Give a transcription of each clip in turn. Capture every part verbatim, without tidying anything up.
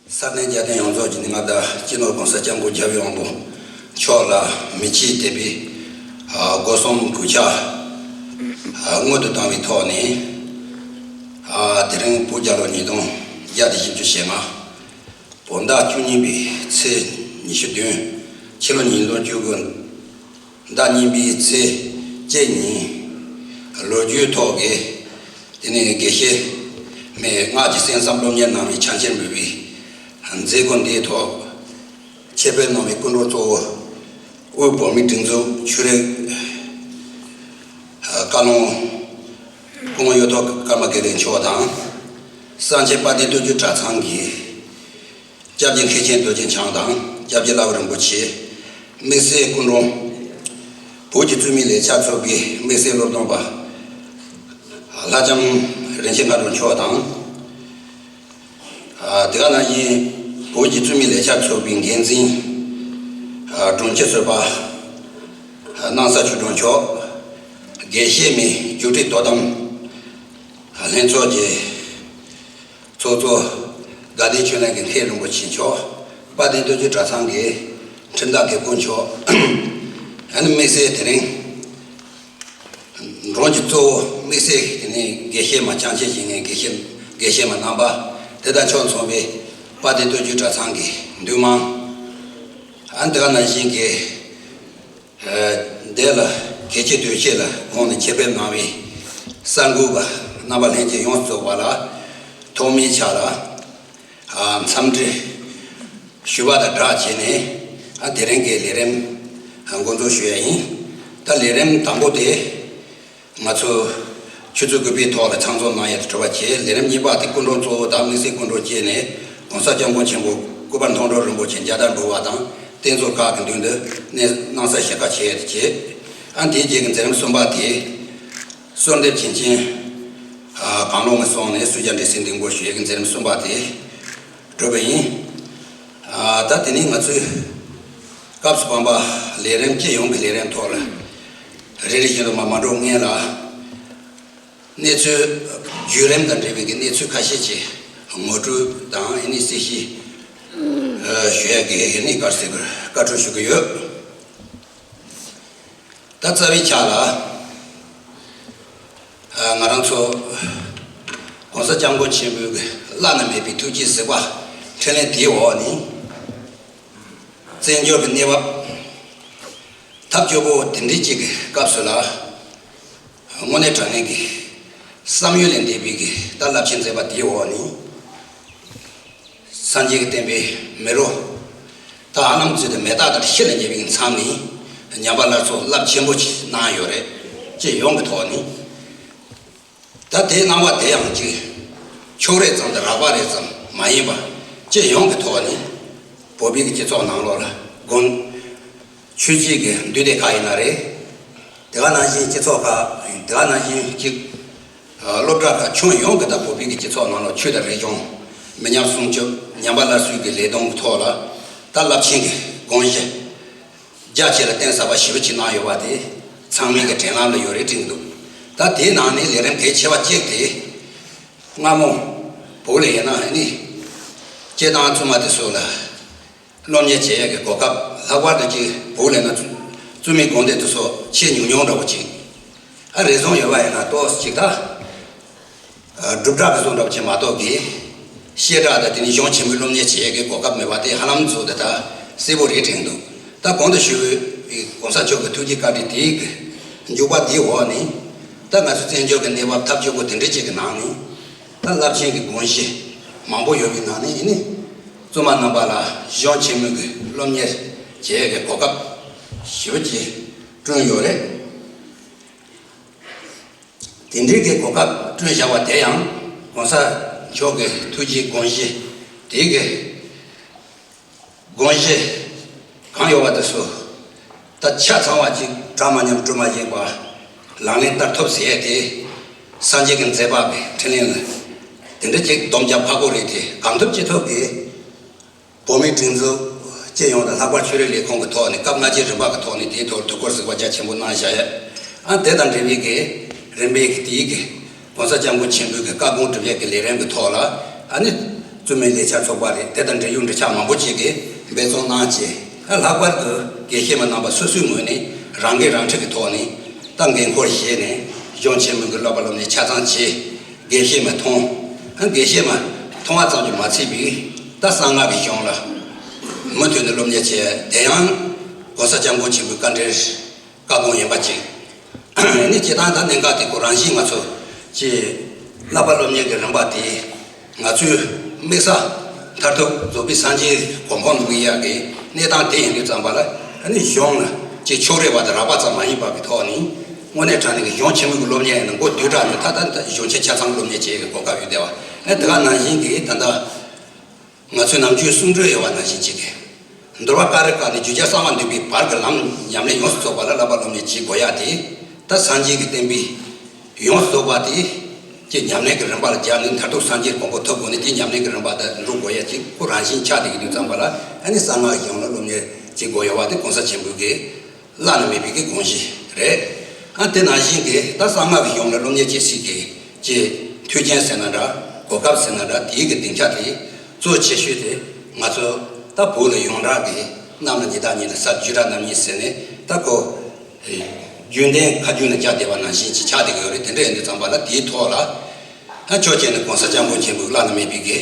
ས་གནས་རྒྱལ་བསྟན་ཡོངས་རྫོགས་ཀྱི་ནི་མངའ་བདག་སྤྱི་ནོར་༸གོང་ས་༸སྐྱབས་མགོན་རྒྱལ་བའི་དབང་པོ་མཆོག་ལ་མི་ཕྱེད་དད་པའི་སྒོ་གསུམ་གུས་ཕྱག་སྔོན་དུ་བཏང་བའི་ཐོག་ནས། དེ་རིང་བོད་རྒྱལ་ལོ་ཉིས་སྟོང་བརྒྱ་དང་བཞི་བཅུ་ཞེ་ལྔ། བོད་ཟླ་བཅུ་གཉིས་པའི་ཚེས་ཉི་ཤུ་བདུན། ཕྱི་ལོ་ཉིས་སྟོང་བཅུ་དགུ་ཟླ་གཉིས་པའི་ཚེས་བཅུ་གཉིས། ལོ་རྒྱུས་ཐོག་གི་དེ་ནས་དགེ་བཤེས་མའི་སྔགས་ཀྱི་གསན་བསམ་སློབ་གཉེར་གནང་བའི་ཕྱག་འཁྱེར་འབུལ་བའི་མཛད་སྒོ་འདིའི་ཐོག་ཆེད་ཕེབས་གནང་བའི་སྐུ་མགྲོན་གཙོ་བོ་དབུས་བོད་མིའི་སྒྲིག་འཛུགས་ཆོས་རིག་བཀའ་བློན་སྐུ་ངོ་གཡུ་ཐོག་ཀརྨ་དགེ་ལེགས་མཆོག་དང་། གསར་འགོད་དཔལ་ལྡན་སྟོབས་རྒྱས་གྲྭ་ཚང་གི་སྐྱབས་རྗེ་མཁན་ཆེན་རྡོ་རྗེ་འཆང་དང་། སྐྱབས་རྗེ་བླ་བྲང་རིན་པོ་ཆེ། དམིགས་བསལ་སྐུ་མགྲོན། བོད་ཀྱི་བཙུན་མའི་ལེགས་ཆ་ཚོགས་པའི་དམིགས་བསལ་སློབ་སྟོན་པ་ལྷ་ལྕམ་རིན་ཆེན་མཁའ་འགྲོ་མཆོག་དང་། དེ་ག་ནང་བཞིན་བོད་ཀྱི་བཙུན་མའི་ལེགས་ཆ་ཚོགས་པའི་འགན་འཛིན་དྲུང་ཆེ་ཟུར་པ་སྣང་ས་ཆོས་སྒྲོན་མཆོག། དགེ་བཤེས་མའི་རྒྱུགས་སྤྲོད་དོ་དམ་ལྷན་ཚོགས་ཀྱི་ཚོགས་གཙོ་དགའ་ལྡན་ཆོས་གླིང་གི་མཁན་རིན་པོ་ཆེ་མཆོག། དཔལ་ལྡན་སྟོབས་རྒྱས་གྲྭ་ཚང་གི་ཁྲིམས་བདག་དགེ་བསྐོས་མཆོག། ཨ་ནི་དམིགས་བསལ་དེ་རིང་མགྲོན་གྱི་གཙོ་བོ་དམིགས་བསལ་དེ་ནི་དགེ་བཤེས་མ་བྱང་ཆེན་ཞིང་ངེ་དགེ་བཤེས་དགེ་བཤེས་མ་རྣམ་པ་དེ་དང་ཕྱོགས་མཚུངས་པའི་དཔལ་ལྡན་སྟོབས་རྒྱས་གྲྭ་ཚང་གི་འདུས་མང་། ཨ་ནི་དེ་ག་ནང་བཞིན་གྱི། དེ་ལ་གལ་ཆེ་དོན་ཆེ་ལ་ཁོང་ནས་ཆེད་ཕེབས་གནང་བའི་གསར་འགོད་པ་རྣམ་པ་ལྷན་རྒྱས་ཡོངས་སུ་རྫོགས་པ་ལ་ཐོག་མའི་ཆ་ལ་འཚམས་འདྲི་ཞུ་བ་དང་སྦྲགས་བྱས་ནས། དེ་རིང་གི་ལས་རིམ་འགོ་འཛུགས་ཞུ་ཡ་ཡིན། ད་ལས་རིམ་དང་པོ་དེ་ང་ཚོ་ཆུ་ཚོད་དགུ་པའི་ཐོག་ལ་ཚང་འཛོམས་གནང་ཡ་དང་གྲུབ་པ་བྱས། ལས་རིམ་གཉིས་པ་དེ་སྐུ་མགྲོན་གཙོ་བོ་དང་དམིགས་བསལ་སྐུ་མགྲོན་བཅས་ནས་༸གོང་ས་༸སྐྱབས་མགོན་ཆེན་པོ་སྐུ་པར་མཐོང་གྲོལ་རིན་པོ་ཆེ་མཇལ་དར་འབུལ་བ་དང་། རྟེན་གཙོ་ཁག་གི་མདུན་དུ་གནས་སྣང་ས་ཞལ་ཁ་ཕྱེ་ཡ་དེ་བྱས། ཨ་དེའི་རྗེས་ཀྱི་མཛད་རིམ་གསུམ་པ་དེ་གསོལ་འདེབས་བྱིན་ཆེན་གང་བློ་ངེས་སོང་ནས་གསོལ་ཇ་འདྲེ་སྲིན་འདིང་པོ་ཞུ་ཡ་གི་མཛད་རིམ་གསུམ་པ་དེ་གྲུབ་པ་ཡིན། ད་དེ་ནས་ང་ཚོས་སྐབས་སུ་བབ་པ་ལས་རིམ་སྤྱི་ཡོངས་ཀྱི་ལས་རིམ་ཐོག་ལ་རེ་རེ་བཞིན་དུ་མ་མ་འགྲོ་སྔོན་ལ། གནས་ཚུལ་བརྒྱུད་རིམ་དང་འབྲེལ་བའི་གི་གནས་ཚུལ་ཁ་ཤས་ཅིག་ངོ་སྤྲོད་དང་ཨ་ནི་གསལ་བཤད་ཞུ་ཡ་གི་ཨ་ནི་དཀར་ཟས་ཀྱི་བཀའ་འཁྲོལ་ཞུ་གི་ཡོད། ད་རྩ་བའི་ཆ་ལ་ང་རང་ཚོ་༸གོང་ས་༸སྐྱབས་མགོན་ཆེན་པོའི་གི་བླ་ན་མེད་པའི་ཐུགས་བསྐྱེད་གཟིགས་པ་འཕྲིན་ལས་དེའི་འོག་ནས་བཙན་བྱོལ་གྱི་གནས་བབ་ཐབས་སྐྱོ་པོ་དེ་འདྲའི་ཅིག་གི་སྐབས་སུ་ལ། དངོས་གནས་དྲང་གནས་ཀྱི་བསམ་ཡུལ་ལས་འདས་པའི་གི་ད་རླབས་ཆེན་མཛད་པ་དེའི་འོག་ནས། སངས་རྒྱས་ཀྱི་བསྟན་པའི་མེ་རོ་ད་ཧ་ལམ་ཚུལ་དུ་མེ་སྟག་ལྟར་ཤེད་ལ་འགྱེད་པའི་མཚམས་ནས་ཉམས་པ་སླར་གསོ་རླབས་ཆེན་པོ་ཅིག་གནང་ཡོད་རེད། སྤྱི་ཡོངས་ཀྱི་ཐོག་ནས། ད་དེའི་གནང་བ་དེ་ཡང་གཅིག་ཕྱོགས་རེ་ཙམ་དང་རགས་པ་རེ་ཙམ་མ་ཡིན་པ་སྤྱི་ཡོངས་ཀྱི་ཐོག་ནས་བོད་པའི་གི་སྤྱི་ཚོགས་ནང་ལོགས་ལ་དགོངས། ཆོས་བརྒྱུད་ཀྱི་འདུས་སྡེ་ཁག་ཡིན་ན་རེད། དེ་ག་ནང་བཞིན་སྤྱི་ཚོགས་ཁག་དེ་ག་ནང་བཞིན་གཅིག་སློབ་གྲྭ་ཁག་ཁྱོན་ཡོངས་ཀྱི་ད་བོད་པའི་གི་སྤྱི་ཚོགས་ནང་ལ་ཆོས་དང་རིག་གཞུང་མི་ཉམས་སྲུང་སྐྱོབ་ཉམས་པ་སླར་གསོའི་གི་ལས་དོན་གྱི་ཐོག་ལ་ད་རླབས་ཆེན་གྱི་དགོངས་གཞི་རྒྱ་ཆེ་ལ་གཏིང་ཟབ་པ་ཞེ་པོ་ཅིག་གནང་ཡོད་པ་དེ་ཚང་མའི་གི་དྲན་ལམ་ལ་ཡོད་རེད་དྲན་གྱི་འདུག་ད་དེའི་ནང་ནས་ལས་རིམ་གལ་ཆེ་བ་གཅིག་དེ་སྔ་མོ་བོད་ལ་ཡིན་ན་ནི་སྐྱེས་དང་བཙུན་མ་དེ་ཚོ་ལ་སློབ་གཉེར་བྱེད་ཡས་ཀྱི་གོ་སྐབས་ལྷག་པར་དུ་ཅིག་བོད་ལ་ཡིན་ན་བཙུན་མའི་དགོན་སྡེ་དེ་ཚོ་ཆེས་ཉུང་ཉུང་འདྲ་བོ་ཅིག་ཨ་རེ་ཟུང་ཡོད་པ་ཡིན་ན་ཏོག་ཙམ་ཅིག་ད། སྒྲུབ་གྲྭ་གི་བཟོ་འདྲ་བ་ཅིག་མ་གཏོགས་ཀྱི། བཤད་གྲྭ་དང་དེ་ནས་གཞུང་ཆེན་མོའི་སློབ་གཉེར་བྱེད་ཡས་ཀྱི་གོ་སྐབས་མེད་པ་དེ་ཧ་ལམ་ཚོ་དེ་ད་གསལ་པོ་རེད་དྲན་འདུག་ད་གོང་དུ་ཞུས་པའི་༸གོང་ས་མཆོག་གི་ཐུགས་རྗེ་བཀའ་དྲིན་དེའི་གི་འཇུག་པ་འདིའི་འོག་ནས། ད་ང་ཚོ་བཙན་བྱོལ་གྱི་གནས་བབ་ཐབས་སྐྱོ་པོ་དེ་འདྲ་ཅིག་གི་ནང་ནས། ད་རླབས་ཆེན་གྱི་དགོངས་གཞི་མང་པོ་ཡོད་པའི་ནང་ནས་ཡིན་ནི། བཙུན་མ་རྣམ་པ་ལ་གཞུང་ཆེན་མོའི་གི་སློབ་གཉེར་བྱེད་ཡས་ཀྱི་གོ་སྐབས་ཞེ་པོ་ཅིག་བསྐྲུན་ཡོད་རེད། དེ་འདྲའི་གི་གོ་སྐབས་བསྐྲུན་བཞག་པ་དེ་ཡང་༸གོང་ས་མཆོག་གི་ཐུགས་རྗེའི་དགོངས་གཞི་དེ་གི་དགོངས་གཞི་གང་ཡོད་པ་དེ་ཚོ་ད་ཆ་ཚང་བ་ཅིག་གྲ་མ་ཉམས་གྲུ་མ་བཞེངས་པ་ལག་ལེན་བསྟར་ཐུབ་ཟེར་ཡས་དེ་སངས་རྒྱས་ཀྱི་མཛད་པ་གི་འཕྲིན་ལས་ལ་དེ་འདྲ་ཅིག་སྡོམ་རྒྱག་ཕར་བསྐོར་རེད་དེ་གང་ཐུབ་ཅི་ཐུབ་ཀྱིས། བོད་མིའི་སྒྲིག་འཛུགས་སྤྱི་ཡོངས་དང་ལྷག་པར་ཆོས་རིག་ལས་ཁུངས་ཀྱི་ཐོག་ནས་སྐབས་སྔ་ཕྱིའི་རིམ་པ་གི་ཐོག་ནས་དེའི་ཐོག་ཐུགས་ཁུར་གཟིགས་པ་རྒྱ་ཆེན་པོ་གནང་བཞག་ཡོད། ཨ་དེ་དང་འབྲེལ་བའི་གི་རིམ་པས་གི་དེའི་གི་༸གོང་ས་༸སྐྱབས་མགོན་ཆེན་པོའི་གི་བཀའ་དགོངས་སྒྲུབ་ཡས་ཀྱི་ལས་རིམ་གྱི་ཐོག་ལ་ཨ་ནི་ བཙུན་མའི་ལས་འཆར་ཚོགས་པ་རེད། དེ་དང་འབྲེལ་ཡོད་འབྲེལ་ཆགས་མང་པོ་ཅིག་གིས་འབད་བརྩོན་གནང་བྱས། ལྷག་པར་དུ་དགེ་བཤེས་མ་རྣམ་པ་སོ་སོའི་ངོས་ནས་རང་འགན་རང་འཁྲི་གི་ཐོག་ནས་ད་འགན་འཁུར་བཞེས་ནས་གཞུང་ཆེན་མོའི་གི་བསླབ་པ་སློབ་གཉེར་ཆ་ཚང་བྱས། དགེ་བཤེས་མ་མཐོང་། དགེ་བཤེས་མ་མཐོང་བ་ཙམ་གྱིས་མ་ཚད་པའི་ད་གསང་སྔགས་ཀྱི་གཞུང་ལ་མུ་མཐུད་ནས་སློབ་གཉེར་བྱས། དེ་ཡང་༸གོང་ས་༸སྐྱབས་མགོན་ཆེན་པོའི་བཀའ་འབྲེལ། བཀའ་དགོངས་ཡིན་པ་ཅིག་ནི་སྤྱིར་བཏང་ད་གནད་འགག་དེ་ཁོ་རང་བཞིན་ང་ཚོ་ཀྱི་བསླབ་པ་སློབ་གཉེར་གྱི་རིམ་པ་དེ་ང་ཚོའི་དམིགས་བསལ་མཐར་ཐུག་རྫོགས་པའི་སངས་རྒྱས་གོ་འཕང་འགྲུབ་ཀྱི་ཡག་གི་གནས་སྟངས་དེ་ཡིན་དུས་ཙམ་པ་ལ་ཨ་ནི་གཞུང་ལ་ཀྱི་ཕྱོགས་རིས་པ་དང་རགས་པ་ཙམ་མ་ཡིན་པ་གི་ཐོག་ནས་དངོས་གནས་དྲང་གནས་ཀྱི་གཞུང་ཆེན་མོའི་གི་སློབ་གཉེར་ཡིན་ན་མགོ་བསྡུས་དྲགས་ནས་ད་ལྟ་གཞུང་ཆེན་ཆ་ཚང་སློབ་གཉེར་བྱེད་ཀྱི་གོ་སྐབས་ཡོད་བསྡད་པ་ཨ་དེ་ག་ནང་བཞིན་གྱི་ད་ལྟ། ང་ཚོའི་ནམ་རྒྱུན་གསུང་སྒྲོས་ཡོད་པ་ནང་བཞིན་གཅིག་གིས། འདུལ་བ་བཀའ་རེ་བཀའ་ནི་རྒྱུད་རྒྱལ་གསང་བ་འདུས་པའི་བར་གྱི་ལམ་ཉམས་ལེན་ཡོངས་སུ་རྫོགས་པ་ལ་བསླབ་པ་སློབ་གཉེར་བྱེད་དགོས་ཡ་དེ། ད་སངས་རྒྱས་ཀྱི་བསྟན་པའི་ཡོངས་སུ་རྫོགས་པ་དེ། ཀྱི་ཉམས་ལེན་གྱི་རིམ་པ་ལ་སྦྱར་ནས་མཐར་ཐུག་སངས་རྒྱས་གོ་འཕང་ཐོབ་དགོས་ནི་དེ་ཉམས་ལེན་གྱི་རིམ་པ་དང་འགྲོ་དགོས་ཡ་གཅིག་ཁོ་རང་བཞིན་ཆགས་བསྡད་ཀྱི་དུས་ཙམ་པ་ལ་ཨ་ནི་གསང་སྔགས་ཀྱི་གཞུང་ལ་སློབ་གཉེར་བྱེད་དགོས་ཡོད་པ་དེ་གོང་ས་ཆེན་པོའི་གི་བླ་ན་མེད་པའི་གི་དགོངས་གཞི་རེད། ཨ་དེ་ནང་བཞིན་གྱི་ད་གསང་སྔགས་ཀྱི་གཞུང་ལ་སློབ་གཉེར་བྱེད་སྲིད་ཀྱི་ཀྱི་མཐུན་རྐྱེན་ཟེར་ན་འདྲ་གོ་སྐབས་ཟེར་ན་འདྲ་དེའི་གི་སྡིངས་ཆ་དེ་གཙོ་ཆེ་ཤོས་དེ་ང་ཚོ་ད་བོད་ལ་ཡོངས་གྲགས་ཀྱི་གནམ་ལ་ཉི་ཟླ་ཉིན་ལ་ས་བཅུ་ཕྲག་རྣམ་གཉིས་ཟེར་ནས་ད་ཁོ་རྒྱུན་ལྡན་ཁ་རྒྱུན་ལ་རྒྱ་བསྡད་པ་ནང་བཞིན་ཅིག་ཆགས་བསྡད་ཀྱི་ཡོད་རེད། དེ་འདྲ་ཡིན་དུས་ཙམ་པ་ལ་དེའི་ཐོག་ལ། ཨ་ཕྱོགས་གཅིག་ནས་གོང་ས་སྐྱབས་མགོན་ཆེན་པོའི་བླ་ན་མེད་པའི་གི་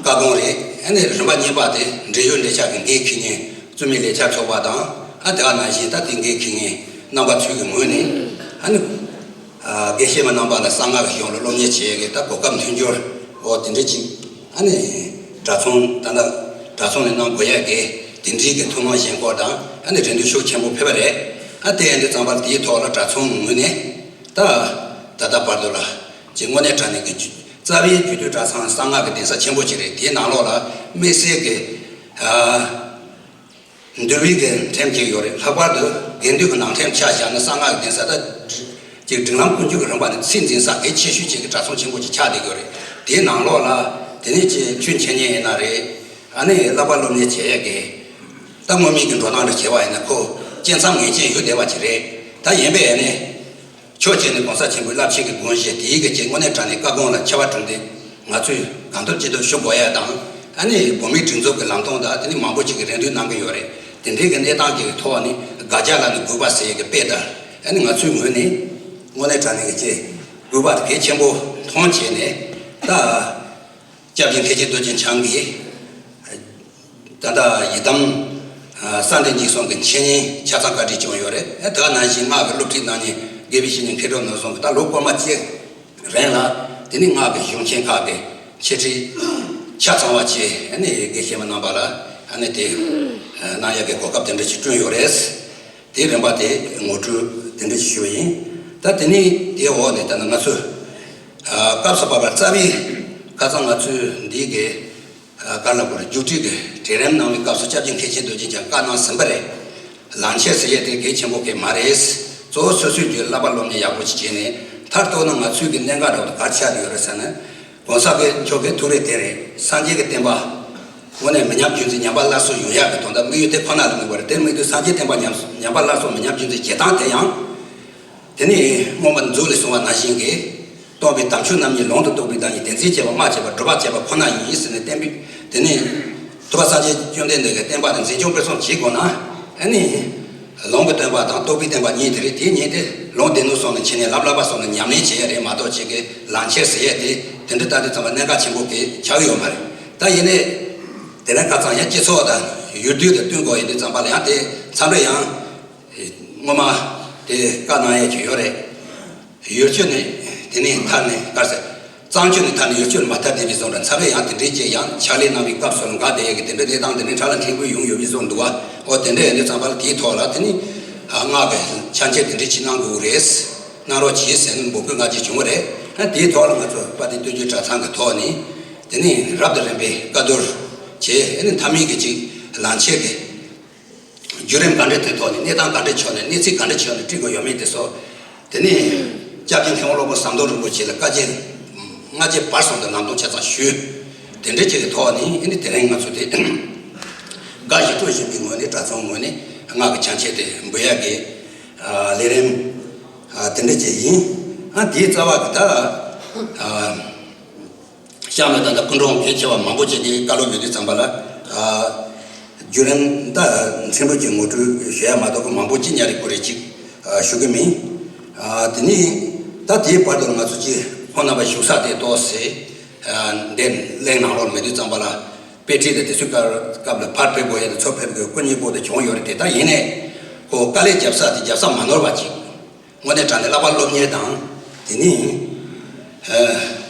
བཀའ་དགོངས་རེད། ཨ་ནི་རིམ་པ་གཉིས་པ་དེ་འབྲེལ་ཡོད་འབྲེལ་ཆགས་ཀྱི་འགན་འཁྱེར་མཁན་བཙུན་མའི་ལས་འཆར་ཚོགས་པ་དང་ཨ་དེ་ག་ནང་བཞིན་ད་དེ་འགན་འཁྱེར་མཁན་རྣམ་པ་ཚོའི་གི་ངོས་ནས་ཨ་ནི་དགེ་བཤེས་མ་རྣམ་པ་ལ་གསང་སྔགས་ཀྱི་གཞུང་ལ་སློབ་གཉེར་བྱེད་ཡས་ཀྱི་ད་གོ་སྐབས་མཐུན་སྦྱོར་འོ་དེ་འདྲ་ཅིག་ཨ་ནི་གྲྭ་ཚང་ད་ལྟ་གྲྭ་ཚང་ནས་གནང་དགོས་ཡས་ཀྱི་དེ་འདྲའི་གི་ཐུན་མོང་ཞེན་ཁོག་དང་ཨ་ནི་རེ་འདུན་ཤུགས་ཆེན་པོ་ཕེབས་པ་རེད། ཨ་དེ་ཡིན་དུས་ཙམ་པ་དེའི་ཐོག་ལ་གྲྭ་ཚང་ངོས་ནས་ད་ད་ལྟ་བར་དུ་ལ། ཅེས་དངོས་གནས་དྲང་གནས་ཀྱི་རྩ་བའི་རྒྱུད་སྟོད་གྲྭ་ཚང་གསང་སྔགས་ཀྱི་གདན་ས་ཆེན་པོ་ཅིག་རེད། དེའི་ནང་ལོགས་ལ་དམིགས་བསལ་གྱི་འདུལ་བའི་གི་ཁྲིམས་ཅིག་ཡོད་རེད། ལྷག་པར་དུ་དགེ་འདུན་གྱི་ནང་ཁྲིམས་ཆ་བཞག་ན་གསང་སྔགས་ཀྱི་གདན་ས་ད་ཅིག་སྒྲིག་ལམ་ཀུན་སྤྱོད་ཀྱི་རིམ་པ་ནས་ཚད་འཛིན་ས་གལ་ཆེ་ཤོས་ཅིག་གི་གྲྭ་ཚང་ཆེན་པོ་ཅིག་ཆགས་བསྡད་ཀྱི་ཡོད་རེད། དེའི་ནང་ལོགས་ལ་དེ་ནས་ཅིག་ཆོས་འཆད་ཉན་ཡིན་ན་རེད། ཨ་ནི་བསླབ་པ་སློབ་གཉེར་བྱེད་ཡས་ཀྱི་ད་དངོས་མིང་གི་འགྲོ་སྟངས་རེ་བྱེད་པ་ཡིན་ན་ཁོ་བཅད་མཚམས་ངེས་ཅན་ཡོད་བསྡད་པ་ཅིག་རེད། ད་ཡིན་པས་ཨ་ནི། ཕྱོགས་གཅིག་ནས་གོང་ས་ཆེན་པོའི་བསླབ་བྱའི་གི་དགོངས་གཞི་དེའི་གི་ཅིག་དངོས་གནས་དྲང་གནས་བཀའ་དགོངས་ལ་ཁྱབ་པ་དྲུང་དེ་ང་ཚོས་གང་ཐུབ་ཅི་ཐུབ་ཞུ་དགོས་ཡ་དང་ཨ་ནི་བོད་མིའི་སྒྲིག་འཛུགས་ཀྱི་ལམ་སྟོན་དང་དེ་ནི་མང་པོ་ཅིག་གིས་རེ་འདུན་གནང་གི་ཡོད་རེད། དེ་འདྲའི་གི་གནས་སྟངས་ཀྱི་ཐོག་ནས་དགག་བྱ་ལ་ནི་དགོས་པ་ཟེར་ཡ་གི་དཔེ་ལྟར་ཨ་ནི་ང་ཚོའི་ངོས་ནས་དངོས་གནས་དྲང་གནས་ཀྱི་ཅིག་དགོས་པ་གལ་ཆེན་པོ་མཐོང་བྱས་ནས་ད། སྐྱབས་རྗེ་མཁན་ཆེན་རྡོ་རྗེ་འཆང་གིས་ད་ལྟ་ཡི་དམ་གསང་བདེ་འཇིགས་གསུམ་གྱི་འཆད་ཉན་ཆ་ཚང་བཀའ་ཁྲིད་བྱུང་ཡོད་རེད། དེ་ག་ནང་བཞིན་སྔགས་ཀྱི་སློབ་ཁྲིད་གནང་མཁན་དགེ་བའི་བཤེས་གཉེན་མཁས་གྲུབ་རྣམ་གསུམ་གྱིས་ད་ལོ་སྐར་མ་གཅིག་རིང་ལ་དེ་ནས་སྔགས་ཀྱི་གཞུང་ཆེན་ཁག་གི་འཆད་ཁྲིད་ཆ་ཚང་བ་བྱས་ནས་དགེ་བཤེས་མ་རྣམ་པ་ལ་ཨ་ནི་དེ་གནང་ཡག་གི་གོ་སྐབས་དེ་འདྲ་ཞིག་བསྐྲུན་ཡོད་རེད། དེའི་རིམ་པ་དེ་ངོ་སྤྲོད་དེ་འདྲ་ཞིག་ཞུས་པ་ཡིན། ད་དེ་ནས་དེའི་འོག་ནས་ད་ནི་ང་ཚོས་སྐབས་སུ་བབས་པ་རྩ་བའི་ཁ་སང་ང་ཚོས་འདི་གའི་ག་ལ་བར་རྒྱུགས་སྤྲོད་ཀྱི་གྲལ་རིམ་གནང་བའི་སྐབས་སུ་སྐྱབས་རྗེ་མཁན་ཆེན་རྡོ་རྗེ་འཆང་བཀའ་གནང་ཟིན་པ་རེད། ལག་འཁྱེར་ཟེར་ཡས་དེ་གལ་ཆེན་པོ་གལ་མ་རེད། གཙོ་བོ་སོ་སོའི་རྒྱུད་བསླབ་པ་སློབ་གཉེར་ཡག་པོ་ཞིག་བྱས་ནས་མཐར་གཏུགས་ན་ང་ཚོའི་གི་གནད་འགག་འདྲ་བོ་དེ་ག་རེ་ཆགས་ཡོད་རེད་ཟེར་ན། གོང་ས་མཆོག་གི་ཐུགས་རེ་དེ་རེད། སངས་རྒྱས་ཀྱི་བསྟན་པ་དངོས་གནས་མི་ཉམས་རྒྱུན་འཛིན་ཉམས་པ་སླར་གསོ་ཡོང་ཡག་གི་དོན་དག་དམིགས་ཡུལ་དེ་ཁོ་ན་ལ་དམིགས་པ་རེད། དེ་དམིགས་དུས་སངས་རྒྱས་བསྟན་པ་ཉམས་ཉམས་པ་སླར་གསོ་མི་ཉམས་རྒྱུན་འཛིན་བྱེད་སྟངས་དེ་ཡང་། དེ་ནས་མངོན་པ་མཛོད་ལས་གསུངས་པ་ནང་བཞིན་གྱི། སྟོན་པའི་དམ་ཆོས་རྣམ་གཉིས་ལུང་དུ་རྟོགས་པའི་བདག་ཉིད་དེ་འཛིན་བྱེད་པ་སྨྲ་བྱེད་པ་སྒྲུབ་པ་བྱེད་པ་ཁོ་ན་ཡིན་ཟེར་ནས་བསྟན་པའི་དེ་ནས་ཐུབ་པ་སངས་རྒྱས་བཅོམ་ལྡན་འདས་ཀྱི་བསྟན་པ་དེ་འཛིན་སྐྱོང་སྤེལ་གསུམ་བྱེད་དགོས་ན་ཨ་ནི། ལུང་གི་བསྟན་པ་དང་རྟོགས་པའི་བསྟན་པ་གཉིས་དེ་རེད། དེ་གཉིས་དེ་ལུང་སྡེ་སྣོད་གསུམ་ནས་འཆད་ཉན་ལམ་བསླབ་པ་གསུམ་ནས་ཉམས་ལེན་བྱེད་ཡ་རེད་མ་གཏོགས་ཅིག་གི་ལག་འཁྱེར་ཟེར་ཡ་དེ་དེ་འདྲ་ལྟ་དུས་ཙམ་པ་གནད་འགག་ཆེན་པོ་གི་ཆགས་ཀྱི་ཡོད་མ་རེད། ད་ཡིན་ནའི་དེ་ནས་ཁ་ཚང་ཡང་སྤྱི་ཚོགས་དང་ཡུལ་དུས་དང་བསྟུན་དགོས་ཡིན་དུས་ཙམ་པ་ལ་ཡང་དེ་མཚམས་རེ་ཡང་སྔོན་མ་དེ་བཀའ་གནང་ཡ་ཅིག་ཡོད་རེད། ཡུལ་ཆོས་ནི་དེ་ནས་ཐར་ནས་གར་ཟེར། གཙང་ཆོས་ནི་ཐར་ནས་ཡུལ་ཆོས་ནི་མ་ཐར་བསྡད་པའི་བཟོ་འདྲ་མཚམས་རེ་ཡང་དེ་འདྲའི་ཅིག་ཡང་ཕྱག་ལས་གནང་བའི་སྐབས་སུ་ལ་འགག་བསྡད་ཡས་ཀྱི་དེ་འདྲའི་གནས་སྟངས་དེ་འདྲའི་ཁྲ་ལ་འཐེན་དགོས་ཡོང་ཡོད་པའི་བཟོ་འདུག་བ། ཨོ་དེ་འདྲ་ཡིན་དུས་ཙམ་པ་ལ་དེའི་ཐོག་ལ་དེ་ནི་སྔགས་ཀྱི་ཕྱག་འཁྱེར་དེ་འདྲའི་ཅིག་གནང་དགོས་རེད། གནང་རོགས་གྱིས་ཟེར་ནས་འབོད་སྐུལ་སྔ་རྗེས་བྱུང་བ་རེད། ཨ་དེའི་ཐོག་ལ་ང་ཚོ་དཔལ་ལྡན་སྟོད་རྒྱུད་གྲྭ་ཚང་གི་ཐོག་ནས་དེ་ནི་རབ་ཏུ་རིམ་པའི་བཀའ་བསྡུར་བྱས། ཨ་ནི་མཐའ་མའི་གི་ཅིག་ལག་འཁྱེར་གྱི། བརྒྱུད་རིམ་ག་འདྲ་དེ་ཐོག་ནས་གནས་སྟངས་ག་འདྲ་ཆགས་ནས་གནས་ཚུལ་ག་འདྲ་ཆགས་ནས་སྤྲད་དགོས་ཡོད་མེད་དེ་སོགས། དེ་ནས་སྐྱབས་རྗེ་མཁན་པོ་སློབ་དཔོན་ཟམ་གདོང་རིན་པོ་ཆེ་ལ་བཀའ་བརྒྱུད་སྔ་རྗེས་བར་གསུམ་དུ་ལམ་སྟོན་ཆ་ཚང་ཞུས། དེ་འདྲ་ཅིག་གི་ཐོག་ནས་ཨ་ནི་དེ་རིང་ང་ཚོ་དེ་དགའ་ཞིང་སྤྲོ་བཞིན་པའི་ངོས་ནས་གྲྭ་ཚང་ངོས་ནས་སྔགས་ཀྱི་ཕྱག་འཁྱེར་དེ་འབུལ་ཡག་གི་ལས་རིམ་དེ་འདྲ་ཅིག་ཡིན། ཨ་དེའི་རྩ་བ་གི་ད། ལྕམ་ལ་ད་ལྟ་སྐུ་མགྲོན་གལ་ཆེ་བ་མང་པོ་ཅིག་གིས་བཀའ་སློབ་ཡོད་དུས་ཙམ་པ་ལ། ཨ། བརྒྱུད་རིམ་ད་ཕྲན་བུ་ཅིག་ངོ་སྤྲོད་ཞུ་ཡ་མ་གཏོགས་མང་པོ་ཅིག་ཉ་རེ་ཀུ་རེ་ཅིག་ཨ། ཞུ་གི་མིན། ཨ། དེ་ནས་ད་དེའི་བར་དུ་ང་ཚོ་ཅིག་ཁོང་རྣམ་པ་བཞུགས་ས་དེ་ཏོག་ཙམ་ཨ། འདི་གླིང་ནང་ལོགས་མེད་དུས་ཙམ་པ་ལ། དཔེ་ཁྲིད་དེ་དེ་ཚོའི་སྐབས་སྐབས་ལ་ཕར་ཕེབས་དགོས་ཡ་དང་ཚུར་ཕེབས་དགོས་སྐུ་ཉིད་པོ་དེ་བྱུང་ཡོད་རེད་དེ། ད་ཡིན་ནའི་ཁོ་དཀའ་ལས་བརྒྱབ་ས་དེ་བརྒྱབ་ས་མ་ནོར་བ་ཅིག་དངོས་གནས་དྲང་གནས་བསླབ་པ་སློབ་གཉེར་དང་། དེ་ནི། ཨ།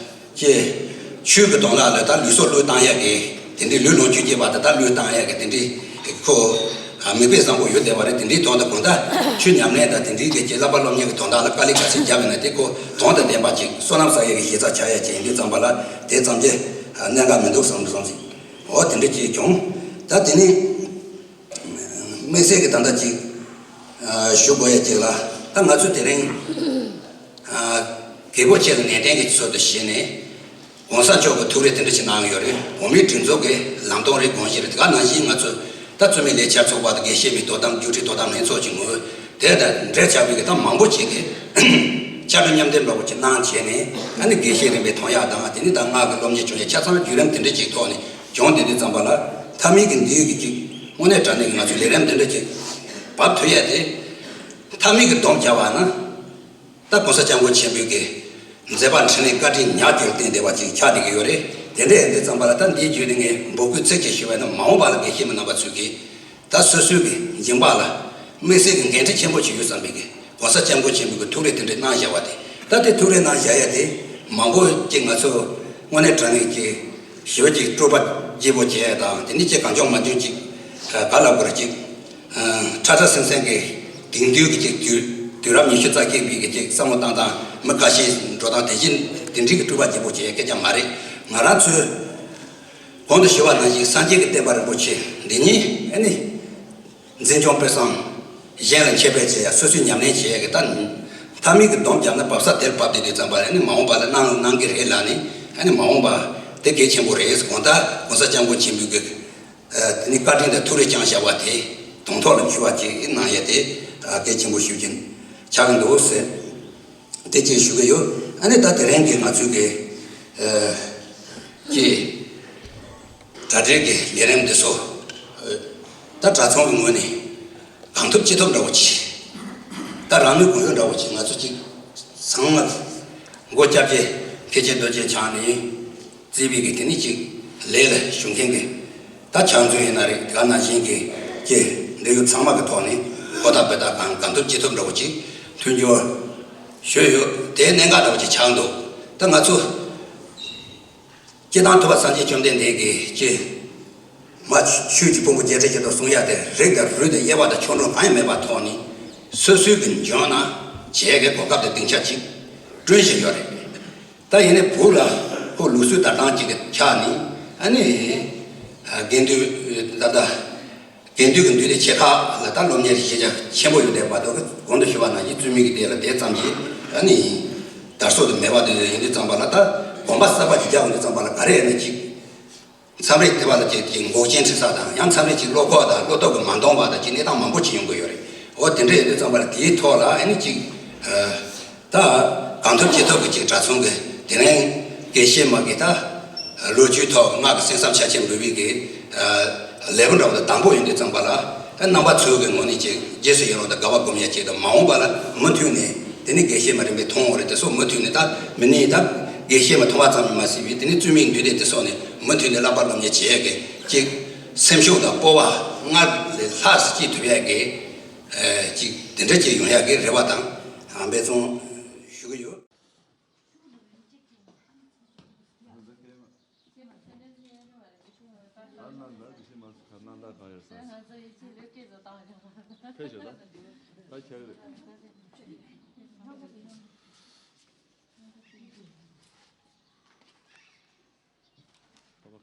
ཀྱེ། ཆོས་ཀྱི་དོན་དག་ལ་ད་ལུས་སྲོག་བློས་བཏང་ཡག་གི་དེ་འདྲའི་ལུས་ལོངས་སྤྱོད་རྒྱས་པ་དང་ད་བློས་བཏང་ཡག་གི་དེ་འདྲའི་ཁོ། ཨ། མིག་དཔེ་བཟང་པོ་ཡོད་བསྡད་པ་རེད། དེ་འདྲའི་དོན་དུ་གང་ལྟར་ཆོས་ཉམས་ལེན་དང་དེ་འདྲའི་གི་ཀྱེ་བསླབ་པ་སློབ་གཉེར་གྱི་དོན་དག་ལ་དཀའ་ལས་ག་ཚོད་བརྒྱབ་ཡིན་ན་དེ་ཁོ་དོན་དང་ལྡན་པ་ཅིག་བསོད་ནམས་བསགས་ཡག་གི་གཞི་རྩ་ཆགས་ཡག་ཅིག་ཡིན་དུས་ཙམ་པ་ལ་དེ་ཙམ་གྱི་གནད་འགག་མི་འདུག་བསམ་བསམ་ཞིག་འོ་དེ་འདྲ་ཅིག་བྱུང་། ད་དེ་ནི། དམིགས་བསལ་གྱི་ད་ལྟ་ཅིག་ཨ། ཞུ་དགོས་ཡ་ཅིག་ལ། ད་ང་ཚོ་དེ་རིང་ཨ། རྒད་པོ་ཆེ་ལ་ནན་ཏན་གྱི་ཚུལ་དུ་བྱས་ནས་༸གོང་ས་མཆོག་གི་ཐུགས་རེ་དེ་འདྲ་ཞིག་གནང་ཡོད་རེད། འོས་མིའི་སྒྲིག་འཛུགས་ཀྱི་ལམ་སྟོན་རེད། དགོངས་གཞི་རེད། དེ་ག་ནང་བཞིན་ང་ཚོ་ད་བཙུན་མའི་ལས་འཆར་ཚོགས་པ་དང་དགེ་བཤེས་མའི་དོ་དམ་རྒྱུགས་སྤྲོད་དོ་དམ་ལྷན་ཚོགས་ཀྱི་ངོས་དེ་དང་འབྲེལ་ཆགས་པའི་གི་ད་མང་པོ་ཅིག་གི་ཕྱག་སྦྲེལ་མཉམ་འདེགས་འདྲ་པོ་ཅིག་གནང་བྱས་ནས། ཨ་ནི་དགེ་བཤེས་རིམ་པའི་མཐོང་ཡག་དང་དེ་ནི་ད་སྔགས་ཀྱི་སློབ་གཉེར་བྱུང་ཡག་ཆ་ཚང་བརྒྱུད་རིམ་དེ་འདྲ་ཅིག་ཐོག་ནས། བྱུང་། དེ་དུས་ཙམ་པ་ལ་མཐའ་མའི་གི་འདིའི་གི་ཅིག་དངོས་གནས་དྲང་གནས་ཀྱི་ང་ཚོའི་ལས་རིམ་འདི་འདྲ་ཅིག་བབས་ཐུབ་ཡ་དེ། མཐའ་མའི་གི་སྡོམ་བརྒྱབ་པ་ན། ད་༸གོང་ས་༸སྐྱབས་མགོན་ཆེན་པོའི་གི་མཛད་པ་འཕྲིན་ལས་བཀའ་དྲིན་ཉག་གཅིག་ལ་བརྟེན་བསྡད་པ་ཅིག་ཆགས་བསྡད་ཀྱི་ཡོད་རེད། དེ་འདྲ་ཡིན་དུས་ཙམ་པ་ལ་ད་འདིའི་བརྒྱུད་དེ་ངས་འབོད་སྐུལ་ཚིག་གཅིག་ཞུ་བ་ཡིན་ན། མ་འོངས་པ་ལ་དགེ་བཤེས་མ་རྣམ་པ་ཚོས་གི་ད་སོ་སོའི་གི་སྦྱིན་པ་ལ་དམིགས་བསལ་གྱི་འགན་འཁྲི་ཆེན་པོ་ཞིག་ཡོད་བསམ་པའི་གི་༸གོང་ས་༸སྐྱབས་མགོན་ཆེན་པོའི་གི་ཐུགས་རེ་དེ་འདྲ་གནང་བཞག་པ་དེ། ད་དེ་ཐུགས་རེ་གནང་བཞག་ཡ་དེ་མང་པོ་ཅིག་ང་ཚོ་དངོས་གནས་དྲང་གནས་ཀྱི་ཞི་བ་ཅིག་སྤྲོས་པ་བརྗེ་པོ་བྱས་ཡ་དང་། དེ་ནི་ཅིག་གང་བྱུང་མ་བྱུང་ཅིག་ག་ལབ་དགོས་རེད། ཅིག་ཁྲ་ཁྲ་སིང་སིང་གི་དེང་དུས་ཀྱི་ཅིག་དུས་དུས་རབས་ཉི་ཤུ་རྩ་གཅིག་པའི་གི་ཅིག་བསམ་བློ་བཏང་སྟངས། མི་ཁ་ཤས་འགྲོ་སྟངས་དེ་བཞིན་དེ་འདྲའི་གི་སྤྲོས་པ་བརྗེ་པོ་བྱས་ཡ་སྐད་ཆ་མ་རེད། ང་རང་ཚོའི་གོང་དུ་ཞུས་པ་ནང་བཞིན་སངས་རྒྱས་ཀྱི་བསྟན་པ་རིན་པོ་ཆེ་འདི་ཉིད་ཨ་ནི། འཛིན་སྐྱོང་སྤེལ་གསུམ། གཞན་ལ་འཆད་སྤེལ་བྱེད་ཡ། སོ་སོས་ཉམས་ལེན་བྱེད་ཡ་གི་ད་མཐའ་མའི་གི་སྡོམ་བརྒྱབ་ན་བབས་ས་དེར་བབས་བསྡད་དུས་ཙམ་པ་ལ་ནི་མ་འོངས་པ་ལ་གནང་གནང་གི་རེད་ལབ་ནས། ཨ་ནི་མ་འོངས་པ་དེ་གལ་ཆེན་པོ་རེད། གང་ལྟར་༸གོང་ས་༸སྐྱབས་མགོན་ཆེན་པོའི་གི་དེ་ནི་བཀའ་དྲིན་དང་ཐུགས་རེ་བསྐྱངས་བཞག་པ་དེ་དང་ཐོག་ལ་འཁྱོལ་བ་ཅིག་གནང་ཡ་དེ་གལ་ཆེན་པོ་ཞིག་ཅིག་ཆགས་ཀྱི་འདུག་ཟེར། དེ་ཅིག་ཞུ་གི་ཡོད། ཨ་ནི་ད་དེ་རིང་གི་ང་ཚོའི་གི་ཀྱི་གྲ་སྒྲིག་གི་ལས་རིམ་འདི་ཚོ་ད་གྲྭ་ཚང་གི་ངོས་ནས་གང་ཐུབ་ཅི་ཐུབ་འདྲ་བོ་ཅིག་ད་རང་ནུས་གང་ཡོད་འདྲ་བོ་ཅིག་ང་ཚོ་ཅིག་ཚང་མ་མགོ་སྐྱབས་རྗེ་མཁན་ཆེན་རྡོ་རྗེ་འཆང་ནས་བརྩིས་པའི་གི་དེ་ནི་ཅིག་ལས་ལ་ཞུགས་མཁན་གི་ད་ཕྱག་མཛོད་ཡིན་ན་རེད། དེ་ག་ནང་བཞིན་གི་ཀྱི་འབྲེལ་ཡོད་ཚང་མ་གི་ཐོག་ནས་ཧུར་ཐག་འབད་ཐག་གང་གང་ཐུབ་ཅི་ཐུབ་འདྲ་བོ་ཅིག་མཐུན་འགྱུར་ཞུས་ཡོད། དེ་གནད་འགག་འདྲ་བོ་ཅིག་ཆགས་འདུག་ད་ང་ཚོ་སྤྱིར་བཏང་ཐུབ་པ་སངས་རྒྱས་བཅོམ་ལྡན་འདས་ཀྱིས་ཀྱི་མ་ཆོས་ཀྱི་ཕུང་པོ་བརྒྱད་ཁྲི་བཞི་སྟོང་གསུང་ཡ་དེ་རིགས་དང་རུས་དང་དབྱེ་བ་དང་ཆོ་འཕྲུལ་གང་ཡང་མེད་པ་ཐོག་ནས་སོ་སོའི་གི་འཇོན་ན་བྱེད་ཡ་གི་གོ་སྐབས་དང་སྡིངས་ཆ་ཅིག་བསྐྲུན་བཞིན་ཡོད་རེད། ད་ཡིན་ནའི་བོད་ལ་ཁོ་ལུགས་སྲོལ་དར་སྟངས་ཅིག་གི་ཆ་ནས་ཨ་ནི་དགེ་འདུན་ད་ལྟ་དགེ་འདུན་གྱི་འདུས་སྡེ་ཆེ་ཁག་ལ་ད་སློབ་གཉེར་ཤེས་བྱ་ཆེན་པོ་ཡོད་བསྡད་པ་དང་། གོང་དུ་ཞུས་པ་ནང་བཞིན་བཙུན་མའི་གི་སྡེ་ལ་དེ་ཙམ་གྱི་ཨ་ནི་དར་སྲོལ་དུ་མེད་པ་དེ་ཡིན་དུས་ཙམ་པ་ལ། ད་དགོན་པ་གསར་པ་ཅིག་རྒྱག་ཡོང་དུས་ཙམ་པ་ལ་ག་རེ་ཡིན་ན་ཅིག་མཚམས་རེ་དེ་བ་ལ་ཅིག་ཅིག་འགོག་རྐྱེན་འཕྲད་ས་དང་། ཡང་མཚམས་རེ་ཅིག་བློ་ཁོག་དང་བློ་སྟོབས་ཀྱིས་མ་འདང་བ་དང་། ཅིག་གནས་སྟངས་མང་པོ་ཅིག་ཡོང་གི་ཡོད་རེད། འོ་དེ་འདྲ་ཡིན་དུས་ཙམ་པ་ལ་དེའི་ཐོག་ལ་ཨ་ནི་ཅིག་ད་གང་ཐུབ་ཅི་ཐུབ་ཀྱིས་ཅིག་གྲྭ་ཚང་གི་དེ་རིང་དགེ་བཤེས་མ་གི་ད་ལོ་རྒྱུས་ཐོག་སྔགས་ཀྱི་གསན་བསམ་ཕྱག་ཆེན་འབུལ་བའི་གི་ལས་འགུལ་འདྲ་བོ་དང་། དང་པོ་ཡིན་དུས་ཙམ་པ་ལ་ད་རྣམ་པ་ཚོའི་གི་ངོས་ནས་ཅིག་རྗེས་སུ་ཡི་རང་དང་དགའ་བ་སྒོམ་ཡ་ཅིག་དང་། མ་འོངས་པ་ལ་མུ་མཐུད་ནས་དེ་ནི་དགེ་བཤེས་མ་རིམ་པས་མཐོང་བ་རེད། དེ་སོགས་མུ་མཐུད་ནས་ད་མི་ནི་ད་དགེ་བཤེས་མ་མཐོང་བ་ཙམ་ཡིན་མ་ཟད་པའི་དེ་ནི་བཙུན་མའི་འདུས་སྡེ་དེ་སོགས་ནས་མུ་མཐུད་ནས་བསླབ་པ་སློབ་གཉེར་བྱེད་ཡ་གི་ཅིག་སེམས་ཤུགས་དང་སྤོབས་པ་སྔར་ལས་ལྷག་སྐྱེད་ཐུབ་ཡ་གི་ཅིག་དེ་འདྲ་ཅིག་ཡོང་ཡ་གི་རེ་བ་དང་འབད་བརྩོན་ཞུ་གི་ཡོད།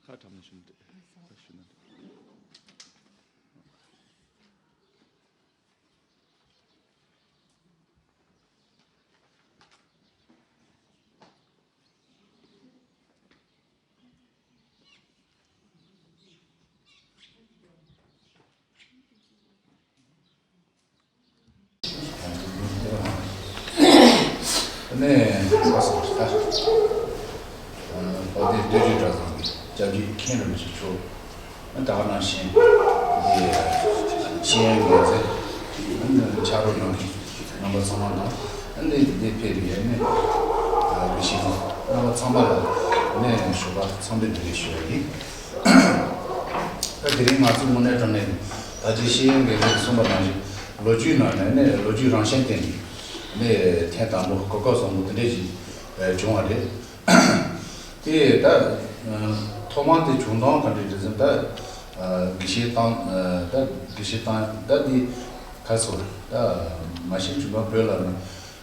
ཁ་གྲམ་ནས་ཞུ་ན་འགྲིག་ད་ཞུ་ན་འགྲིག་ནས་བཀའ་གསུང་ཞིག་ད། ཨ་ནི་བོད་དེ་ བསྟན་བཅོས་གྲྭ་ཚང་གི་སྐྱབས་རྗེ་མཁན་རིན་པོ་ཆེ་མཆོག་ད་ག་ནང་བཞིན་འདི་ཤེས་ཡོན་འགན་འཛིན་ཕྱག་རོགས་གནང་མཁན་རྣམ་པ་ཚང་མ་དང་། འདི་འདི་ཕེབས་པའི་ནི་དགེ་བཤེས་རྣམ་པ་ཚང་མ་ལ་ནས་ཞོགས་པ་འཚམས་འདྲི་བདེ་ལེགས་ཞུ་བ་ཡིན། ད་དེ་རིང་ང་ཚོ་དངོས་གནས་དྲང་གནས་ད་ཅི་ཤེས་ཡོན་འགན་འཛིན་གསུངས་པ་ནང་བཞིན་ལོ་རྒྱུས་ནང་ནས་ནི་ལོ་རྒྱུས་རང་བཞིན་བསྟན་ནས་ནི་ཐེངས་དང་པོ་གོ་སྐབས་བཟང་པོ་དེ་འདྲས་ཞིག་བྱུང་བ་རེད། དེ་ད་ཐོག་མར་དེ་བྱུང་སྟངས་ག་འདྲས་རེད་ཟེར་ན། ད་དགེ་བཤེས་བཏང་ད་དགེ་བཤེས་བཏང་ད་དེ་ག་སོ་ད་མ་གཞི་བྱུང་ན་བོད་ལ་ནི་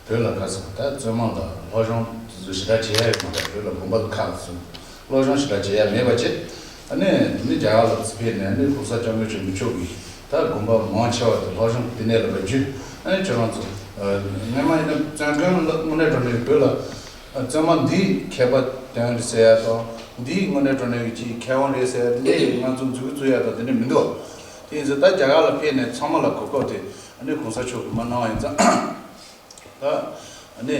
བོད་ལ་ག་སོ་ད་བཙུན་མ་ལ་སློབ་སྦྱོང་དེ་ཚོ་ཞེ་དྲག་བྱེད་ཡ་ཡོད་མ་རེད། བོད་ལ་དགོན་པ་ལ་ཁག་སོ་སློབ་སྦྱོང་ཞེ་དྲག་བྱེད་ཡ་མེད་པ་བྱས། ཨ་ནི་དེ་ནི་རྒྱ་གར་ལ་ཕེབས་ནས་ནི་གོང་ས་སྐྱབས་མགོན་ཆེན་པོ་མཆོག་གིས་ད་དགོན་པ་མང་ཆེ་བ་དེ་སློབ་སྦྱོང་དེ་ནས་ལ་བ་བརྒྱུད། ཨ་ནི་ཁྱོད་རང་ཚོ་སྔོན་མ་ཡིན་ན་བཙུན་དགོན་ལ་དངོས་གནས་དྲང་གནས་བོད་ལ་བཙུན་མ་འདིས་མཁས་པ་དོན་རེད་ཟེར་ཡ་དང་། འདིས་དངོས་གནས་དྲང་གནས་ཀྱི་མཁས་དབང་རེད་ཟེར་ཡ་དེ་འདྲས་ང་ཚོ་མཛུབ་གུ་བཙུགས་ཡ་དང་དེ་འདྲས་མི་འདུག་དེ་ཡིན་ཙང་ད་རྒྱ་གར་ལ་ཕེབས་ནས་ཚང་མ་ལ་གོ་སྐབས་དེ་ཨ་ནི་གོང་ས་མཆོག་གིས་མ་གནང་བ་ཡིན་ཙང་། ད་ཨ་ནི་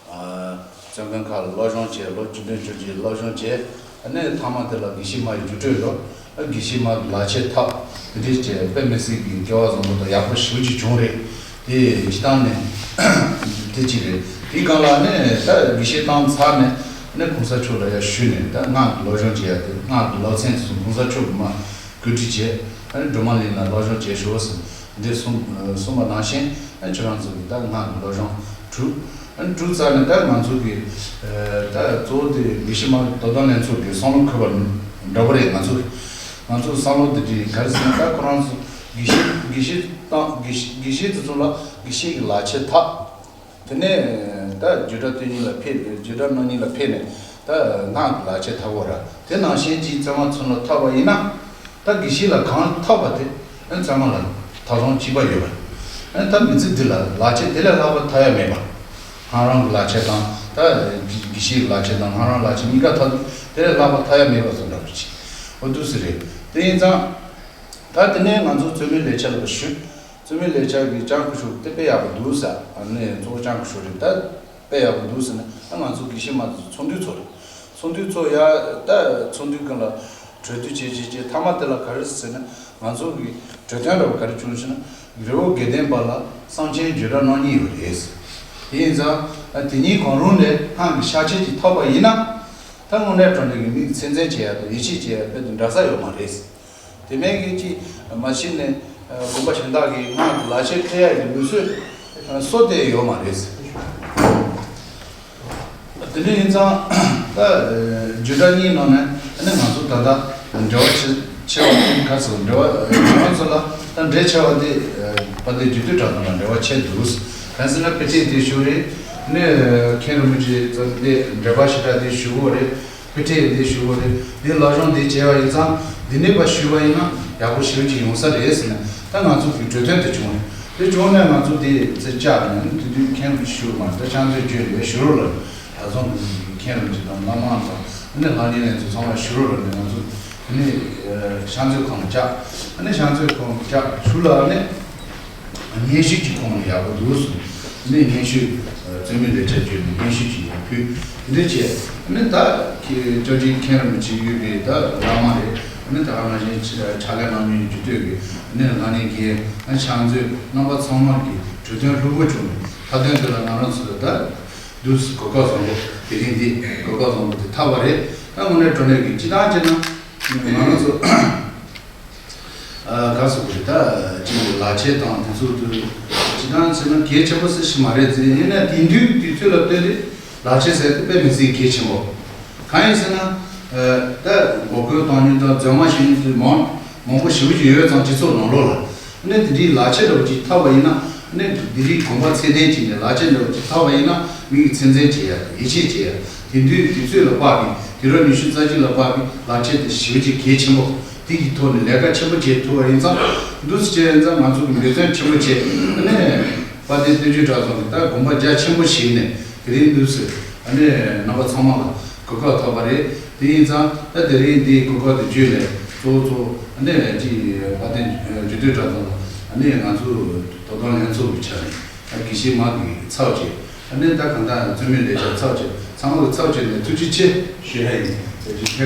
བཙུན་དགོན་ཁག་ལ་སློབ་སྦྱོང་བྱས། ལོ་བཅུ་བདུན་བཅུ་བརྒྱད་སློབ་སྦྱོང་བྱས། ཨ་ནི་མཐའ་མ་དེ་ལ་དགེ་བཤེས་མ་ཡི་རྒྱུགས་སྤྲོད་འགྲོ། ཨ་དགེ་བཤེས་མ་གི་ལག་ཁྱེར་ཐོབ། དེ་འདྲས་བྱས་དཔེ་མི་སྲིད་ཀྱི་སྐལ་བ་བཟང་པོ་དང་ཡག་པོ་ཞེ་པོ་ཅིག་བྱུང་རེད། དེ་སྤྱི་བཏང་ནས་དེ་གཅིག་རེད། དེའི་སྒང་ལ་ནི་ད་དགེ་བཤེས་བཏང་ཚར་ནས་ནི་གོང་ས་མཆོག་ལ་ཡར་ཞུས་ནས་ད་སྔགས་ཀྱི་སློབ་སྦྱོང་བྱེད་ཡ་དེ་སྔགས་ཀྱི་སློབ་ཚན་དེ་ཚོ་གོང་ས་མཆོག་གིས་མར་བཀོད་སྒྲིག་བྱས། ཨ་ནི་སྒྲོལ་མ་གླིང་ལ་སློབ་སྦྱོང་བྱེད་ཤོག་ཟེར་འདི་གསུངས་གསུངས་པ་ནང་བཞིན། ཨ་ཁྱོད་རང་ཚོ་གིས་ད་སྔགས་ཀྱི་སློབ་སྦྱོང་གྲུབ། ཨ་ནི་གྲུབ་ཚར་ནས་ད་ང་ཚོ་གི་ད་གཙོ་བོ་དེ་དགེ་བཤེས་མ་དོ་དམ་ལྷན་ཚོགས་ཀྱི་བསམ་བློ་འཁོར་བ་འདྲ་པོ་རེད། ང་ཚོ་ང་ཚོ་བསམ་བློ་དེ་འདྲའི་ག་རེ་ཟེར་ན། ད་ཁོ་རང་ཚོ་དགེ་བཤེས་དགེ་བཤེས་དང་དགེ་བཤེས་དགེ་བཤེས་དེ་ཚོ་ལ་དགེ་བཤེས་ཀྱི་ལག་ཁྱེར་ཐོབ། དེ་ནས་ད་རྒྱུད་གྲྭ་སྟོན་གཉིས་ལ་ཕེབས། རྒྱུད་གྲྭ་གནང་གཉིས་ལ་ཕེབས་ནས་ད་སྔགས་ཀྱི་ལག་ཁྱེར་ཐོབ་པ་ར། དེ་ནང་བཞིན་གྱི་བཙུན་མ་ཚུན་ལ་ཐོབ་པ་ཡིན་ན། ད་དགེ་བཤེས་ལ་གང་ཐོབ་པ་དེ་ཨ་བཙུན་མ་ལ་ཐོབ་ཐང་གཅིག་པ་ཡོད་པ། ཨ་ད་མི་ཚེ་འདི་ལ་ལག་ཁྱེར་དེ་ལས་ལྷག་པ་ཐོབ་ཡ་མེད་པ། ཁོ་རང་གི་ལག་ཁྱེར་དང་ད་དགེ་བཤེས་ཀྱི་ལག་ཁྱེར་དང་ཁོ་རང་ལག་ཁྱེར་གཉིས་ཀ་ཐོབ། དེ་ལས་ལྷག་པ་ཐོབ་ཡ་མེད་པ་བཟོ་འདྲ་པོ་ཅིག་འོ་འདུག་སེ་རེད། དེ་ཡིན་ཙང་ད་དེ་ནས་ང་ཚོ་བཙུན་མའི་ལས་བྱེད་ལ་ཞུ། བཙུན་མའི་ལས་བྱེད་ཀྱི་ལྕགས་སྐུ་ཞབས་དེ་དཔེ་ཡག་པོ་འདུག་ཟེར། ཨ་ནི་གཙོ་བོ་ལྕགས་སྐུ་ཞབས་རེད། ད་དཔེ་ཡག་པོ་འདུག་ཟེར་ནས་ད་ང་ཚོ་དགེ་བཤེས་མ་དེ་ཚོ་ཚོགས་འདུ་ཚོགས་རེད། ཚོགས་འདུ་ཚོགས་ཡ་ད་ཚོགས་འདུའི་སྒང་ལ་གྲོས་བསྡུར་བྱེད་བྱེད་བྱེད་མཐའ་མ་དེ་ལ་ག་རེ་ཟེར་ན། ང་ཚོ་གི་གྲོས་དོན་འདྲ་བོ་ག་རེ་བྱུང་ཟེར་ན། རི་བོ་དགེ་ལྡན་པ་ལ་གསང་ཆེན་བརྗོད་གྲྭ་གནང་གཉིས་ཡོད་རེད། དེ་ཡིན་ཙང་ཨ་དེ་གཉིས་གང་རུང་ནས་སྔགས་ཀྱི་ཤ་ཆེན་གྱི་ཐོབ་པ་ཡིན་ན། ད་དངོས་གནས་དྲང་གནས་ཀྱི་མིག་གི་ཚད་འཛིན་བྱེད་ཡ་དང་ཡིད་ཆེས་བྱེད་ཡ་དཔེ་དེ་འདྲ་ས་ཡོད་མ་རེད། དེ་མིན་གྱི་ཅིག་མ་གཞི་ནས་དགོན་པ་གཞན་དག་གིས་སྔགས་ཀྱི་ལག་ཁྱེར་སྤྲད་ཡ་གི་ལུགས་སྲོལ་གསོ་དེ་ཡོད་མ་རེད། དེ་འདྲ་ཡིན་ཙང་ད་རྒྱུད་གྲྭ་གཉིས་ནང་ནས་ཨ་ནི་ང་ཚོ་ད་ལྟ་འབྲེལ་བ་ཆེ་ཆེ་བ་ག་ཚོད་འབྲེལ་བ་ང་ཚོ་ལ་ད་འབྲེལ་ཆེ་བ་དེ་དཔལ་ལྡན་རྒྱུད་སྟོད་གྲྭ་ཚང་ལ་འབྲེལ་བ་ཆེ་འདུག་གང་ཟེར་ན་དཔེ་ཁྲིད་དེ་ཞུ་རེད། ཨ་ནི་མཁན་རིན་པོ་ཆེ་ཚོ་དེ་འབྲེལ་བ་ཞེ་དྲག་དེ་ཞུ་གི་རེད། དཔེ་ཁྲིད་འདི་ཞུ་བ་རེད། འདི་སློབ་སྦྱོང་འདི་བྱས་པ་ཡིན་ཙང་འདི་ནས་ཕར་ཞུས་པ་ཡིན་ན་ཡག་པོ་ཞེ་པོ་ཅིག་ཡོང་ས་རེད་ཟེར་ནས་ད་ང་ཚོ་གི་གྲོས་མཐུན་དེ་བྱུང་རེད། དེ་བྱུང་ནས་ང་ཚོ་དེ་ཚེ་བཅར་ནས་དེ་དུས་མཁན་རིན་པོ་ཆེ་ཞུ་བ་མ་རེད། ད་ཕྱག་མཛོད་བརྒྱུད་ནས་ཞུ་རོགས་ལ་ད་ཚོང་གི་མཁན་རིན་པོ་ཆེ་དང་བླ་མ་དང་ཨ་ནི་ལྷ་གནས་ལྷན་ཚོགས་ཚང་མ་ཞུ་རོགས་ལ་ནས་ང་ཚོ་དེ་ནས་ཕྱག་མཛོད་ཁང་ལ་བཅར། ཨ་ནི་ཕྱག་མཛོད་ཁང་ལ་བཅར་ཞུ་ལ་ཨ་ནི། སྙན་ཞུ་གཅིག་ཁོང་ལ་ཡག་པོ་འདུག་གསུངས། ནས་སྙན་ཞུ་བཙུན་མའི་ལས་བྱ་བརྗོད་ནས་སྙན་ཞུ་གཅིག་ཡང་ཕུལ། འདི་བྱས་ནས་ད་ཁྱེད་ཅོ་ཅིག་མཁན་རིན་པོ་ཆེ་ཡོད་པའི་ད་བླ་མ་རེད། ནས་ད་ག་ནང་བཞིན་ཕྱག་ལས་གནང་མྱོང་རྒྱུད་སྟོད་ཀྱི་ནས་ལྷ་གནས་དགེ་ཕྱག་མཛོད་རྣམ་པ་ཚང་མ་གི་གྲོས་མཐུན་ལྷུག་པོ་བྱུང་ནས་མཐའ་དོན་དེ་ལ་ང་རང་ཚོ་ད་འདུག་གོ་སྐབས་བཟང་པོ་དེ་རིང་འདི་གོ་སྐབས་བཟང་པོ་དེ་ཐོབ་པ་རེད། ད་དངོས་གནས་དྲང་གནས་ཀྱི་སྤྱི་བཏང་བྱས་ན་ང་རང་ཚོ། ག་སོགས་རེད། ད་ཅིག་ལག་ཁྱེར་དང་དེ་ཚོ་དུ་སྤྱི་བཏང་བྱས་ན་གལ་ཆེན་པོ་ཟེར་ཞིག་མ་རེད་ཟེར། ཡིན་ན་དེང་དུས་དུས་ཚོད་ལ་ལྟོས་ཏེ་ལག་ཁྱེར་ཟེར་དེ་དཔེ་མི་སྲིད་གལ་ཆེན་པོ། གང་ཡིན་ཟེར་ན། ད་མགོ་སྐོར་གཏོང་མྱོང་དང་རྫུན་མ་བཤད་མྱོང་དུ་མང་མང་པོ་ཞེ་པོ་ཅིག་ཡོད་ཙང་སྤྱི་ཚོགས་ནང་ལོགས་ལ། ནས་དེ་འདྲའི་ལག་ཁྱེར་འདྲ་བོ་ཅིག་ཐོབ་པ་ཡིན་ན། ནས་དེ་འདྲའི་གོམ་པ་ཚད་ལྡན་ཅིག་ནས་ལག་ཁྱེར་འདྲ་བོ་ཅིག་ཐོབ་པ་ཡིན་ན་མི་ཡི་ཚད་འཛིན་བྱེད་ཡ་དང་ཡིད་ཆེས་བྱེད་ཡ། དེང་དུས་དུས་ཚོད་ལ་དཔག་པའི་དུས་རབས་ཉི་ཤུ་རྩ་གཅིག་ལ་དཔག་པའི་ལག་ཁྱེར་དེ་ཞེ་པོ་ཅིག་གལ་ཆེན་པོ། དེ་གི་ཐོག་ནས་ལས་ཀ་ཆེན་པོ་བྱེད་ཐུབ་པ་ཡིན་ཙང་། འདུག་སེ་བྱས་ཡིན་ཙང་ང་ཚོ་གི་འབད་བརྩོན་ཆེན་པོ་བྱས། ནས་དཔལ་ལྡན་བསྟན་བཅོས་གྲྭ་ཚང་གི་ད་དགོངས་པ་རྒྱ་ཆེན་པོ་བཞེས་ནས་དེ་རིང་འདུག་སེ་ཨ་ནི་རྣམ་པ་ཚང་མ་ལ་གོ་སྐབས་ཐོབ་པ་རེད། དེ་ཡིན་ཙང་ད་དེ་རིང་འདིའི་གོ་སྐབས་དེ་བརྒྱུད་ནས་གཙོ་བོ་གཙོ་བོ་ཨ་ནི་ཅིག་དཔལ་ལྡན་རྒྱུད་སྟོད་གྲྭ་ཚང་ལ་ཨ་ནི་ང་ཚོ་དོ་དམ་ལྷན་ཚོགས་ཀྱི་ཆ་ནས་ད་དགེ་བཤེས་མ་གི་ཚབ་བྱས། ཨ་ནི་ད་གང་ལྟར་རྩོད་མེད་ལས་བྱ་ཚར་བཅད། ཚང་མ་ལ་ཚར་བཅད་ནས་ཐུགས་རྗེ་ཆེ་ཞུ་ཡ་ཡིན། ཐུགས་རྗེ་ཆེ།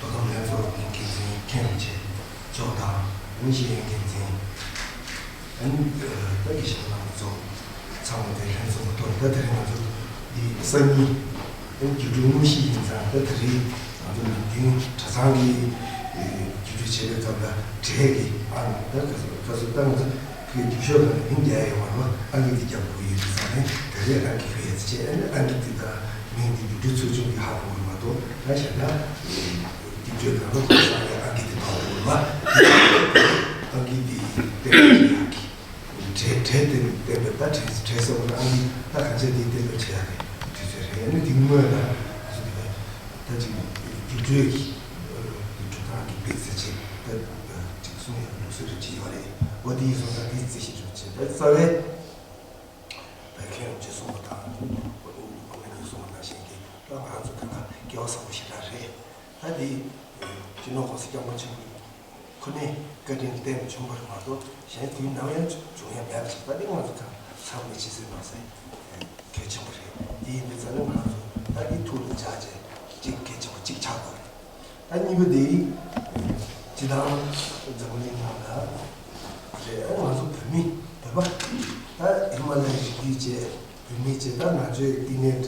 དོ་དམ་ལྷན་ཚོགས་ཀྱི་འགན་འཛིན་མཁན་རིན་ཆེན་མཆོག་དང་། ཨ་ནི་ཤེས་ཡོན་འགན་འཛིན། ཨ་ནི་ད་དགེ་བཤེས་རྣམ་པ་ཚོ་ཚང་མ་དེ་ལྷན་ཚོགས་མ་གཏོགས། ད་དེ་རིང་ང་ཚོ་འདི་སང་ཉིན་ཨ་ནི་རྒྱུགས་སྤྲོད་དངོས་གཞི་ཡིན་ཙང་། ད་དེ་རིང་ང་ཚོ་ནམ་རྒྱུན་གྲྭ་ཚང་གི་རྒྱུགས་སྤྲོད་བྱེད་པའི་སྐབས་ལ་གྲལ་གྱི་ཨ་ནི་ད་ག་ཚོད་ག་ཚོད་ད་ང་ཚོ་གི་རྒྱུགས་ཤོག་ནང་ལ་མིང་རྒྱག་ཡོད་མ་རེད་པ། ཨང་ཀི་འདི་རྒྱག་དགོས་ཡོད་དུས་ཙང་ནས། དེ་རེད། ཨང་ཀི་ཕུལ་ཡས་ཅེས། ཨ་ནི་ཨང་ཀི་འདི་དང་མིང་འདི་རྒྱུགས་སྤྲོད་ཚོགས་ཆུང་གིས་ཧ་གོ་གི་མ་གཏོགས། ད་གཞན་དག་རྒྱུགས་སྤྲོད་གང་རུང་གོ་ས་ནས་ཨང་ཀི་འདི་ཕབ་དགོས་རེད་པ། ཨང་ཀི་འདི་སྟེང་དུ་ཡག་གི་གྲས་གྲས་དེ་བསྟན་པའི། ད་གྲས་གྲས་ཟེར་བ་ན་ཨང་ཀི་ད་གང་བྱས་འདི་གཏན་འབེབས་བྱེད་ཡག་གི་དུས་ཚོད་རེད། ཨ་ནི་འདི་སྔོན་ལ་ང་ཚོ་འདི་ད་ཅིག་རྒྱུགས་སྤྲོད་ཀྱི་འགྲོ་སྟངས་ཀྱི་དཔེ་ཆ་ཅིག་ད་ཅིག་གསུང་ཡག་ལུགས་སྲོལ་རེ་ཅིག་ཡོད་རེད། འོ་དེ་ཡིན་སོང་ཙང་དེ་རྩིས་ཞིབ་ཅིག་བྱས། ད་རྩ་བའི་བོད་མཁན་རིན་ཆེན་གསུངས་པ་དང་། ཨ་མ་གཉིས་གསུངས་པ་ནང་བཞིན་གྱི་ད་ང་ཚོ་ད་ལྟ་སྐལ་བ་བཟང་པོ་ཞེ་དྲག་རེད། ད་འདི་སྤྱི་ནོར་༸གོང་ས་༸སྐྱབས་མགོན་ཆེན་པོ་ཁོ་ནས་བཀའ་དྲིན་བརྟེན་ནས་བྱུང་བ་རེད་མ་གཏོགས། གཞན་དུས་ནམ་ཡང་བྱུང་ཡ་མེད་པ་ཞིག་ད་འདི་ང་ཚོ་ཚང་མས་ཕྱི་གསལ་ནང་གསལ་གལ་ཆེན་པོ་རེད། འདི་ཡིན་པའི་ཙང་ནི་ང་ཚོ་ད་འདི་ཐུགས་ལ་འཇགས་བྱས་གཅིག་གལ་ཆེན་པོ་གཅིག་ཆགས་དགོས་རེད། ད་གཉིས་པ་དེ་སྤྱི་བཏང་འཛམ་བུ་གླིང་ནང་ལ་རེད། ང་ཚོ་བོད་མི་བོད་པ་ད་ཧི་མ་ལ་ཡའི་རི་རྒྱུད་བཅས་བོད་མི་བཅས་ད་ང་ཚོའི་བསྟི་གནས་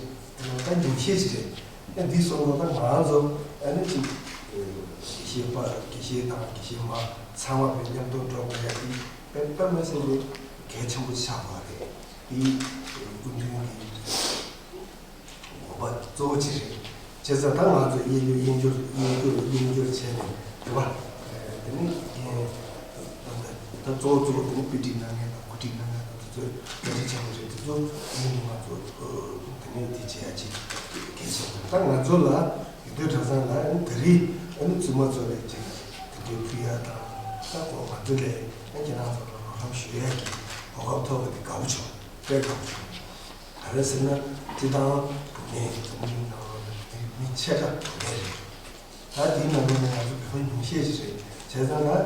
ད་ཉུང་ཤས་ཤིག་རེད། ཨ་འདི་སོང་ཙང་ད་ང་ཚོ་ཨ་ནི་ཅིག་དགེ་བཤེས་པ་དགེ་བཤེས་དང་དགེ་བཤེས་མ་ཚང་མ་བོད་མཉམ་དུ་འགྲོ་དགོས་ཡ་དེ་དཔེ་དཔེ་མི་སྲིད་པའི་གལ་ཆེན་པོ་ཆགས་པ་རེད། དེ་སྐུ་མདུན་གྱི་དགོངས་པ་གཙོ་བོ་གཅིག་རེད། བྱས་ཙང་ད་ང་ཚོས་གཡས་བསྐྱོད་གཡོན་སྐྱོད་གཡས་བསྐྱོད་གཡོན་སྐྱོད་བྱས་ནས་རེད་པ། དེ་ནས་ད་གཙོ་བོ་གཙོ་བོ་དེ་ནི་དཔེ་ཁྲིད་གནང་མཁན་དང་གོ་སྒྲིག་གནང་མཁན་དང་དེ་ཚོའི་བཀའ་དྲིན་ཆེན་པོ་རེད། དེ་ཚོ་ནི་ང་ཚོ་དེ་ནས་དེ་བྱེད་ཡ་ཅིག་གལ་ཆེན་པོ་རེད། ད་ང་ཚོ་ལ་ཡུལ་དུས་གྲྭ་ཚང་ལ་ཨ་ནི་ད་རེས་ཨ་ནི་བཙུན་མ་ཚོ་ལ་ཅིག་དེ་འདྲའི་ཕུལ་ཡ་དང་། ད་གོ་ང་ཚོ་ལས་ཨ་ཁྱེད་རང་ཚོ་ལ་རོགས་རམ་ཞུ་ཡ་གི་གོ་སྐབས་ཐོབ་པ་དེ་དགའ་པོ་བྱུང་། དཔེ་དགའ་པོ་བྱུང་། ག་རེ་ཟེར་ན་སྤྱི་བཏང་བུད་མེད་འཛམ་བུ་གླིང་ནང་ལོགས་ལ་མི་ཕྱེད་ཀ་བུད་མེད་རེད། ད་དེའི་ནང་ལོགས་ནས་ང་ཚོ་བོད་པ་ཉུང་ཤས་ཤིག་རེད། བྱས་ཙང་ང་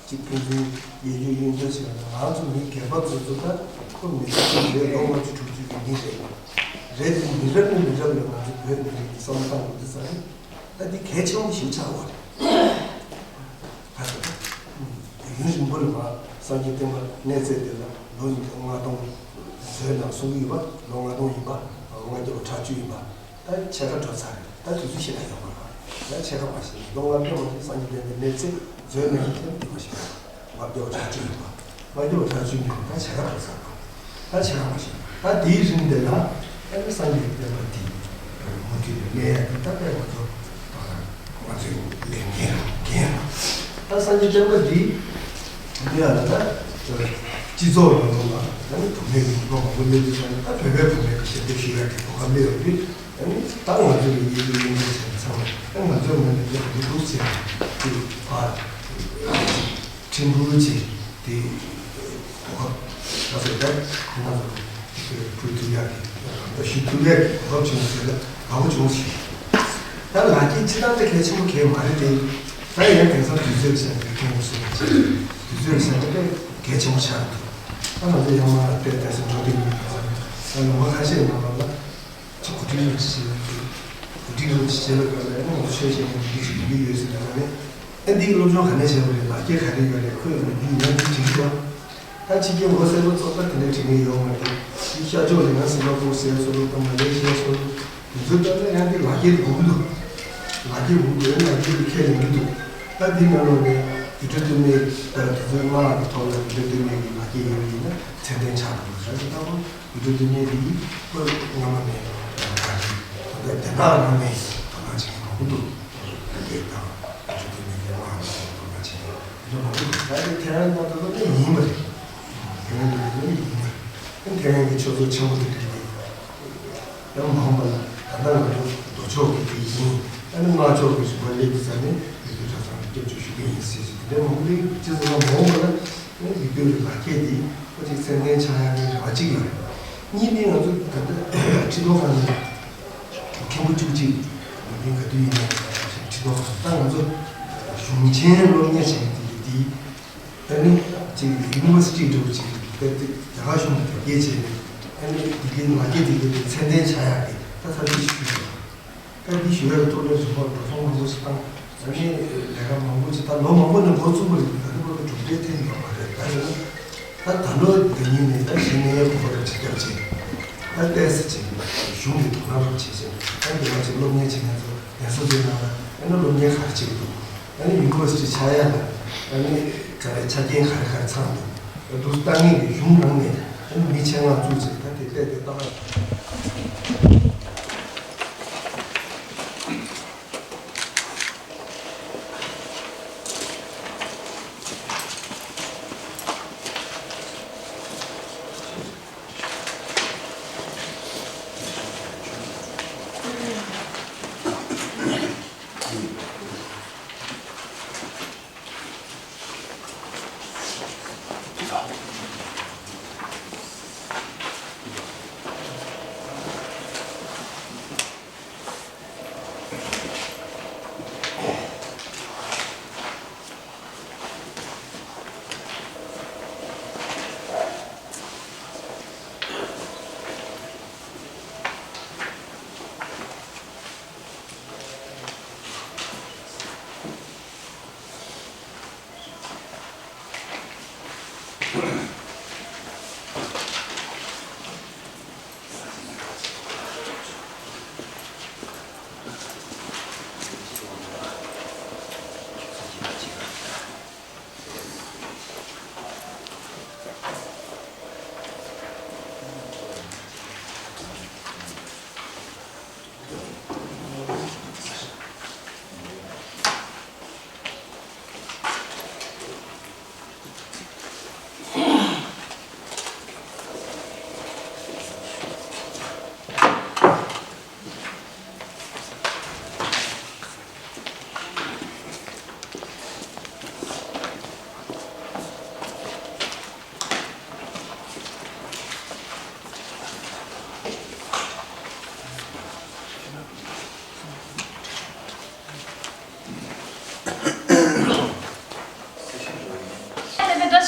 གཅིག་ཕན་ཚུན་གཡས་བསྐྱོད་གཡོན་སྐྱོད་བྱས་ན། ང་ཚོ་མི་སྒེར་པ་ཚོ་ཚོ་ད་ཁོ་མི་ཚེ་གཅིག་རེད། ལོ་ལྔ་བཅུ་དྲུག་ཅུ་གི་མི་རེད། རེད་དེ་མི་རབས་ནས་མི་རབས་ལ་ང་ཚོ་བོད་མི་རིགས་ཀྱི་བསམ་བློ་བཏང་དགོས་དུས་ཙང་ནི། ད་འདི་གལ་ཆེན་པོ་ཞིག་ཆགས་པ་རེད། ད་ཡུན་རིང་པོ་ལ་མ་སངས་རྒྱས་བསྟན་པ་གནས་ཚད་དེ་ལ་ལོ་ཉིས་སྟོང་ལྔ་སྟོང་ཟེར་ནས་གསུང་གི་ཡོད་པ། ལོ་ལྔ་སྟོང་ཡིན་པ། ལྔ་བརྒྱ་ལོ་ཁྲག་བཅུ་ཡིན་པ། ད་ཕྱེད་ཀ་འགྲོ་ཚར་རེད། ད་དུས་ཚོད་ཞེ་དྲག་ཡོད་མ་རེད། ད་ཕྱེད་ཀ་མ་ཤེས། ཉིས་སྟོང་ལྔ་བརྒྱ་མ་ཤེས། སངས་རྒྱས་བསྟན་པའི་གནས་ཚད་འཛོལ་ན་ཡང་དེ་མ་ཤེས། ལྔ་བརྒྱ་ལོ་ཁྲག་བཅུ་ཡིན་པ། ལྔ་བརྒྱ་ལོ་ཁྲག་བཅུ་ཡིན་པ། ད་ཕྱེད་ཀ་འགྲོ་ཚར་རེད། ད་ཕྱེད་ཀ་མ་ཤེས། ད་དེའི་རིང་དེ་ལ་ཨ་ནི་སངས་རྒྱས་ཀྱི་བསྟན་པ་འདི་མུ་མཐུད་ནས་གནས་ཡ་དེ་ད་དཔེ་ང་ཚོ་ང་ཚོའི་ལས་འགན་རེད། འགན་རེད། ད་སངས་རྒྱས་བསྟན་པ་འདི་འདི་ཡ་ལ་ད་སྤྱི་ཚོགས་ནང་ལོགས་ལ་ད་ནི་བུད་མེད་ཀྱི་མི་ཚོགས་མང་པོ་སླེབས་དུས་ཙང་ནས། ད་བོད་པའི་བུད་མེད་ཀྱི་ཞབས་འདེགས་ཞུ་ཡ་གི་གོ་སྐབས་སླེབས་ཡོང་དུས། ཨ་ནི་ད་ང་ཚོ་ལ་ཡིད་ཆེས་ཡོད་མཁན་ཚང་མ་ཨ་ང་ཚོའི་ངོས་ནས་ཀྱང་འདི་འདུག་ཟེར་ནས་ཨ་ཁྲིམས་དཔོན་ཆེ་དེ་གོ་སྐབས་ད་ཟེར་ད་ང་ཚོ་ཕུལ་ཐུབ་ཡག་གི་ཞུ་ཐུབ་ཡག་གི་གོ་སྐབས་བྱུང་ཟེར་ལ་དགའ་པོ་བྱུང་ཟེར། ད་ལག་འཁྱེར་སྤྱི་བཏང་དེ་གལ་ཆེན་པོ་གལ་མ་རེད་དེ། ད་ཡང་དེང་སང་དུས་ཚོད་ཟེར་ནས་ཁྱོད་ཚོ་དུས་ཚོད་ཟེར་ནས་དཔེ་གལ་ཆེན་པོ་ཆགས་འདུག་ད་ང་ཚོ་ཡང་མ་དེ་དེང་སང་འགྲོ་དུས་ཡིན་ད་ལོ་ངོ་ཁ་ཤས་ནང་ལོགས་ལ། ཅིག་གོ་སྒྲིག་རོགས་ཅིག་བྱེད་ལ། གོ་སྒྲིག་རོགས་ཅིག་བྱེད་ལ་ག་ལ་ཡང་ང་ཚོ་ཆོས་བཤད་མཁན་འདི་ཅིག་ཡོང་གི་ཡོད་ཟེར་ལ། ཨ་ནི་ཨ་འདིའི་སློབ་སྦྱོང་ག་ནས་བྱས་པ་རེད། ལག་འཁྱེར་ག་རེ་ཡོད་རེད། ཁོས་ཡང་རྒྱུས་ཡང་འདི་དྲིས་ཤོག་ད་ཕྱི་རྒྱལ་ངོ་གསལ་པོ་ཙོག་པ་དེ་འདྲ་དྲི་མཁན་ཡོད་མ་རེད། དེ་ཤར་ཕྱོགས་ལ་ཡང་སིང་ག་པུར་ཟེར་སོ་ལོ་དང་མ་ལེ་ཤི་ཡ་སོ་ལོ་དེ་ཚོའི་སྟབས་ན་ཡང་འདི་ལག་འཁྱེར་དགོས་ཀྱི་འདུག་ལག་འཁྱེར་དགོས་ཀྱི་འདུག་ལག་འཁྱེར་གྱི་ཁས་ལེན་གྱི་འདུག་ད་འདི་ནང་ལོགས་ནས་ཡུལ་གྲུ་སྟོད་སྨད་ད་དེ་ཚོའི་མངའ་གི་ཐོག་ལ་ཡུལ་གྲུ་སྟོད་སྨད་ཀྱི་ལག་འཁྱེར་ཡོད་པ་ཡིན་ན་ཚད་ལྡན་ཆགས་འགྲོ་གི་རེད། ད་ལྟ་བུ། ཡུལ་གྲུ་སྟོད་སྨད་འདི་ཁོ་སྔ་མ་ནས་ད་རེད། ད་ལྟ་རྒྱ་ནག་ནང་ནས་དོ་སྣང་བྱེད་མཁན་མང་པོ་འདུག་ད་ལྟའི་དང་ཡུལ་གྲུ་སྟོད་སྨད་ཀྱི་དམག་ལ་དོ་སྣང་བྱེད་མཁན་འདི་འདྲ་མང་པོ་འདུག་ད་དེ་ཐེ་ཝན་ནང་དུ་ནི་ཡིན་པ་རེད། ཐེ་ཝན་དུ་ནི་ཡིན་པ་རེད། ཐེ་ཝན་གྱི་ཆོས་ཚོགས་ཆེན་པོ་དེ་འདྲ་རེད། ཡང་མ་འོངས་པ་ལ་ད་ལྟ་ང་ཚོ་མདོ་ཕྱོགས་ཀྱི་དེ་ཡིན། ཨ་ནི་སྔགས་ཕྱོགས་ཀྱི་རིག་པ་སླེབས་དུས་ཙ་ནས་ཡུལ་དུས་གྲྭ་ཚང་གི་སྐྱབས་བཅོལ་ཞུ་གི་ཡིན་ཟེར་ཞིག་དེ་འདྲའི་མང་པོ་སླེབས་ཡོད། སྤྱི་ཚོགས་ལ་མ་འོངས་པ་ལ་ཡུལ་སྐོར་གྱི་ལག་འཁྱེར་དེ་ཁོ་ཅིག་ཚད་ལྡན་ཆགས་ཡག་གི་རེ་བ་གཅིག་ཡོད་རེད། གཉིས་ནི་ང་ཚོ་ད་ལྟ་ཁྲི་ཐོག་ཁང་ནས་ ཕྲུ་གུ་བཅུ་གཅིག་ཡིན་ག་དུས་ཡིན་ན་ཁྲིད་ཐོག་ད་ང་ཚོ་གཞུང་ཆེན་སློབ་གཉེར་བྱེད་མཁན་དེ་དེ་ད་ནི་ཅིག་ཡུ་ནི་ཝར་སི་ཊི་འདྲ་བོ་ཅིག་དེ་རྒྱ་གར་གཞུང་གི་དར་རྒྱས་བྱས་ནས་ཨ་ནི་ལྡི་ལི་མ་སྐྱེས་དེ་གའི་ཚད་ལྡན་ཆགས་ཡག་གི་ད་ཐབས་ཤེས་ཤིག་ཞུས་ཡོད། ད་འདི་ཞུ་ཡག་གི་ཐོག་ནས་རིམ་པར་འགྲོ་སོང་མང་པོ་ཞིག་བཏང་། ཨ་ནི་ལས་ཀ་མང་པོ་ཞིག་ད་ལོ་མང་པོ་ནས་འགོ་བཙུགས་པ་རེད། ད་ནི་བར་དུ་གྲུབ་འབྲས་ཐོན་ཡོད་མ་རེད། ད་ཡིན་ན་ད་ད་ལོ་འདི་ཉིད་ནས་ད་གཞི་ནས་གོ་བ་རེ་ཁྲིད་རྒྱབ་ཅིག་ད་ཏོག་ཙམ་ཅིག་གཞུང་གི་དོ་སྣང་རོགས་བྱེད་ཅིག་ད་འདི་ང་ཚོ་སློབ་གཉེར་བྱེད་མཁན་ཚོ་ལས་བཟོ་ཚོའི་ནང་ལ་ཨ་ནི་སློབ་གཉེར་ག་རེ་བྱེད་ཀྱི་འདུག་ཨ་ནི་ཡུ་ནི་ཝར་སི་ཊི་ཆགས་ཡག་ལ་ཨ་ནི་ག་རེ་ཆ་རྐྱེན་ག་རེ་ག་རེ་ཚང་འདུག་ད་འདུག་ལྟ་ངེས་ཀྱི་གཞུང་ནང་ནས་ཨ་ནི་མི་ཆེད་མངགས་བཙུགས་ཅིག་ད་དེ་བལྟས་ཏེ་ལྟ་བ།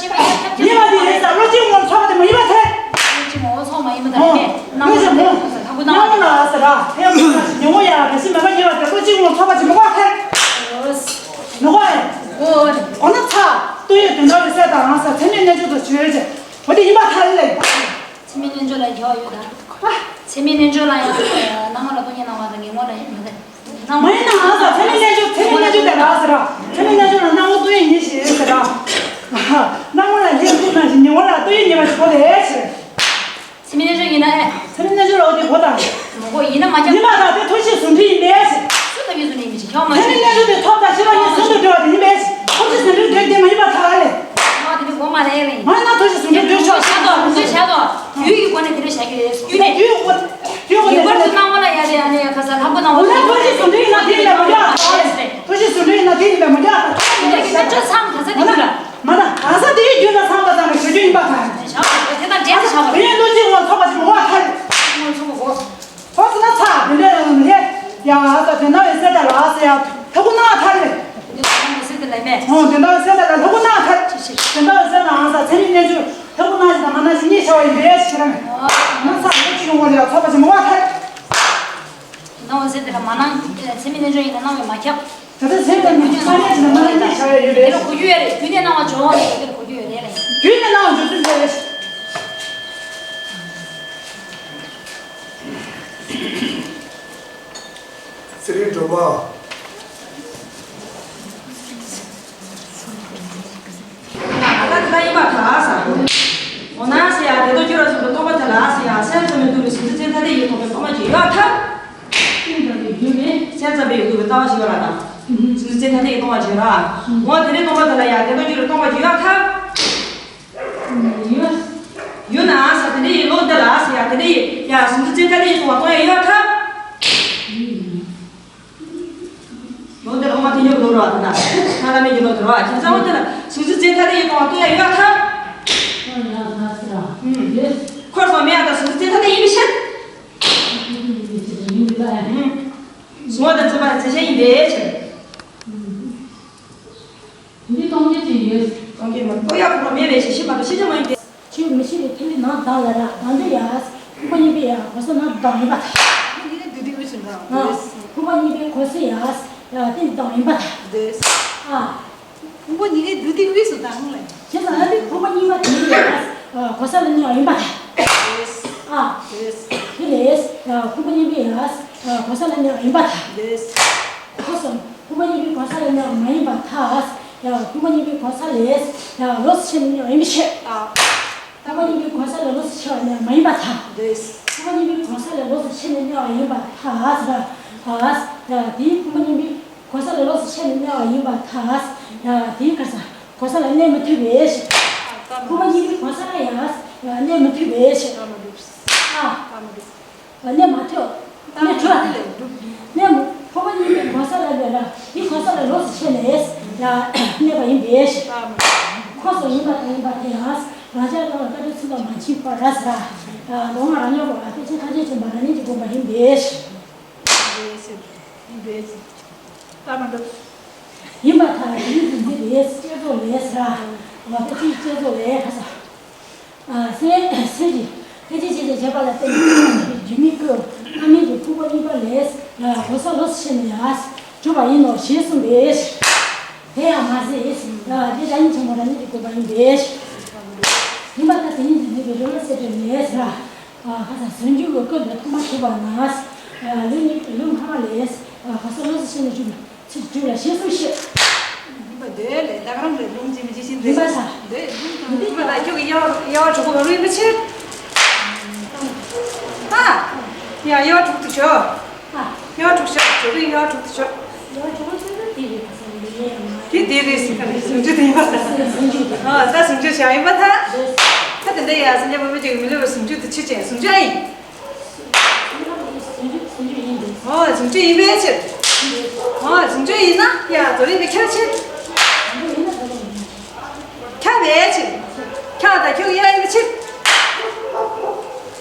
ཡིན་པ་དེ་རེད་ཟེར། བློ་གཅིག་ངོ་ཚོགས་པ་དེ་མ་ཡིན་པ་ཐལ། བློ་གཅིག་ངོ་ཚོགས་མ་ཡིན་པ་དེ་རེད། ཨོ། ནམ་ལ་ལ་ཟེར་ར། ཐལ་མོ་ལ་ཟེར་ར། ཐལ་མོ་ལ་ཟེར་ཉིན་མོ་ཡ་རེ་ཞིག་མེད་པ་ཡིན་པ་དེ་བློ་གཅིག་ངོ་ཚོགས་པ་ཅིག་མ་གོ་ཐལ། ནུ་གོ་ཨེ། ཨོ། གོ་ན་ཚ། ཏུ་ཡོད་དོན་དག་རེད་ཟེར་དང་ཟེར་ཚད་མའི་རྣལ་འབྱོར་དུ་བྱོས་ཅེས། འོ་དེ་ཡིན་པ་ཐལ་ལེ། ཚད་མའི་རྣལ་འབྱོར་ལ་རྒྱལ་བ་ཡོད་ད། ཚད་མའི་རྣལ་འབྱོར་ལ་ཡང་སྣང་བ་ལ་སྟོང་ཉིད་སྣང་བ་དང་ཉོན་མོངས་ལ་མི་ལྟ། མ་ཡིན་ན་ང་ཚོ་ཚད་མའི་རྣལ་འབྱོར་ཚད་མའི་རྣལ་འབྱོར་དེ་རག་ཟེར་ར། ཚད་མའི་རྣལ་འབྱོར་ལ་སྣང་བ་སྟོང་ཉིད་ངེས་ཤེས་ཟེར་ར། སྣང་བ་ལ་ལྷན་ཅིག་སྣང་ཞིང་ཉོན་མོངས་ལ་སྟོང་ཉིད་ངེས་པ་ཞིག་གོ་ལས་ཟེར། ཚད་མའི་རྣལ་འབྱོར་ཡིན་ན་ཨེ། ཚད་མའི་རྣལ་འབྱོར་ལ་འོ་དེ་གོ་དང་། མ་གོ་ཡིན་ན་མ་ཁྱབ། ཡིན་པ་དང་དེ་ཐོབ་བྱའི་ཟུང་འབྲེལ་ཡིན་པས་ཟེར། སུ་ཐོབ་བྱའི་ཟུང་འབྲེལ་ཡིན་པ་ཞིག་ཁྱོད་མ་ཚད་མའི་རྣལ་འབྱོར་དེ་ཐོབ་དང་ཤེས་པ་གཉིས་ཟུང་དུ་འབྲེལ་བ་དེ་ཡིན་པས་ཟེར། ཐོབ་བྱའི་ཟུང་འབྲེལ་འདོད་དེ་མ་ཡིན་པ་ཐལ་ལེ། ཨ་དེ་ནི་གོ་མ་རེད་ལེ། མ་ཡིན་ན་ཐོབ་བྱའི་ཟུང་འབྲེལ་འདོད་ཆོག་ཆོག་ཆོག་ཆོག་ཆོག་རྒྱུད་ཀྱི་སྒོ་ནས་དེ་འདྲ་བྱ་རྒྱུ་རེད། རྒྱུད་ནས། རྒྱུད་ཀྱི་སྒོ་ནས། ངེས་པར་དུ་སྣང་བ་ལ་ཡ་དེ་ཨ་ནི་ཁ་ས་ལྷ་སྐུ་སྣང་བ། འོ་ན་ཐོབ་བྱའི་ཟུང་འབྲེལ་ཡིན་ན་དེ་ཡིན་པ་མ་འདྲ། ཐོབ་བྱའི་ཟུང་འབྲེལ་ཡིན་ན་དེ་ཡིན་པ་མ་འདྲ། འོ་ན་དེ་ཚོ་ཚང་ག་ས་དེ་འདྲ། མ་ན་ག་ས་དེའི་རྒྱུད་ལ་ཚང་པ་ཚང་གི་ཞུ་རྒྱུ་ཡིན་པ་དང་། བྱ་བ་དེ་དང་འབྲེལ་བ་བྱ་བ་རེད། དེ་ཡང་བློ་གཅིག་ངོ་ཚོགས་པ་ཞིག་མ་བ་ཐལ། ངོ་ཚོགས་པ་གོ། ཧོ་ཟེར་ན་ཚ། དེ་འདྲ་ཡང་ལྷས། ཡ་ཨ་ས་དེ་ན་བའི་སེ་ད་ལ་ཨ་ས་ཡ་ཐ་གུ་ན་ཐལ་ལེ། དེ་ན་བའི་སེ་ད་ལ་མེད། ཧོ་དེ་ན་བའི་སེ་ད་ལ་ཐ་གུ་ན་ཐལ། དེ་ན་བའི་སེ་ད་ཨ་ས་ཚེ་རིང་གནས་ཚུལ་ཐ་གུ་ན་ཞིག་དང་མ་ན་ཞིག་གཉིས་བྱ་བ་ཡིན་པས་ཞིག་ར་མེད། ཨ་ས་བློ་གཅིག་ངོ་ལ་ཡ་ཚོགས་པ་ཞིག་མ་བ་ཐལ། དེ་ན་བའི་སེ་ད་ལ་མ་ན་ཚེ་མི་གནས་ཚུལ་ཡིན་ན་སྣང་བས་མ་ཁྱབ། ད་ལྟ་ཟེར་བ་ནི་ས་གནས་ཀྱི་ནང་ན་གཉིས་བྱ་བའི་ཡུལ་རེད། དེ་ལ་གོ་རྒྱུ་ཡོད་རེད། རྒྱུད་ནས་སྣང་བ་སྦྱོང་བ་ནི་དེ་ལ་གོ་རྒྱུ་ཡོད་རེད་ལ། རྒྱུད་ནས་སྣང་བ་སྦྱོང་ཚུལ་ཟེར་བའི། ཚེ་རིང་སྒྲོལ་མ། ད་ལྟ་ཡིན་པ་ད་ཟེར། འོ་ན་ཟེར་ཡ་དེ་དུས་རྒྱུ་ར་གསུམ་དུ་སྟོང་པ་དེ་ལ་ཟེར་ཡ་སེམས་ཙམ་མི་འདུག་པའི་གཟུང་འཛིན་ཅན་ཐ་དད་ཡིད་སྟོང་པའི་སྟོང་པ་ཅིག་ཡོད་ཐལ། སེམས་ཙམ་པའི་ཡུལ་ནི། སེམས་ཙམ་པའི་ཡུལ་འདུག་པའི་ལྟ་བ་ཞིག་ཡོད་ར་དང་། གཟུང་འཛིན་ཅན་ཐ་དད་ཡིད་སྟོང་པ་ཅིག་ཡོད་ར། འོ་དེ་ནས་སྟོང་པ་དེ་ལ་ཡ་དེ་དུས་རྒྱུ་ར་སྟོང་པ་ཅིག་ཡོད་ཐལ། ཡོད་ན་ཟེར་དེ་འདྲ་ཡི་ལོ་འདི་ལ་ཟེར་ཡ་དེ་འདྲ་ཡི་ཡ་གཟུང་འཛིན་ཅན་ཐ་དད་ཡིད་སྟོང་པ་སྟོང་ཡ་ཡོད་ཐལ། ལོ་འདི་ལ་འོ་མ་དེ་ཉོབ་ལོ་ར་དེ་ན་ང་ལ་མེད་ཀྱི་ལོ་འདི་ར་ཁྱེད་ཚང་འོ་དེ་ལ་གཟུང་འཛིན་ཅན་ཐ་དད་ཡིད་སྟོང་པ་སྟོང་ཡ་ཡོད་ཐལ། འཁོར་སོང་མེད་ཡ་ད་གཟུང་འཛིན་ཅན་ཐ་དད་ཡིན་མི་ཤེས། ངོ་དང་མཚུངས་པ་མཚན་ཅན་ཡིན་པའི་ཕྱིར། འདི་སྟོང་རྒྱུ་ཅན་ཡོད། སྟོང་རྒྱུ་མ་རྟོགས་ཡག་ཁོ་རང་མེད་པའི་ཕྱིར། ཤེས་པ་དང་ཤེས་བྱ་མ་ཡིན་ཏེ། ཆོས་མི་ཤེས་པའི་ཐིག་ལེ་ནང་བདག་ལ་ར་བདག་འཛིན་ཡ། ཁུངས་པ་གཉིས་པའི་ཡ་གོ་ས་ན་བདག་ཡིན་པ་དང་། ཁུངས་པ་གཉིས་པའི་གོ་ས་ཡ་དེ་བདག་ཡིན་པ་དང་། ཨ། ཁུངས་པ་གཉིས་ཀའི་དུས་དེ་དབུས་སུ་དང་ལ། བྱས་ཙང་ཨ་ནི་ཁུངས་པ་གཉིས་པ་དེ་ཡང་གོ་ས་ལ་གནས་པ་ཡིན་པ་དང་། ཨ། དེ་ལས་ཁུངས་པ་གཉིས་པའི་ཡང་གོ་ས་ལ་གནས་པ་ཡིན་པ་དང་། ཁོ་སོང་ཁུངས་པ་གཉིས་པའི་གོ་ས་ལ་གནས་པ་མ་ཡིན་པར་ཐལ། ཡང་ཁུངས་པ་གཉིས་པའི་གོ་ས་ལས་ཡང་ལོགས་སུ་ཕྱེ་ནས་གནས་པ་ཡིན་པའི་ཕྱིར། ཁུངས་པ་གཉིས་པའི་གོ་ས་ལས་ལོགས་སུ་ཕྱེ་བ་གནས་པ་མ་ཡིན་པར་ཐལ། ཁུངས་པ་གཉིས་པའི་གོ་ས་ལས་ལོགས་སུ་ཕྱེ་ནས་གནས་པ་ཡིན་པར་ཐལ། ཡང་དེའི་ཁུངས་པ་གཉིས་པའི་གོ་ས་ལས་ལོགས་སུ་ཕྱེ་ནས་གནས་པ་ཡིན་པར་ཐལ། ཡང་དེའི་ག་ས་གོ་ས་ལ་གནས་མི་ཐུབ་པའི་ཕྱིར། ཁུངས་པ་གཉིས་པའི་གོ་ས་ལ་ཡང་གནས་མི་ཐུབ་པའི་ཕྱིར། ཨ། གནས་མ་ཐུབ། གནས་མ་ཐུབ། གནས་མ་ཁུངས་པ་གཉིས་པའི་གོ་ས་ལ་ཡང་དེའི་གོ་ས་ལ་ལོགས་སུ་ཕྱེ་ནས་ཡང་གནས་པ་ཡིན་པའི་ཕྱིར། ཁོ་སོགས་ཡིན་པ་དང་ཡིན་པར་ཐལ། ཡང་རང་ཅག་རྣམས་ལ་བཀའ་དྲིན་མཚུངས་པ་མ་མཆིས་པར་ཟེར། མདོ་སྔགས་རང་ཉིད་པ་ཐེག་ཆེན་ཐམས་ཅད་མཁྱེན་པ་རང་ཉིད་ཀྱི་དགོངས་པ་ཡིན་པའི་ཕྱིར། ཡིན་པར་ཐལ། དེ་ནི་འདི་རེད། བསྐྱེད་རྫོགས་ལས་ཟེར། ལ་ད་ཅིག་བསྐྱེད་རྫོགས་ལས་ཁ་ས། སེམས་སེམས་ཀྱི་ཐེག་ཆེན་ཞེས་བྱ་བྱས་པ་ལ་བརྟེན་ནས་རྒྱུ་ཉིད་ཀྱི་རྣམ་སྨིན་གྱི་ཁུངས་པ་གཉིས་པ་ལས་གོ་ས་ལོགས་སུ་ཕྱེ་ནས་ཡང་གྲུབ་པ་ཡིན་ནོ་ཞེས་གསུངས་པས། དེ་ཡང་མ་ཟད། དེ་བདག་ཉིད་ཆེན་པོ་རང་ཉིད་ཀྱི་དགོངས་པ་ཡིན་པས། ཡིན་པར་ཐལ། དེ་ནི་འདི་རེད། རི་བོ་གསལ་བསྒྲགས་ལས་ཟེར། ཁ་སང་ཟུང་འཇུག་གི་སྐབས་ལ་ཐོག་མ་ཞུས་པ་ན། ལུང་གཉིས་ལུང་སྔ་མ་ལས་གོ་ས་ལོགས་སུ་ཕྱེ་ནས་གྲུབ་པའི་ཚུལ་སྒྲུབ་ལ་ཞེས་གསུངས་ཤིང་། ཡིན་པ་འདོད་ལས་ད་ག་རང་རེད། ལུང་ཇི་མི་ཇི་བཞིན་རེད། ཡིན་པ་དང་། འདོད་ལུང་དང་ཡིན་པ་དང་ཁྱོད་ཀྱི་དབྱེ་བ་དབྱེ་བ་དྲུག་པོ་ག་རེ་ཡིན་པ་ཕྱིར། ཨ། ཡ་དབྱེ་བ་དྲུག་ཏུ་བྱོས། ཨ། དབྱེ་བ་དྲུག་བྱོས། སྦྱོར་བའི་དབྱེ་བ་དྲུག་ཏུ་བྱོས། དབྱེ་བ་དྲུག་པོ་ཚོ་ན་དེ་རེད། ཁ་སང་ལས་ཡིན་ཡང་མ་དེ་དེ་རེད་ཟེར། ག་རེ་ཟུང་འཇུག་དེ་ཡིན་པ་དང་། ཟུང་འཇུག་དེ། ཨ། ད་ཟུང་འཇུག་བྱ་ཡིན་པ་དང་། ད་དེ་འདྲ་ཡ་སངས་རྒྱས་འཕགས་པའི་རྒྱུད་ཀྱི་མི་སླུ་བའི་ཟུང་འཇུག་དེ་ཕྱིར་ཅན་ཟུང་འཇུག་ཨ་ཡིན། ཨོ་ཟུང་འཇུག་ཡིན་པའི་ཕྱིར། ཨོ་ཟུང་འཇུག་ཡིན་ན་ཡ་རྫོགས་རིམ་པས་ཁྱབ་ཕྱིར། ཁྱབ་པའི་ཕྱིར། ཁྱབ་དང་ཁྱབ་ཡ་ཡིན་པའི་ཕྱིར།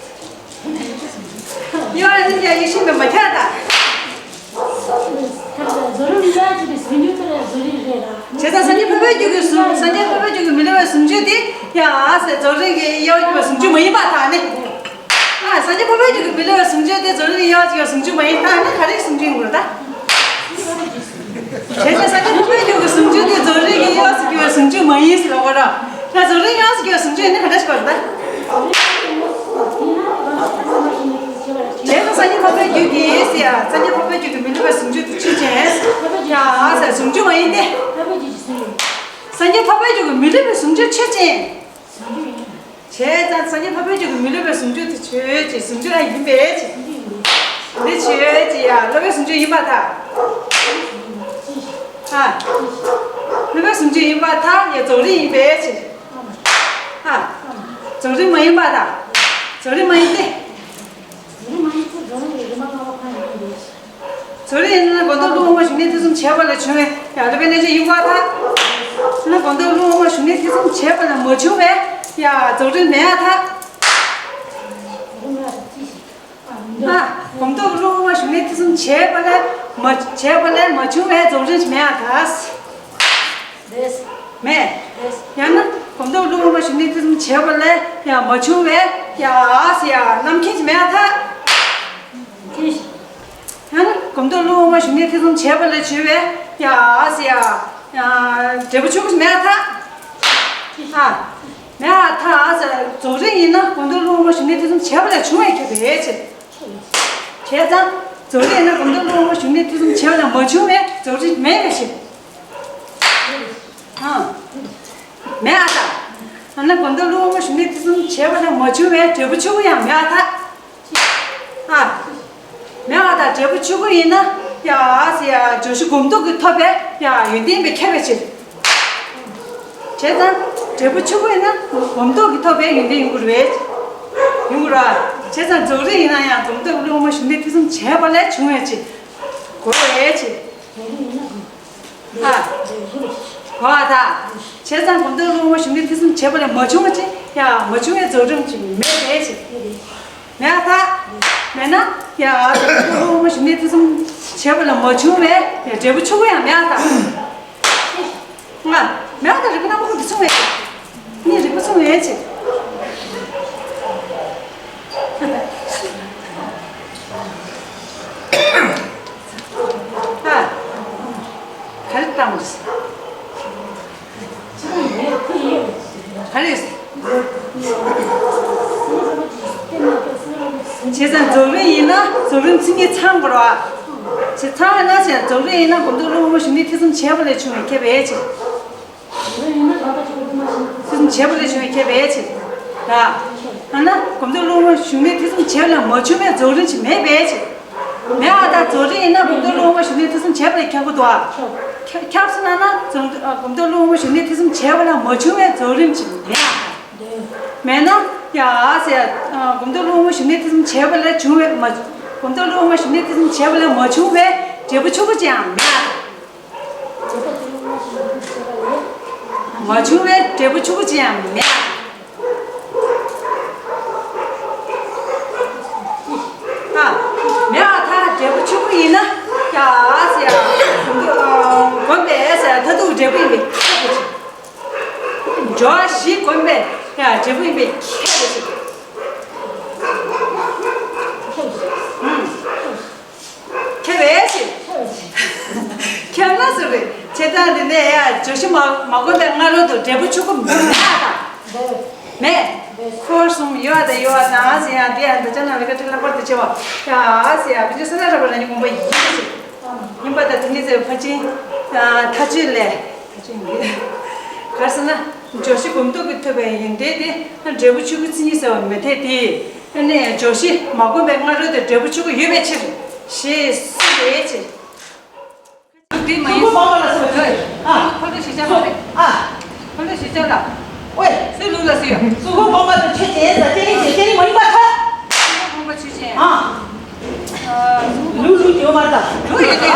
ཡ་ཡིན་ཡ་ཡིན་ཤིན་ཏུ་མ་ཁྱབ་དང་། རྫོགས་རིམ་ཡ་གཅིག་གི་ཟུང་འཇུག་དེ་རྫོགས་རིམ་རེད་ལ། བྱས་ཙང་སངས་རྒྱས་འཕགས་པའི་རྒྱུད་ཀྱི་ཟུང་སངས་རྒྱས་འཕགས་པའི་རྒྱུད་ཀྱི་མི་སླུ་བའི་ཟུང་འཇུག་དེ་ཡ་ཟེར་རྫོགས་རིམ་གྱི་དབྱེ་བ་གཅིག་པའི་ཟུང་འཇུག་མ་ཡིན་པར་ཐལ་ནི། ཨ། སངས་རྒྱས་འཕགས་པའི་རྒྱུད་ཀྱི་མི་སླུ་བའི་ཟུང་འཇུག་དེ་རྫོགས་རིམ་གྱི་དབྱེ་བ་གཅིག་པའི་ཟུང་འཇུག་མ་ཡིན་ཐལ་ན་ག་རེའི་ཟུང་འཇུག་ཡིན་དགོས་ད། བྱས་ཙང་སངས་རྒྱས་འཕགས་པའི་རྒྱུད་ཀྱི་ཟུང་འཇུག་དེ་རྫོགས་རིམ་གྱི་དབྱེ་བ་གཅིག་པའི་ཟུང་འཇུག་མ་ཡིན་ཟེར་བ་ར། ད་རྫོགས་རིམ་གྱི་དབྱེ་བ་གཅིག་པའི་ཟུང་འཇུག་ཡིན་ན་ག་འདྲ་ཞིག་དགོས་རེད་ད། བྱས་ཙང་སངས་རྒྱས་འཕགས་པའི་རྒྱུད་ཀྱི་ཟེར་ཡ། སངས་རྒྱས་འཕགས་པའི་རྒྱུད་ཀྱི་མི་སླུ་བའི་ཟུང་འཇུག་དེ་ཆོས་ཅན། ཡ་ཟེར་ཟུང་འཇུག་མ་ཡིན་ཏེ། སངས་རྒྱས་འཕགས་པའི་རྒྱུད་ཀྱི་མི་སླུ་བའི་ཟུང་འཇུག་ཆོས་ཅན། བྱས་ཙང་སངས་རྒྱས་འཕགས་པའི་རྒྱུད་ཀྱི་མི་སླུ་བའི་ཟུང་འཇུག་དེ་ཆོས་ཅན། ཟུང་འཇུག་ཨ་ཡིན་པས། འདི་ཆོས་ཅན་ཡ་སླུ་བའི་ཟུང་འཇུག་ཡིན་པར་ཐལ། ཨ། སླུ་བའི་ཟུང་འཇུག་ཡིན་པར་ཐལ། ཡ་རྫོགས་རིམ་ཡིན་པས། ཨ། རྫོགས་རིམ་མ་ཡིན་པར་ཐལ། རྫོགས་རིམ་མ་ཡིན་ཏེ། རྫོགས་རིམ་མ་ཡིན་ཚེ་རྫོགས་རིམ་གྱི་རིམ་པ་ལྔ་པོ་གང་ཡིན་པས། རྫོགས་རིམ་ཡིན་ན་སྒོམ་སྟོབས་རླུང་དབང་མ་ཞུགས་གནས་ཐེ་ཚོམ་བྱས་པ་ལས་བྱུང་བའི་ཡ་སླུ་བའི་གནས་སྐབས་ཡིན་པར་ཐལ། ཡིན་ན་སྒོམ་སྟོབས་རླུང་དབང་མ་ཞུགས་གནས་ཐེ་ཚོམ་བྱས་པ་ལས་མ་བྱུང་བའི་ཡ་རྫོགས་རིམ་མེད་པར་ཐལ། ཨ། སྒོམ་སྟོབས་རླུང་དབང་མ་ཞུགས་གནས་ཐེ་ཚོམ་བྱས་པ་ལས་མ་བྱས་པ་ལས་མ་བྱུང་བའི་རྫོགས་རིམ་མེད་པར་ཐལ། མེད། ཡང་ན་སྒོམ་སྟོབས་རླུང་དབང་མ་ཞུགས་གནས་ཐེ་ཚོམ་བྱས་པ་ལས་ཡང་མ་བྱུང་བའི་ཡ་ཨ་ཟེར་ཡ་རྣམ་མཁྱེན་གྱི་མེད་པར་ཐལ། ཡང་ན་སྒོམ་སྟོབས་རླུང་དབང་མ་ཞུགས་གནས་ཐེ་ཚོམ་བྱས་པ་ལས་བྱུང་བའི་ཡ་ཨ་ཟེར་ཡ་འབྲས་བུ་ཆོས་སྐུ་མེད་པར་ཐལ། ཨ། མེད་པར་ཐལ་ཟེར། རྫོགས་རིམ་ཡིན་ན་སྒོམ་སྟོབས་རླུང་དབང་མ་ཞུགས་གནས་ཐེ་ཚོམ་བྱས་པ་ལས་བྱུང་བའི་ཁྱབ་པའི་ཕྱིར། བྱས་ཙང་རྫོགས་རིམ་ཡིན་ན་སྒོམ་སྟོབས་རླུང་དབང་མ་ཞུགས་གནས་ཐེ་ཚོམ་བྱས་པ་ལས་མ་བྱུང་བའི་རྫོགས་རིམ་མེད་པའི་ཕྱིར། ཨང་། མེད་པར་ཐལ། ཡང་ན་སྒོམ་སྟོབས་རླུང་དབང་མ་ཞུགས་གནས་ཐེ་ཚོམ་བྱས་པ་ལས་མ་བྱུང་བའི་འབྲས་བུ་ཆོས་སྐུ་ཡང་མེད་པར་ཐལ། ཨ། མེད་པར་ཐལ། འབྲས་བུ་ཆོས་སྐུ་ཡིན་ན་ཡ་ཨ་ཟེར་ཡ་བརྗོད་གཞི་སྒོམ་སྟོབས་ཀྱིས་ཐོབ་པའི་ཡ་ཡོན་ཏན་ཡིན་པས་ཁྱབ་པའི་ཕྱིར། བྱས་ཙང་འབྲས་བུ་ཆོས་སྐུ་ཡིན་ན་སྒོམ་སྟོབས་ཀྱིས་ཐོབ་པའི་ཡོན་ཏན་ཡོང་གི་རེད། ཡོང་གི་རེད། བྱས་ཙང་རྫོགས་རིམ་ཡིན་ན་ཡང་སྒོམ་སྟོབས་རླུང་དབང་མ་ཞུགས་གནས་ཐེ་ཚོམ་བྱས་པ་ལས་བྱུང་བའི་ཕྱིར། གོ་བའི་ཕྱིར། ཨ། གོ་བ་དང་། བྱས་ཙང་སྒོམ་སྟོབས་རླུང་དབང་མ་ཞུགས་གནས་ཐེ་ཚོམ་བྱས་པ་ལས་མ་བྱུང་བ་ཅིག་ཡང་མ་བྱུང་བའི་རྫོགས་རིམ་ཅིག་མེད་པའི་ཕྱིར། མེད་པར་ཐལ། མེད་ན་ཡང་སྒོམ་སྟོབས་རླུང་དབང་མ་ཞུགས་གནས་ཐེ་ཚོམ་ བྱས་པ་ལ་མ་བྱུང་བའི་འབྲས་བུ་ཆོས་སྐུ་ཡང་མེད་ཨ་ད། ང་མེད་ཨ་ད་རིག་པ་རྣམ་པ་ཀུན་ཏུ་མཚུངས་པས། ནི་རིག་པ་མཚུངས་པས་ཆེ། ཨ། ག་རེ་བཏང་བ་རེད། ག་རེ། བྱས་ཙང་རྫོགས་རིམ་ཡིན་ན་རྫོགས་རིམ་མཚན་ཉིད་ཚང་དགོས་རེད་བ། བྱས་ཙང་ན་བྱས་རྫོགས་རིམ་ཡིན་ན་སྒོམ་མདོ་ཀློ་ཀོན་པ་བཞུགས་གནས་ཐེ་ཚོམ་བྱས་པ་ལས་བྱུང་བའི་ཁྱད་པར་ཅི། ཐེ་ཚོམ་བྱས་པ་ལས་བྱུང་བའི་ཁྱད་པར་ཅི། ད། ཨ་ན་སྒོམ་མདོ་ཀློ་ཀོན་པ་བཞུགས་གནས་ཐེ་ཚོམ་བྱས་པ་ལས་མ་བྱུང་བའི་རྫོགས་རིམ་ཅི་མེད་པས་ཅི། མེད་ཨ་ད་རྫོགས་རིམ་ཡིན་ན་སྒོམ་མདོ་ཀློ་ཀོན་པ་བཞུགས་གནས་ཐེ་ཚོམ་བྱས་པ་ལས་ཁྱབ་ཀྱི་འདུག་ཨ། ཁྱབ་ཁྱབ་སོང་ན་ན་རྫོགས་སྒོམ་མདོ་ཀློ་ཀོན་པ་བཞུགས་གནས་ཐེ་ཚོམ་བྱས་པ་ལས་མ་བྱུང་བའི་རྫོགས་རིམ་ཅི་མེད་ཨ། མེད་ན་ཡ་ཟེར། སྒོམ་མདོ་ཀློ་ཀོན་པ་བཞུགས་གནས་ཐེ་ཚོམ་བྱས་པ་ལས་བྱུང་བའི་མ། སྒོམ་མདོ་ཀློ་ཀོན་པ་བཞུགས་གནས་ཐེ་ཚོམ་བྱས་པ་ལས་མ་བྱུང་བའི་འབྲས་བུ་ཆོས་སྐུ་ཅི་ཡང་མེད། མ་བྱུང་བའི་འབྲས་བུ་ཆོས་སྐུ་ཅི་ཡང་མེད། ཨ། མེད་པར་ཐལ། འབྲས་བུ་ཆོས་སྐུ་ཡིན་ན་ཡ་ཟེར། སྒོམ་པས་ཟེར་མཐར་ཐུག་འབྲས་བུ་ཡིན་པས་ཁྱབ་པ་ཅི། སྦྱོར་བ་བཞི་བསྒོམས་པས་ཡང་འབྲས་བུ་ཡིན་པས་ཁྱབ་པ་ཞིག་ཁྱབ་པས་ཞིག་ཁྱབ་ན་ཟེར་བས་བྱས་ཙང་འདི་ནས་ཡང་སྦྱོར་བཞི་མ་མ་བསྒོམས་པའི་སྔ་རོལ་དུ་འབྲས་བུ་ཆོས་སྐུ་མེད་ད། མེད། འཁོར་གསུམ་ཡོད་དང་ཡོད་དང་ཟེར་ཡང་འདི་ཡང་འདི་ཅག་ན་ལས་ཀ་ཁྲི་ལྷག་པར་དུ་ཆེ་བ་ཡ་ཟེར་ཡང་བི་ཇི་ས་ན་ར་བ་ར་ནི་དགོངས་པ་ཡིན་ཞིག་ཡིན་པ་དང་དེ་ནི་ཚེ་ཕར་ཕྱིན་ཐག་ཆོད་ལས། ཐག་ཆོད་ཡིན་གྱི། ག་རེ་ཟེར་ན། སྦྱོར་བཞི་སྒོམ་སྟོབས་ཀྱིས་ཐོབ་པའི་ཡོན་ཏན་དེ་འབྲས་བུ་ཆོས་སྐུའི་མཚན་ཉིད་ཟེར་བ་མི་འཐད་དེ། ཨ་ནི་སྦྱོར་བཞི་མ་བསྒོམས་པའི་སྔ་རོལ་དུ་འབྲས་བུ་ཆོས་སྐུ་ཡོད་པའི་ཕྱིར། ཞེས་གསུངས་པའི་ཕྱིར། དེ་མ་ཡིན། གསུང་པོ་སྤོང་བ་ལ་སོགས་པའི། ཨ། ཁོ་ཚོ་ཞིག་ཆ་མ་རེད། ཨ། ཁོ་ཚོ་ཞིག་ཆ་ལ། ཨོའི། སུའི་ལུགས་ལ་སུ་ཡོད། གསུང་པོ་སྤོང་བ་དང་ཆོས་ཅན་ཟེར་ཅན་རིག་ཅན་ཅན་རིག་མ་ཡིན་པར་ཐལ། སུའི་ལུགས་ལ་ཆོས་ཅན། ཨ། ལུགས་ལུགས་ཡོད་མ་རེད་ད། ལུགས་ཡོད་དེ།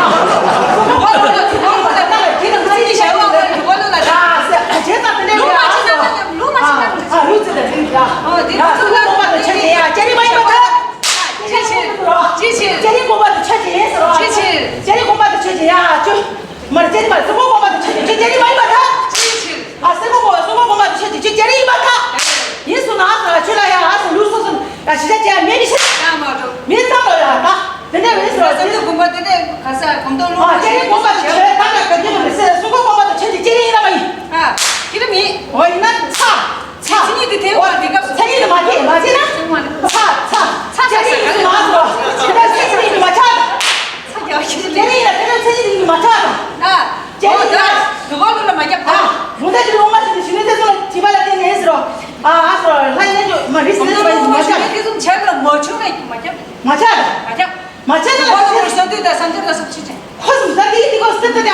སུ་གོ་ལུགས་ལ་སུ་གོ་ལུགས་ལ་ད་ལ་དེ་དང་ཚིག་གི་ཞལ་བ་གོ་ལུགས་ལ་ད། ཨ་ཟེར་བྱས་ཙང་དེ་འདྲའི་ལུགས་མ་ཡ་ཆེ་ན་ལུགས་མ་ཆེ་ན། ཨ་ལུགས་ཚིག་དང་ཚིག་ཡ། ཨོ་དེ་ཡ་ལུགས་སུ་གོ་ལུགས་ལ་ཆོས་ཅན་ཡ་ཅན་རིག་མ་ཡིན་པར་ཐལ། ཅི་ཕྱིར། ཅི་ཕྱིར། ཅན་རིག་སྒོམ་པ་དང་ཆོས་ཅན་ཟེར་བ། ཅི་ཕྱིར། ཅན་རིག་སྒོམ་པ་དང་ཆོས་ཅན་ཡ་ཆོས། མར་ཅན་མར་སེམས་ཁོང་སྒོམ་པ་དང་ཆོས་ཅན་ཅན་རིག་མ་ཡིན་པར་ཐལ། ཅི་ཕྱིར། ཨ་སེམས་ཁོང་སྒོམ་པ་སེམས་ཁོང་སྒོམ་པ་དང་ཆོས་ཅན་ཅན་རིག་ཡིན་པར་ཐལ། ཡིན་སོང་ན་ཨ་ཟེར་ཆོས་ལ་ཡ་ཨ་ཟེར་ལུགས་སོ་སོ་ཡ་གཞི་བྱ་ཅན་མེད་མི་ཤེས། ཡ་མ་འགྲོ། མེད་ཙམ་ལ་ཡ་ད་དེ་འདྲ་རེད་ཟེར་བ་སེམས་ཁོང་སྒོམ་པ་དེ་ནས་ག་ས་སྒོམ་སྟོབས་ལོངས་ཨ་ཅན་རིག་སྒོམ་པ་དང་ཆོས་ད་ལ་ག་དུས་མ་རེད་ཟེར་སེམས་ཁོང་སྒོམ་པ་དང་ཆོས་ཅན་ཅན་རིག་ཡིན་ན་མ་ཡིན། ཨ་ཁྱེད་རང་མེད། འོ་ཡིན་ན་ཚ། ཚ། མཚན་ཉིད་དེ་དེ་བ་དེ་སྐབས་སུ། མཚན་ཉིད་དེ་མ་དེ་མ་དེ་ན། ཚ་ཚ། ཚ་ཚ་ཚ་ཚ་ཚ་མ་ཚོ། ཚ་ཚ་ཚ་ཚ་མ་ཆགས། ཚ་རྒྱག་ཤེས་ལེ། དེ་ཡིན་ན་དེ་ན་མཚན་ཉིད་དེ་མ་ཆགས་དང་། ཨ། ཅེ་ཨོ་ཡིན་ད། ན། དུ་བ་ལུ་ལ་མ་རྒྱབ་ད། ཨ། མུ་མཐའ་དེ་ལོ་མ་ཞིག་ཏུ་ཞི་གནས་ཚེ་སོང་ལ་བྱིས་པ་ལ་བརྟེན་ནས་ཟེར་རོ། ཨ་ཨ་སོ་ལྷ་ཡིན་ནོ་མ་རིག་ཟེར་ནས་མ་ཆགས། དེ་ཚོ་བྱས་པ་ལ་མ་བྱུང་བས་མ་རྒྱབ། མ་ཆགས་དང་། མ་རྒྱབ། མ་བྱས་ན་དུ་བ་ལུ་ལ་བསམ་དུས་དང་བསམ་དུས་ལ་སོགས་ཆེ་ཆེ། ཁོ་སུ་ད་དེ་དེ་གོ་སྟེ་ད་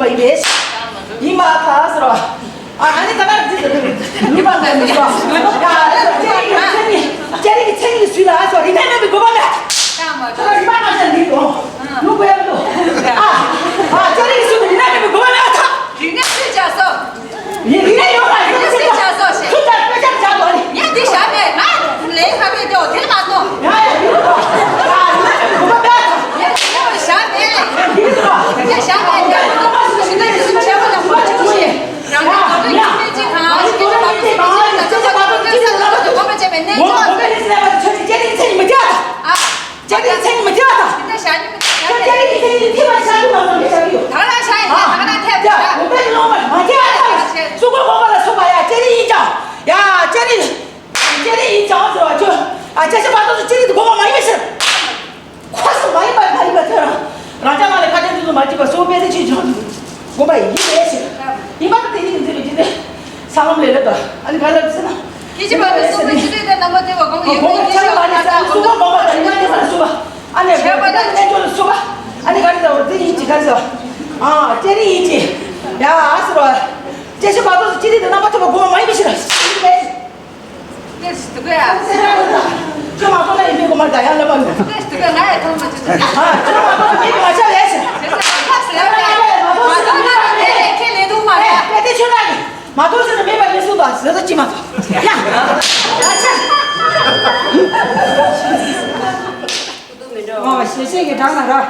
ཡིན་པས། ཡིན་པ་ཕ་ཟེར་བ། ཨ་ཨ་ནི་ད་ལྟ་འདི་ཟེར་དུས་ནུས་པ་ལ་ནུས་པ། ཡ་ཨ་ཟེར་ལྕགས་རིགས་ཀྱི་མཚན་ཉིད། ལྕགས་རིགས་ཀྱི་མཚན་ཉིད་ལ་སུས་ལ་ཨ་ཟེར་རིག་གནས་མེད་པའི་དགོས་པ་མེད། ད་ལྟ་རིག་པ་མ་ཤར་ནི་དོ། ནུས་པ་ཡག་དོ། ཨ་ཨ་ལྕགས་རིགས་ཀྱི་ཚུལ་དུ་རིག་གནས་མེད་པའི་དགོས་པ་མེད་ཨ་ཐ། རིག་གནས་སུས་བྱ་སོ། ཡིན་རིག་གནས་ཡོད་ལ་རིག་གནས་སུས་བྱ་སོ་ཞེས། ཁྱོད་ལྟར་དཔེ་ཆ་བྱ་དགོས་ནི། ངས་འདི་བཞག་མེད། ང་ལས་ཁ་བའི་ལྟེ་བ་དེ་མ་གཏོགས། ཡ་ཡ་ཡིན་རོ། ཡ་ཡིན་རོ། ཁོ་པ་པ། ངས་འདི་ལྟེ་བ་བཞག་མེད། ཡིན་རོ། ངས་བཞག་མེད། ངས་ཁོ་པ་སུ་ཞིག་ན་ཡིན་ཆེ་བ་དང་ཁོ་ཆུང་ཆུང་ཡིན། རང་གི་ནོར་ལུགས་ཁྱིམ་མི་གཅིག་གང་ཞིག་གི་ལོ་མ་སུ་ཞིག་ན་ཁོ་པ་ཆེ་བའི་གནས་ཚུལ་ཁོ་པ་ཆེ་བའི་གནས་ཚུལ། ཁོ་པ་ཆེ་བའི་གནས་ཚུལ། ཁྱོད་ཀྱི་ཆེ་ནི་ཆེ་ནི་མི་བྱ་དང་། ཨ། ལྕགས་རིགས་མཚན་ཉིད་མི་ཐེབས་པ་དང་། ཁྱོད་ལྕགས་རིགས་མཚན་ཉིད་ཐེབས་པ་ཆགས་ཀྱི་མ་སོང་ནས་བཞག་གི་ཡོད། ད་ལ་ཤ་ཡིན་ད་ལ་ཐེབས་ཡ། འོ་པའི་ལོ་མ་མ་ཐེབས་པ་ཐབས་སུ་གོ་གོ་ག་ལ་སོགས་པ་ཡ་ལྕགས་རིགས་ཡིན་ཀྱང་། ཡ་ལྕགས་རིགས། ལྕགས་རིགས་ཡིན་ཀྱང་ཟེར་བ་ཁྱོད། ཨ་ཅག་ཤ་པ་ཏོ་སུ་ལྕགས་རིགས་དེ་གོ་བ་མ་ཡིན་ཟེར། ཁོ་སུ་མ་ཡིན་པ་མ་ཡིན་པ་ཐོས་རང་། རང་ཅག་ནང་ལས་ཁ་ཅན་དུ་མ་བྱེད་པ་སོ་པའི་དེ་ཆོས་བྱང་དུ། དགོངས་པ་ཡིན་པས་ཞེས། ཡིན་པ་དེ་ཉིད་ཀྱི་མཛད་པའི་རྒྱུ་དེ། ས་ལམ་ལས་ལ་དང་ཨ་ནི་ག་ལ་ཟེར་ན། སྐྱེ་འཆི་བར་དུ་གསུངས་པའི་ཆུ་ཚོད་དང་རྣམ་པ་བསྟན་པ་གོང་གི་ཡོད་པའི་སྐྱེ་འཆི་བར་དུ་གསུངས་པ་གོང་པ་དང་ཉིན་མཚན་གསུངས་པ། ཨ་ནི་བོད་དང་རྣལ་འབྱོར་ལ་གསུངས་པ། ཨ་ནི་ག་རེ་ཟེར་བ་དེ་ཡིན་གྱི་ག་རེ་ཟེར་བ། ཨ་ལྕགས་རིགས་ཡིན་གྱི། ཡ་ཨ་ཟེར་བ། སྐྱེ་འཆི་བར་དུ་སྐྱེ་རིགས་དང་རྣམ་པ་ཐོབ་པ་དགོས་པ་མ་ཡིན་པའི་ཕྱིར། ལྟོས་ཤིག་དུ་གོ་ཡ། ཁྱོད་མ་གཏོགས་ན་ཡིན་པའི་གོ་མ་ད་ཡང་ལབ་པ་མིན། ལྟོས་ཤིག་དུ་གོ་ང་ཡི་ཐོག་མ་ཆུ་ཚོད། ཨ་ཁྱོད་མ་གཏོགས་ན་མི་གི་མ་ཆགས་ཡས་ཤིག་ཁྱོད་ཚོ་ཁ་ཟེར་ཡ་ཡ་ཡ་མ་གཏོགས་ཟེར་ན་མེད་པ་ཁས་ལེན་ཐུབ་མ་རེད། ཨེ་དེ་ཁྱོད་རང་གི་མ་གཏོགས་ཟེར་ན་མེད་པ་ལས་གསུངས་པ་ཟེར་ད་ཅི་མ་གཏོགས་ཡ། ཨ་ཆ། ཨོ་ཞེས་བྱ་གི་གྲངས་ན་ར།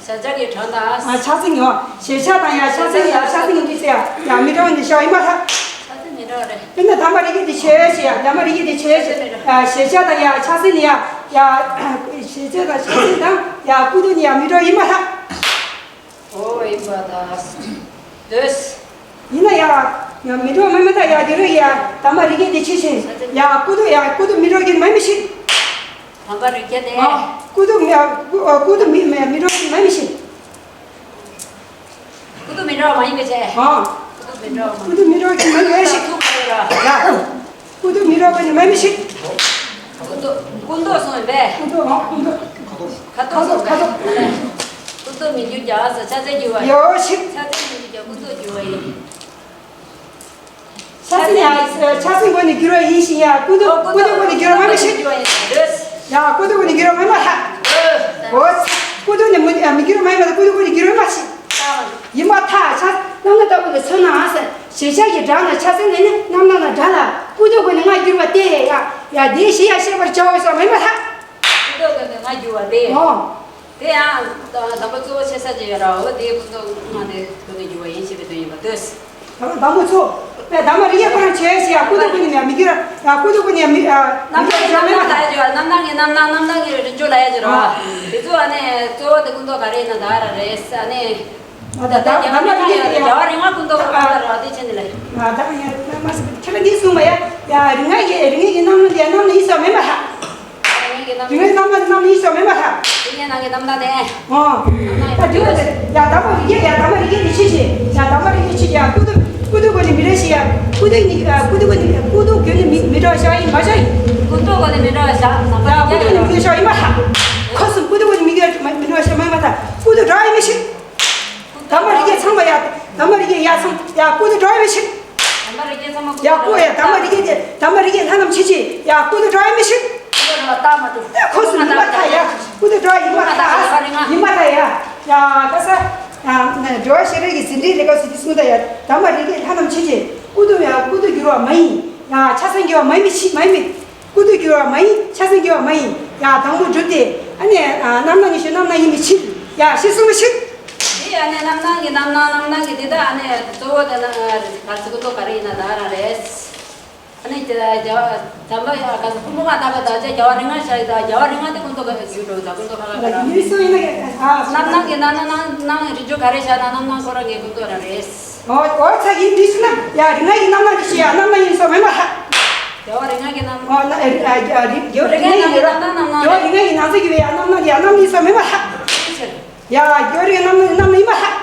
ཞེས་བྱ་གི་གྲངས་དང་། ཨ་ཕྱག་མཚན་ཉོ། ཞེས་བྱ་དང་ཡ་ཕྱག་མཚན་ཡ་ཕྱག་མཚན་ཉོ་དུས་ཚེ་ཡ་ཡ་མི་འགྲོ་ནི་ཤོག་ཡིན་པ་ལྷ། ཕྱག་མཚན་མི་འགྲོ་རེད། དཔེར་ན་དམ་པ་རིག་གེ་དེ་ཆོས་ཞེས་ཡ་དམ་པ་རིག་གེ་དེ་ཆོས་ཞེས་ཡ་ཞེས་བྱ་དང་ཡ་ཕྱག་མཚན་ནི་ཡ་ཡ་ཞེས་བྱ་དང་ཕྱག་མཚན་དང་ཡ་ཀུན་རྟོག་ནི་ཡ་མི་འགྲོ་ཡིན་པ་ལྷ། ཨོ་ཡིན་པ་དང་། འདོད། ཡིན་ན་ཡ། ཡ་མི་འགྲོ་མི་མི་ད་ཡ་དེ་རུ་ཡ་དམ་པ་རིག་གེ་དེ་ཆོས་ཞེས་ཡ་ཀུན་རྟོག་ཡ་ཀུན་རྟོག་མི་འགྲོ་གི་མ་མི་ཤིག་དམ་པ་རིག་གེ་དེ། ཨ། ཀུན་རྟོག་མི་ཨ་ཀུ་ཨ་ཀུན་རྟོག་མི་མི་མི་འགྲོ་གི་མ་མི་ཤེས། ཀུན་རྟོག་མི་འགྲོ་བ་མ་ཡིན་པའི་ཕྱིར། ཨ། ཀུན་རྟོག་མི་འགྲོ་བ་མ་ཀུན་རྟོག་མི་འགྲོ་གི་མ་ཡིན་པའི་ཕྱིར། ཐུག་པ་ཡོད་ར། ཡ། ཀུན་རྟོག་མི་འགྲོ་བ་ནི་མ་མི་ཤེས། ཀུན་རྟོག་ཀུན་རྟོག་སོང་བས། ཀུན་རྟོག་ཨ་ཀུན་རྟོག་ཁ་དོག་སོང་བས། ཁ་དོག་ཁ་དོག་ཀུན་རྟོག་མི་འགྱུར་རྒྱལ་བ་སོགས་ཕྱག་འཚལ་འགྱུར་བ་ཡོད་ཕྱིར། ཕྱག་འཚལ་མི་འགྱུར་རྒྱལ་ཀུན་རྟོག་འགྱུར་བ་ཡིན། ཕྱག་མཚན་ཡང་ཕྱག་མཚན་སྒོ་ནས་འགྱུར་བ་ཡིན་ཞིང་ཡང་ཀུན་རྟོག་ཀུན་རྟོག་སྒོ་ནས་འགྱུར་བ་མ་ཤེས། ཡང་ཀུན་རྟོག་སྒོ་ནས་འགྱུར་བ་མ་ལྷག་འོ་ཀུན་རྟོག་ནས་མི་མི་འགྱུར་བ་མ་ཡིན་པ་དང་ཀུན་རྟོག་སྒོ་ནས་འགྱུར་བ་མ་ཤེས། ཡིན་པར་ཐལ། ཕྱག་རྣམ་སྣང་ལྟ་བུ་ལ་མཚོན་ནའང་ཟེར། ཞེས་བྱ་གི་སྒྲ་ན་ཕྱག་མཚན་ནི་རྣམ་སྣང་ལ་སྒྲ་ལ་ཀུན་རྟོག་སྒོ་ནས་ང་འགྱུར་བ་སྟེ་ཡ་ཡ་དེའི་ཞེས་ཡང་ཤེས་པར་བྱའོ་ཟེར་བ་མིན་པར་ཐལ། ཀུན་རྟོག་སྒོ་ནས་ང་འགྱུར་བ་སྟེ། འོ། དེ་ཡང་དང་པོ་གཙོ་བོ་ཆེ་ས་ཅིག་ཡོད་ར། འོ་དེའི་ཀུན་རྟོག་ང་དེ་ཀུན་ནས་འགྱུར་བ་ཡིན་ཞེས་པའི་དོན་ཡིན་པ་ལྟོས། དང་པོ་ཚོ། དང་པོ་རིག་གེ་ཁོ་རང་ཆོས་ཞེས་ཡ་ཀུན་རྟོག་ཀུན་ནས་མི་འགྱུར་ཡ་ཀུན་རྟོག་ཀུན་ནས་མི་རྣམ་སྣང་གི་རྣམ་སྣང་ལ་ཡ་འགྱུར་ར། རྣམ་སྣང་གི་རྣམ་སྣང་རྣམ་སྣང་གི་རིག་འཇུག་ལ་ཡ་འགྱུར་ར། དེ་ཚོ་ཨ་ནི་གཙོ་བོ་དེ་ཀུན་རྟོག་ག་རེ་ཡིན་ན་ད་ར་རེད་ཨ་ནི། ད་ད་ད་མ་རིག་གེ་དེ་ཡ་རྒྱལ་བ་རིགས་ལྔ་ཀུན་རྟོག་ག་ར་ར་དེ་ཆེ་ནི་ལ། ད་ཡ་མ་སི་ཁྱེད་ལ་འདི་གསུངས་པ་ཡ་ཡ་རིག་ལྔ་ཡི་རིག་ལྔ་ཡི་རྣམ་སྣང་དེ་ཡ་རྣམ་སྣང་ཡིན་ས་མེད་པ་ལྷག་རིག་ལྔའི་རྣམ་སྣང་རྣམ་སྣང་ཡིན་ས་མེད་པ་ལྷག་རིག་ལྔའི་ནང་གི་རྣམ་སྣང་དེ། ཨོ། ད་དེ་བས་ཡ་དང་པོ་རིག་གེ་ཡ་དང་པོ་རིག་གེ་དེ་ཆེ་ཆེ་ཡ་དང་པོ་རིག་གེ་ཆེ་ཆེ་ཡ་ཀུན་རྟོག་ཀུན་རྟོག་སྒོ་ནས་མི་རེ་ཞིག་ཡ་ཀུན་རྟོག་ནི་ཀུན་རྟོག་སྒོ་ནས་ཀུན་རྟོག་བརྒྱུད་ནས་མི་མི་འགྲོ་བ་བཞག་ཡིན་མ་བཞག་ཡིན། ཀུན་རྟོག་སྒོ་ནས་མི་འགྲོ་བ་བཞག་ནང་པ་ཡ་ཀུན་རྟོག་ནས་མི་འགྲོ་བ་ཡིན་མ་ལྷག་ཁོ་གསུམ་ཀུན་རྟོག་སྒོ་ནས་མི་འགྲོ་མི་འགྲོ་བ་བཞག་མ་ཡིན་མ་ཐག་ཀུན་རྟོག་འགྲོ་ཡིན་མི་ཤེས། དང་པོ་རིག་གེ་ཚང་མ་ཡ་དང་པོ་རིག་གེ་ཡ་ཚང་ཡ་ཀུན་རྟོག་འགྲོ་ཡིན་མི་ཤེས། དམ་པ་རིག་གེ་ཚང་མ་ཡ་ཀོ་ཡ་དམ་པ་རིག་གེ་དེ་དམ་པ་རིག་གེ་ལྷ་རྣམས་ཆེ་ཆེ་ཡ་ཀུན་ཏུ་འགྲོ་ཡ་མི་ཤེས། ཀུན་ཏུ་འགྲོ་བ་ལྟ་མ་ཐུབ། ཡ་ཁོ་སུ་ཡིན་པ་ཐ་ཡ་ཀུན་ཏུ་འགྲོ་ཡིན་པ་ཐ་ཡིན་པ་ཐ་ཡ་ཡ་ཀ་ས་འགྲོ་བ་ཤེས་རིག་གི་ཟིན་བྲིས་ལས་ཀ་སུ་དེ་གསུངས་ད་ཡ་དམ་པ་རིག་གེ་ལྷ་རྣམས་ཆེ་ཆེ་ཀུན་ཏུ་ཡ་ཀུན་ཏུ་འགྱུར་བ་མ་ཡིན། ཡ་ཆ་ཚང་འགྱུར་བ་མ་ཡིན་མི་ཤེས་མ་ཡིན་མི། ཀུན་ཏུ་འགྱུར་བ་མ་ཡིན་ཆ་ཚང་འགྱུར་བ་མ་ཡིན། ཡ་དང་པོ་གྲུབ་སྟེ་ཨ་ནི་རྣམ་སྣང་ཉི་ཤུ་རྣམ་སྣང་ཡིན་མི་ཕྱིར་ཡ་ཤེས་སོང་མི་ཕྱིར། དེ་ཡང་ནི་རྣམ་སྣང་གི་རྣམ་སྣང་རྣམ་སྣང་གི་དེ་དག་ཨ་ནི་གཙོ་བོ་དེ་ནི་ག་ཚོད་ཀུན་རྟོག་ག་རེ་ཡིན་ན་ད་རང་རེད། ཨ་ནི་དེ་ལ་རྒྱལ་བ་དམ་པ་ཡ་ག་ཚོད་ཕུང་པོ་ལྔ་དག་པ་དག་ཅེས་རྒྱལ་བ་རིགས་ལྔ་ཤར་ཡི་དང་རྒྱལ་བ་རིགས་ལྔ་དེ་ཀུན་རྟོག་ག་ཚོད་ཡོད་འགྲོ་ད་ཀུན་རྟོག་ཁ་ཁ་ག་ར། ཡུལ་སོ་ཡིན་ན་ཡ་ཨ། རྣམ་སྣང་གི་རྣམ་སྣང་རྣམ་སྣང་རིག་འཇུག་ག་རེ་བྱ་ན་རྣམ་སྣང་ཁོ་རང་གི་ཀུན་རྟོག་རང་རེད། ཨོ་ཨོ་ཚ་ཡིན་དུས་སུ་ན་ཡ་རིགས་ལྔ་ཡི་རྣམ་སྣང་གི་ཤེས་ཡ་རྣམ་སྣང་ཡིན་སོ་མེན་པ་ཧ། རྒྱལ་བ་རིགས་ལྔ་གི་རྣམ་སྣང་། ཨོ་ན་ཨ་རིགས་ཨ་རིགས་རྒྱལ་བ་རིགས་ལྔ་ཡི་རྣམ་སྣང་རྣམ་སྣང་རེད། རྒྱལ་བ་རིགས་ལྔ་ཡི་ནང་ཚན་གྱི་བའི་ཡ་རྣམ་སྣང་གི་ཡ་རྣམ་སྣང་ཡིན་སོ་མེན་པ་ཧ། ཡ་རྒྱལ་བ་རིགས་རྣམ་སྣང་རྣམ་སྣང་ཡིན་པ་ཧ།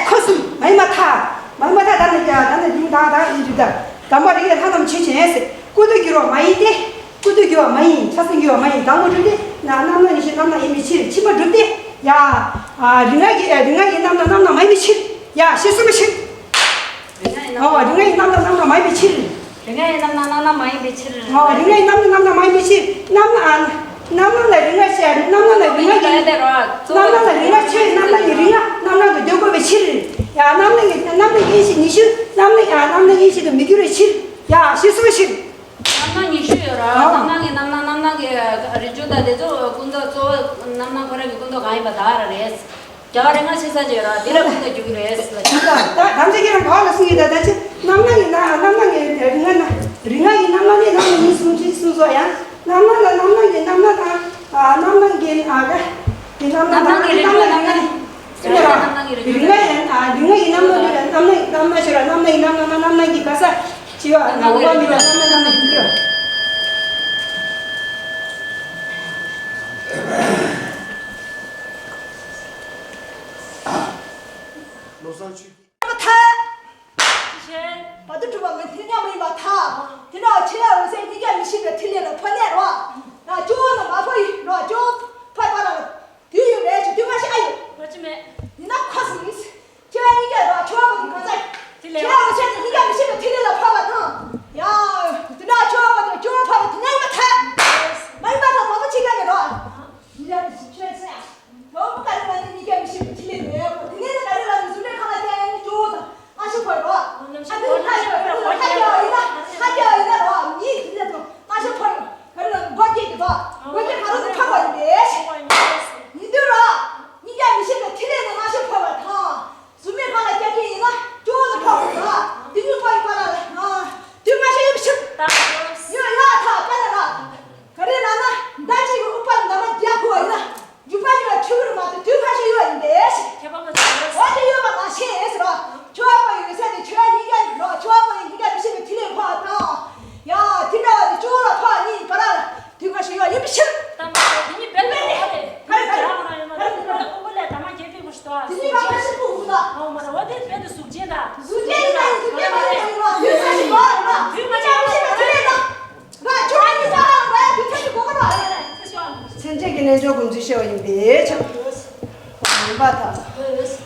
ཁོ་སུ་མ་ཡིན་པ་ཐ། མ་ཡིན་པ་ཐ་ད་ནི་ཡ་ད་ནི་རིང་ད་ད་ཡིན་རིགས་ད། དམ་པ་རིགས་ལྔ་རྣམས་ཆོས་ཅན་ཟེར་ཀུན་ཏུ་འགྱུར་བ་མ་ཡིན་ཏེ། ཀུན་ཏུ་འགྱུར་བ་མ་ཡིན་ཆ་ཚང་འགྱུར་བ་མ་ཡིན་དང་པོ་གྲུབ་སྟེ་ན་རྣམ་སྣང་ཉི་ཤུ་རྣམ་སྣང་ཡིན་མི་ཕྱིར་ཕྱི་མ་གྲུབ་སྟེ་ཡ། རིགས་ལྔ་གི་རིགས་ལྔ་གི་རྣམ་སྣང་རྣམ་སྣང་མ་ཡིན་མི་ཕྱིར། ཡ་ཤེས་སོང་ཤིག་རིག་སྔགས་ཡི་ཨོ་རིག་སྔགས་ཡི་རྣམ་སྣང་རྣམ་སྣང་མ་ཡིན་པའི་ཕྱིར། རིག་སྔགས་ཡི་རྣམ་སྣང་རྣམ་སྣང་མ་ཡིན་པའི་ཕྱིར། ཨོ་རིག་སྔགས་ཡི་རྣམ་སྣང་རྣམ་སྣང་མ་ཡིན་པའི་ཕྱིར། རྣམ་སྣང་ཨ། རྣམ་སྣང་ལ་རིག་སྔགས་ཆོས། རྣམ་སྣང་ལ་རིག་སྔགས་ཀྱི། རྣམ་སྣང་ལ་རིག་སྔགས་ཆོས། རྣམ་སྣང་གི་རིག་སྔགས་རྣམ་སྣང་དུ་འགྱུར་དགོས་པའི་ཕྱིར། ཡ་རྣམ་སྣང་གི་རྣམ་སྣང་ཡེ་ཤེས་ཉི་ཤུ། རྣམ་སྣང་ཡ་རྣམ་སྣང་ཡེ་ཤེས་དུ་མི་འགྱུར་བའི་ཕྱིར། ཡ་ཤེས་སོང་ཤིག་རྣམ་སྣང་ཉི་ཤུ་ཡོད་ར། ཨོ། རྣམ་སྣང་གི་རྣམ་སྣང་། རྣམ་སྣང་གི་རིགས་བཅུ་དང་དེ་ཚོ་ཀུན་རྟོག་གཙོ་བོ་རྣམ་སྣང་ཁོ་རང་གི་ཀུན་རྟོག་གང་ཡིན་པ་དག་ར་རེད། རྒྱལ་བ་རིག་སྔགས་ཆེ་ས་ཅིག་ཡོད་ར། དེ་ལ་ཀུན་རྟོག་འཇུག་གི་རེད་ལ། ད་ད་ད་ཚེ་ཁྱེད་རང་ག་ལ་གསུང་གི། ད་ད་ཅི་རྣམ་སྣང་གི་ན་རྣམ་སྣང་གི་རིག་སྔགས་ན་རིག་སྔགས་ཀྱི་རྣམ་སྣང་ནི་རྣམ་སྣང་ཡིན་གསུངས་ཅི་གསུངས་སོ། ཡང་རྣམ་སྣང་ལ་རྣམ་སྣང་གི་རྣམ་སྣང་དང་། ཨ་རྣམ་སྣང་གི་ཨ་ག་གི་རྣམ་སྣང་དང་། རྣམ་སྣང་གི་རིག་སྔགས་རྣམ་སྣང་གི་རིག་སྔགས་ཡིན། ཨ་རིག་སྔགས་ཡིན་རྣམ་སྣང་གི་རྣམ་སྣང་། རྣམ་སྣང་ཞེས་པ་རྣམ་སྣང་གི་རྣམ་སྣང་། རྣམ་སྣང་གི་ག་ས་ཅི་བ་ན་འོ་བ་མི་ལ་རྣམ་སྣང་རྣམ་སྣང་ཡིན་གྱི། བློ་བཟང་ཆོས་ཀྱི། ཐལ། ཅི་བྱེད། བར་དུ་གྲུབ་པ་མི་མཐུན་མཉམ་མ་ཡིན་པར་ཐལ། དེ་འདྲ་བ་ཆེ་ལ་འོད་གསལ་གཉིས་ཀ་མི་ཤིགས་པའི་ཐིག་ལེ་ལ་འཕོ་ནས་རོ། ན་ཅོ་ན་མ་འཕོ་ཡི་རོ་ཅོ་འཕོ་བ་ལ་དུས་ཡོད་མེད་ཅིག་དུས་མ་ཤི་ཨ་ཡོད། ལོ་ཅི་མེད། ཡིན་ན་ཁོ་སུ་ཡིན། ཆེ་ལ་གཉིས་ཀ་རོ་ཆེ་བ་པོ་དེ་གང་ཚ། ཐིག་ལེ་ཆེ་ལ་འོད་གསལ་གཉིས་ཀ་མི་ཤིགས་པའི་ཐིག་ལེ་ལ་འཕོ་བ་དང་། ཡ། དེ་འདྲ་ཆེ་བ་པོ་དེ་ཅོ་འཕོ་བ་དེ་ན་ཡིན་པ་ཐལ། མ་ཡིན་པ་ཐལ། མ་འཕོ་ཅིག་ག་ནས་རོ། ཡིན་ལ་ཆེ་ས་ཡ། དོ་པོ་ག་རེ་ལ་ནི་གཉིས་ཀ་མི་ཤེས་པའི་ཐིག་ལེ་མེད་པ། དེ་ནས་ནི་ག་རེ་ལ་ནི་གཟུགས་མེད་ཁ་ལ་བཅའ་ཡ་ནི་ཅོ་དང་ཨ་ཤི་ཕོ་རོ། ཨ་ནི་ཁ་ཅོ་ཡིན་ན་ཁ་ཅོ་ཡིན་ན་རོ། མིའི་ཐིག་ལེ་དང་ཨ་ཤི་ཕོ་རོ། ག་རེ་ལ་མགོ་སྐྱེས་ཀྱི་རོ། མགོ་སྐྱེས་ག་རེ་ལ་ཕ་བ་ཡིན་པས། ཡིན་དུས་རོ། གཉིས་ཀ་མི་ཤེས་པའི་ཐིག་ལེ་ནི་ཨ་ཤི་ཕོ་བ་དང་། གཟུགས་མེད་ཁ་ལ་བཅའ་ཡ་ཡིན་ན་ཅོ་དང་ཕ་བ་དང་། དེ་གཉིས་ཕ་ཡི་ཁ་ལ་ལ་དུས་མ་ཤི་ཡོད་པའི་ཕྱིར། ཡོད་ཡོད་ཐ་པ་ན་ར། ག་རེ་ལབ་ན། མདའ་གཅིག་གི་དབུ་པར་འདབ་མ་བརྒྱ་ཁུ་བ་ཡིན་ན། རྒྱུ་པ་ཉིད་ལ་ཆུ་བུར་མ་གཏོགས་དུས་ཁ་ཤས་ཡོད་པ་ཡིན་པས། ཁྱད་པར་མ་ཆགས། འོ་དེ་ཡོད་པ་མ་ཤེས་ཟེར་རོ། ཆུ་བ་པོ་ཡི་འོད་གསལ་དེ་ཆུ་བ་གཉིས་ཀ་ཡིན་རོ། ཆུ་བ་པོ་ཡི་གཉིས་ཀ་མི་ཤེས་པའི་ཐིག་ལེ་འཕོ་བ་དང་། ཡ་དེ་འདྲ་བ་དེ་ཅོ་ལ་འཕོ་བ་གཉིས་ཀྱི་བར་ལ་དུས་ཁ་ཤས་ཡོད་ཡིན་པའི་ཕྱིར། དེ་ཉིད་བེད་མེད་དེ། ག་རེ་ག་རེ་ག་རེ་ག་རེ། དེ་ཉིད་ཁ་ཤས་ཕུག་ཕུག་ད། དེ་ཉིད་ཁ་ཤས་ཕུག་ཕུག་ད། འོ་མ་རེད། འོ་དེ་བེད་དུ་གཟུགས་ཅན་ད། གཟུགས་ཅན་ཡིན་ན་ཡིན་གཟུགས་ཅན་མ་ཡིན་ན་ཡིན་རོ། དུས་ཁ་ཤས་འཕོ་བ་རེད་རོ། དུས་ཁ་ཤས་ཕུག་ཕུག་ད། མཚན་བཅས་ཀྱི་རྣལ་འབྱོར་སྒོམ་ཚུལ་བཤད་པ་ཡིན་པས་ཁྱབ། ཡིན་པར་ཐལ།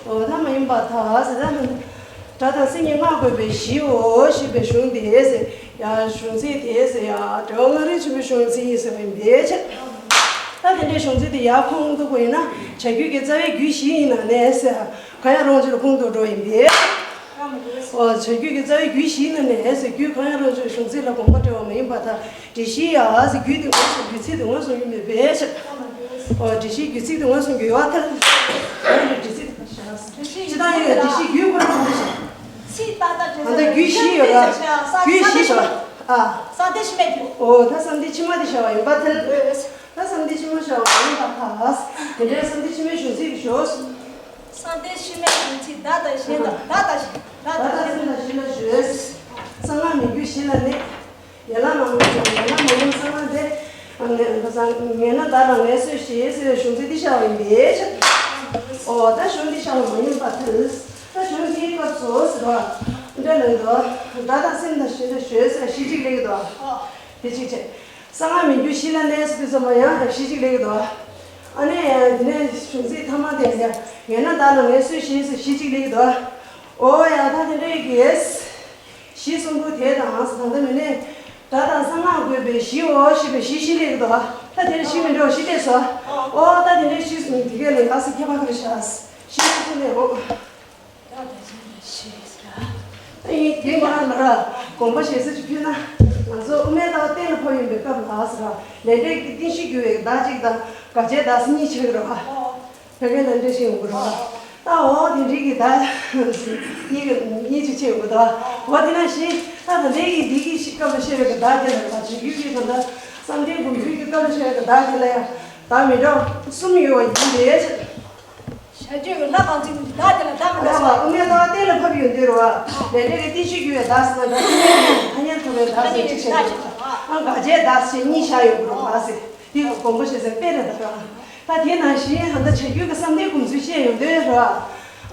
འོ་ན་མ་ཡིན་པར་ཐལ་ཟེར་ན། སྒྲ་དང་སེམས་ཉིད་སྔགས་བཀོད་པའི་གཞིའོ་ཞེས་པའི་གཞུང་དེ་ཟེར་ཡ། གཞུང་ཚིག་དེ་ཟེར་ཡ། འགྲེལ་པ་མངའ་རིས་ཆེན་པོའི་གཞུང་ཚིག་ཡིན་ཟེར་བ་ཡིན་པས་ཁྱབ། ད་དེ་འདྲའི་གཞུང་ཚིག་དེ་ཡར་ཁུངས་གཏུགས་པ་ཡིན་ན། བྱ་རྒྱུད་ཀྱི་རྩ་བའི་རྒྱུད་བཞི་ཡིན་ན་ནས་ཟེར། གང་ཡང་རུང་ཆེ་ལ་ཁུངས་གཏུགས་འགྲོ་ཡིན་པས། ཨོ་བྱ་རྒྱུད་ཀྱི་རྩ་བའི་རྒྱུད་བཞི་ཡིན་ན་ནས་ཟེར། རྒྱུད་གང་ཡང་རུང་ཆེ་གཞུང་ཚིག་ལ་དགོངས་པ་འགྲེལ་བ་མ་ཡིན་པར་ཐལ། འགྲེལ་བཤད་ཡ་ཟེར་རྒྱུད་དེ་ངོས་བཟུང་རྒྱུད་ཚིག་དེ་ངོས་བཟུང་རྒྱུ་མེད་པས་ཁྱབ། ཨོ་འགྲེལ་བཤད་རྒྱུད་ཚིག་དེ་ངོས་བཟུང་རྒྱུ་ཡོད་པར་ཐལ། འགྲེལ་བཤད་དེ་ཕར་བཞག་ཟེར། ཅི་ལྟར་ཡོད་འགྲེལ་བཤད་རྒྱུད་ཁོ་རང་གོང་དུ་བཤད། ཚིག་ཏག་ཏག་བྱས། ད་ལྟ་རྒྱུད་བཞི་ཡོད་ལ། རྒྱུད་བཞི་བྱས་པ། ཨ། བསམ་གཏན་ཕྱི་མའི་རྒྱུད། ཨོ་ད་བསམ་གཏན་ཕྱི་མ་དེ་བྱ་བ་ཡིན་པར་ཐལ། ད་བསམ་གཏན་ཕྱི་མ་བྱ་བ་ཡིན་པར་ཐལ། དེ་འདྲའི་བསམ་གཏན་ཕྱི་མའི་གཞུང་ཚིག་ཞོག་བསམ་གཏན་ཕྱི་མའི་གཞུང་ཚིག་བདག་དང་གཞན་དང་། བདག་དང་གཞན། བདག་དང་གཞན་དང་གཞན་ལ་ཞོག་གསང་སྔགས་མི་འགྱུར་གཞི་ལ་གནས། ཡན་ལག་མ་ངེས་ཀྱང་ཡན་ལག་མ་ངེས་གསང་སྔགས་དེ། ངེས་ན་བདག་ལ་ངལ་གསོས་ཞེས་ཟེར་བའི་གཞུང་ཚིག་འདི་བྱ་བ་ཡིན་པས་ཁྱབ། ཨོ་ད་གཞུང་འདི་བྱ་བ་མ་ཡིན་པར་ཐལ། ད་གཞུང་འདིའི་སྐབས་སུ་ཟེར་བ། འདྲ་ལན་དུ། བདག་དང་སེམས་དང་གཞན་དང་ཞོག་ཟེར་གཞི་གཅིག་སླེབས་ཀྱི་འདུག་དེ་གཅིག་བྱས། གསང་སྔགས་མི་འགྱུར་གཞི་ལ་གནས་ཟེར་དུས་ཙམ་པ་ཡང་གཞི་གཅིག་སླེབས་ཀྱི་འདུག་ཨ་ནི་དེ་ནས་གཞུང་ཚིག་ཐ་མ་དེ་ཡང་ངེས་ན་བདག་ལ་ངལ་གསོས་ཞེས་ཟེར་གཞི་གཅིག་སླེབས་ཀྱི་འདུག་ཨོ་ཡ་ད་དེ་འདྲ་ཡིན་གྱི། གཞི་གསུམ་པོ་དེ་དང་ད་ལྟ་མི་ནས་སྒྲ་དང་གསང་སྔགས་བཀོད་པའི་གཞིའོ་ཞེས་པའི་གཞི་གཞི་སླེབས་ཀྱི་འདུག་ད་དེར་གཞི་མི་འགྲོ་གཞི་སླེབས་སོ། ཨོ་ད་དེ་འདྲའི་གཞི་གསུམ་དེ་གས་ལ་ཡག་སེ་ཁྱད་པར་ག་རེ་བཞག་གཞི་གསུམ་པོ་ནས་འོ། ཨེ་དེ་མ་ར་མ་ར་དགོངས་པ་ཞེ་ས་ཅིག་ཕུལ་ན། ང་ཚོ་དབུ་མའི་ལྟ་བ་གཏན་ལ་ཕབ་ཡོང་པའི་སྐབས་ལ་ཟེར་བ་ལས་འབྲས་ཀྱི་རྟེན་གཞི་གྱུར་བའི་བདག་གཅིག་དང་དགག་བྱའི་བདག་གཉིས་ཆགས་ཀྱི་རེད་བ། བོད་སྐད་ལ་འདྲེ་ཞིག་ཡོང་གི་རེད་བ། ད་འོ་དེ་འདྲའི་གི་བདག་གཉིས་ཀྱི་གཉིས་ཅིག་ཆགས་ཡོང་གི་འདུག་འོ་དེ་ནང་བཞིན་ད་ད་ལྟའི་གི་འདི་གི་ཤི་སྐབས་ལ་བཤད་པའི་གི་བདག་དེ་ལ་ད་བྱེད་རྒྱུད་ཀྱི་ད་ལྟ་བསམ་གཏན་སྒོམ་ཚུལ་གྱི་སྐབས་ལ་བཤད་པའི་གི་བདག་དེ་ལ་ཡང་བདག་མི་འདྲ་བ་གསུམ་ཡོད་པ་ཡིན་པས། བྱ་རྒྱུད་ཀྱི་ལྷ་ཁང་ཚིག་གི་བདག་དེ་ལ་བདག་མི་འདྲ་བ། དབུ་མའི་ལྟ་བ་གཏན་ལ་ཕབ་ཡོང་དུས་རེད་བ། ལས་འབྲས་ཀྱི་རྟེན་གཞི་གྱུར་བའི་བདག་ཟེར་ན་འདྲ། ཐ་སྙད་ཐོགས་པའི་བདག་ཟེར་གཅིག་བཤད་ཡོད་པ། ཨང་དགག་བྱའི་བདག་ཟེར་གཉིས་བཞག་ཡོད་པ་རེད་བ་ཟེར། དེ་དགོངས་པ་བཞེས་ཚེ་དཔེ་རེད་ད་ར། ད་དེ་ནང་བཞིན་ཧ་ད་བྱ་རྒྱུད་ཀྱི་བསམ་གཏན་སྒོམ་ཚུལ་བཤད་ཡོང་དུས་ར།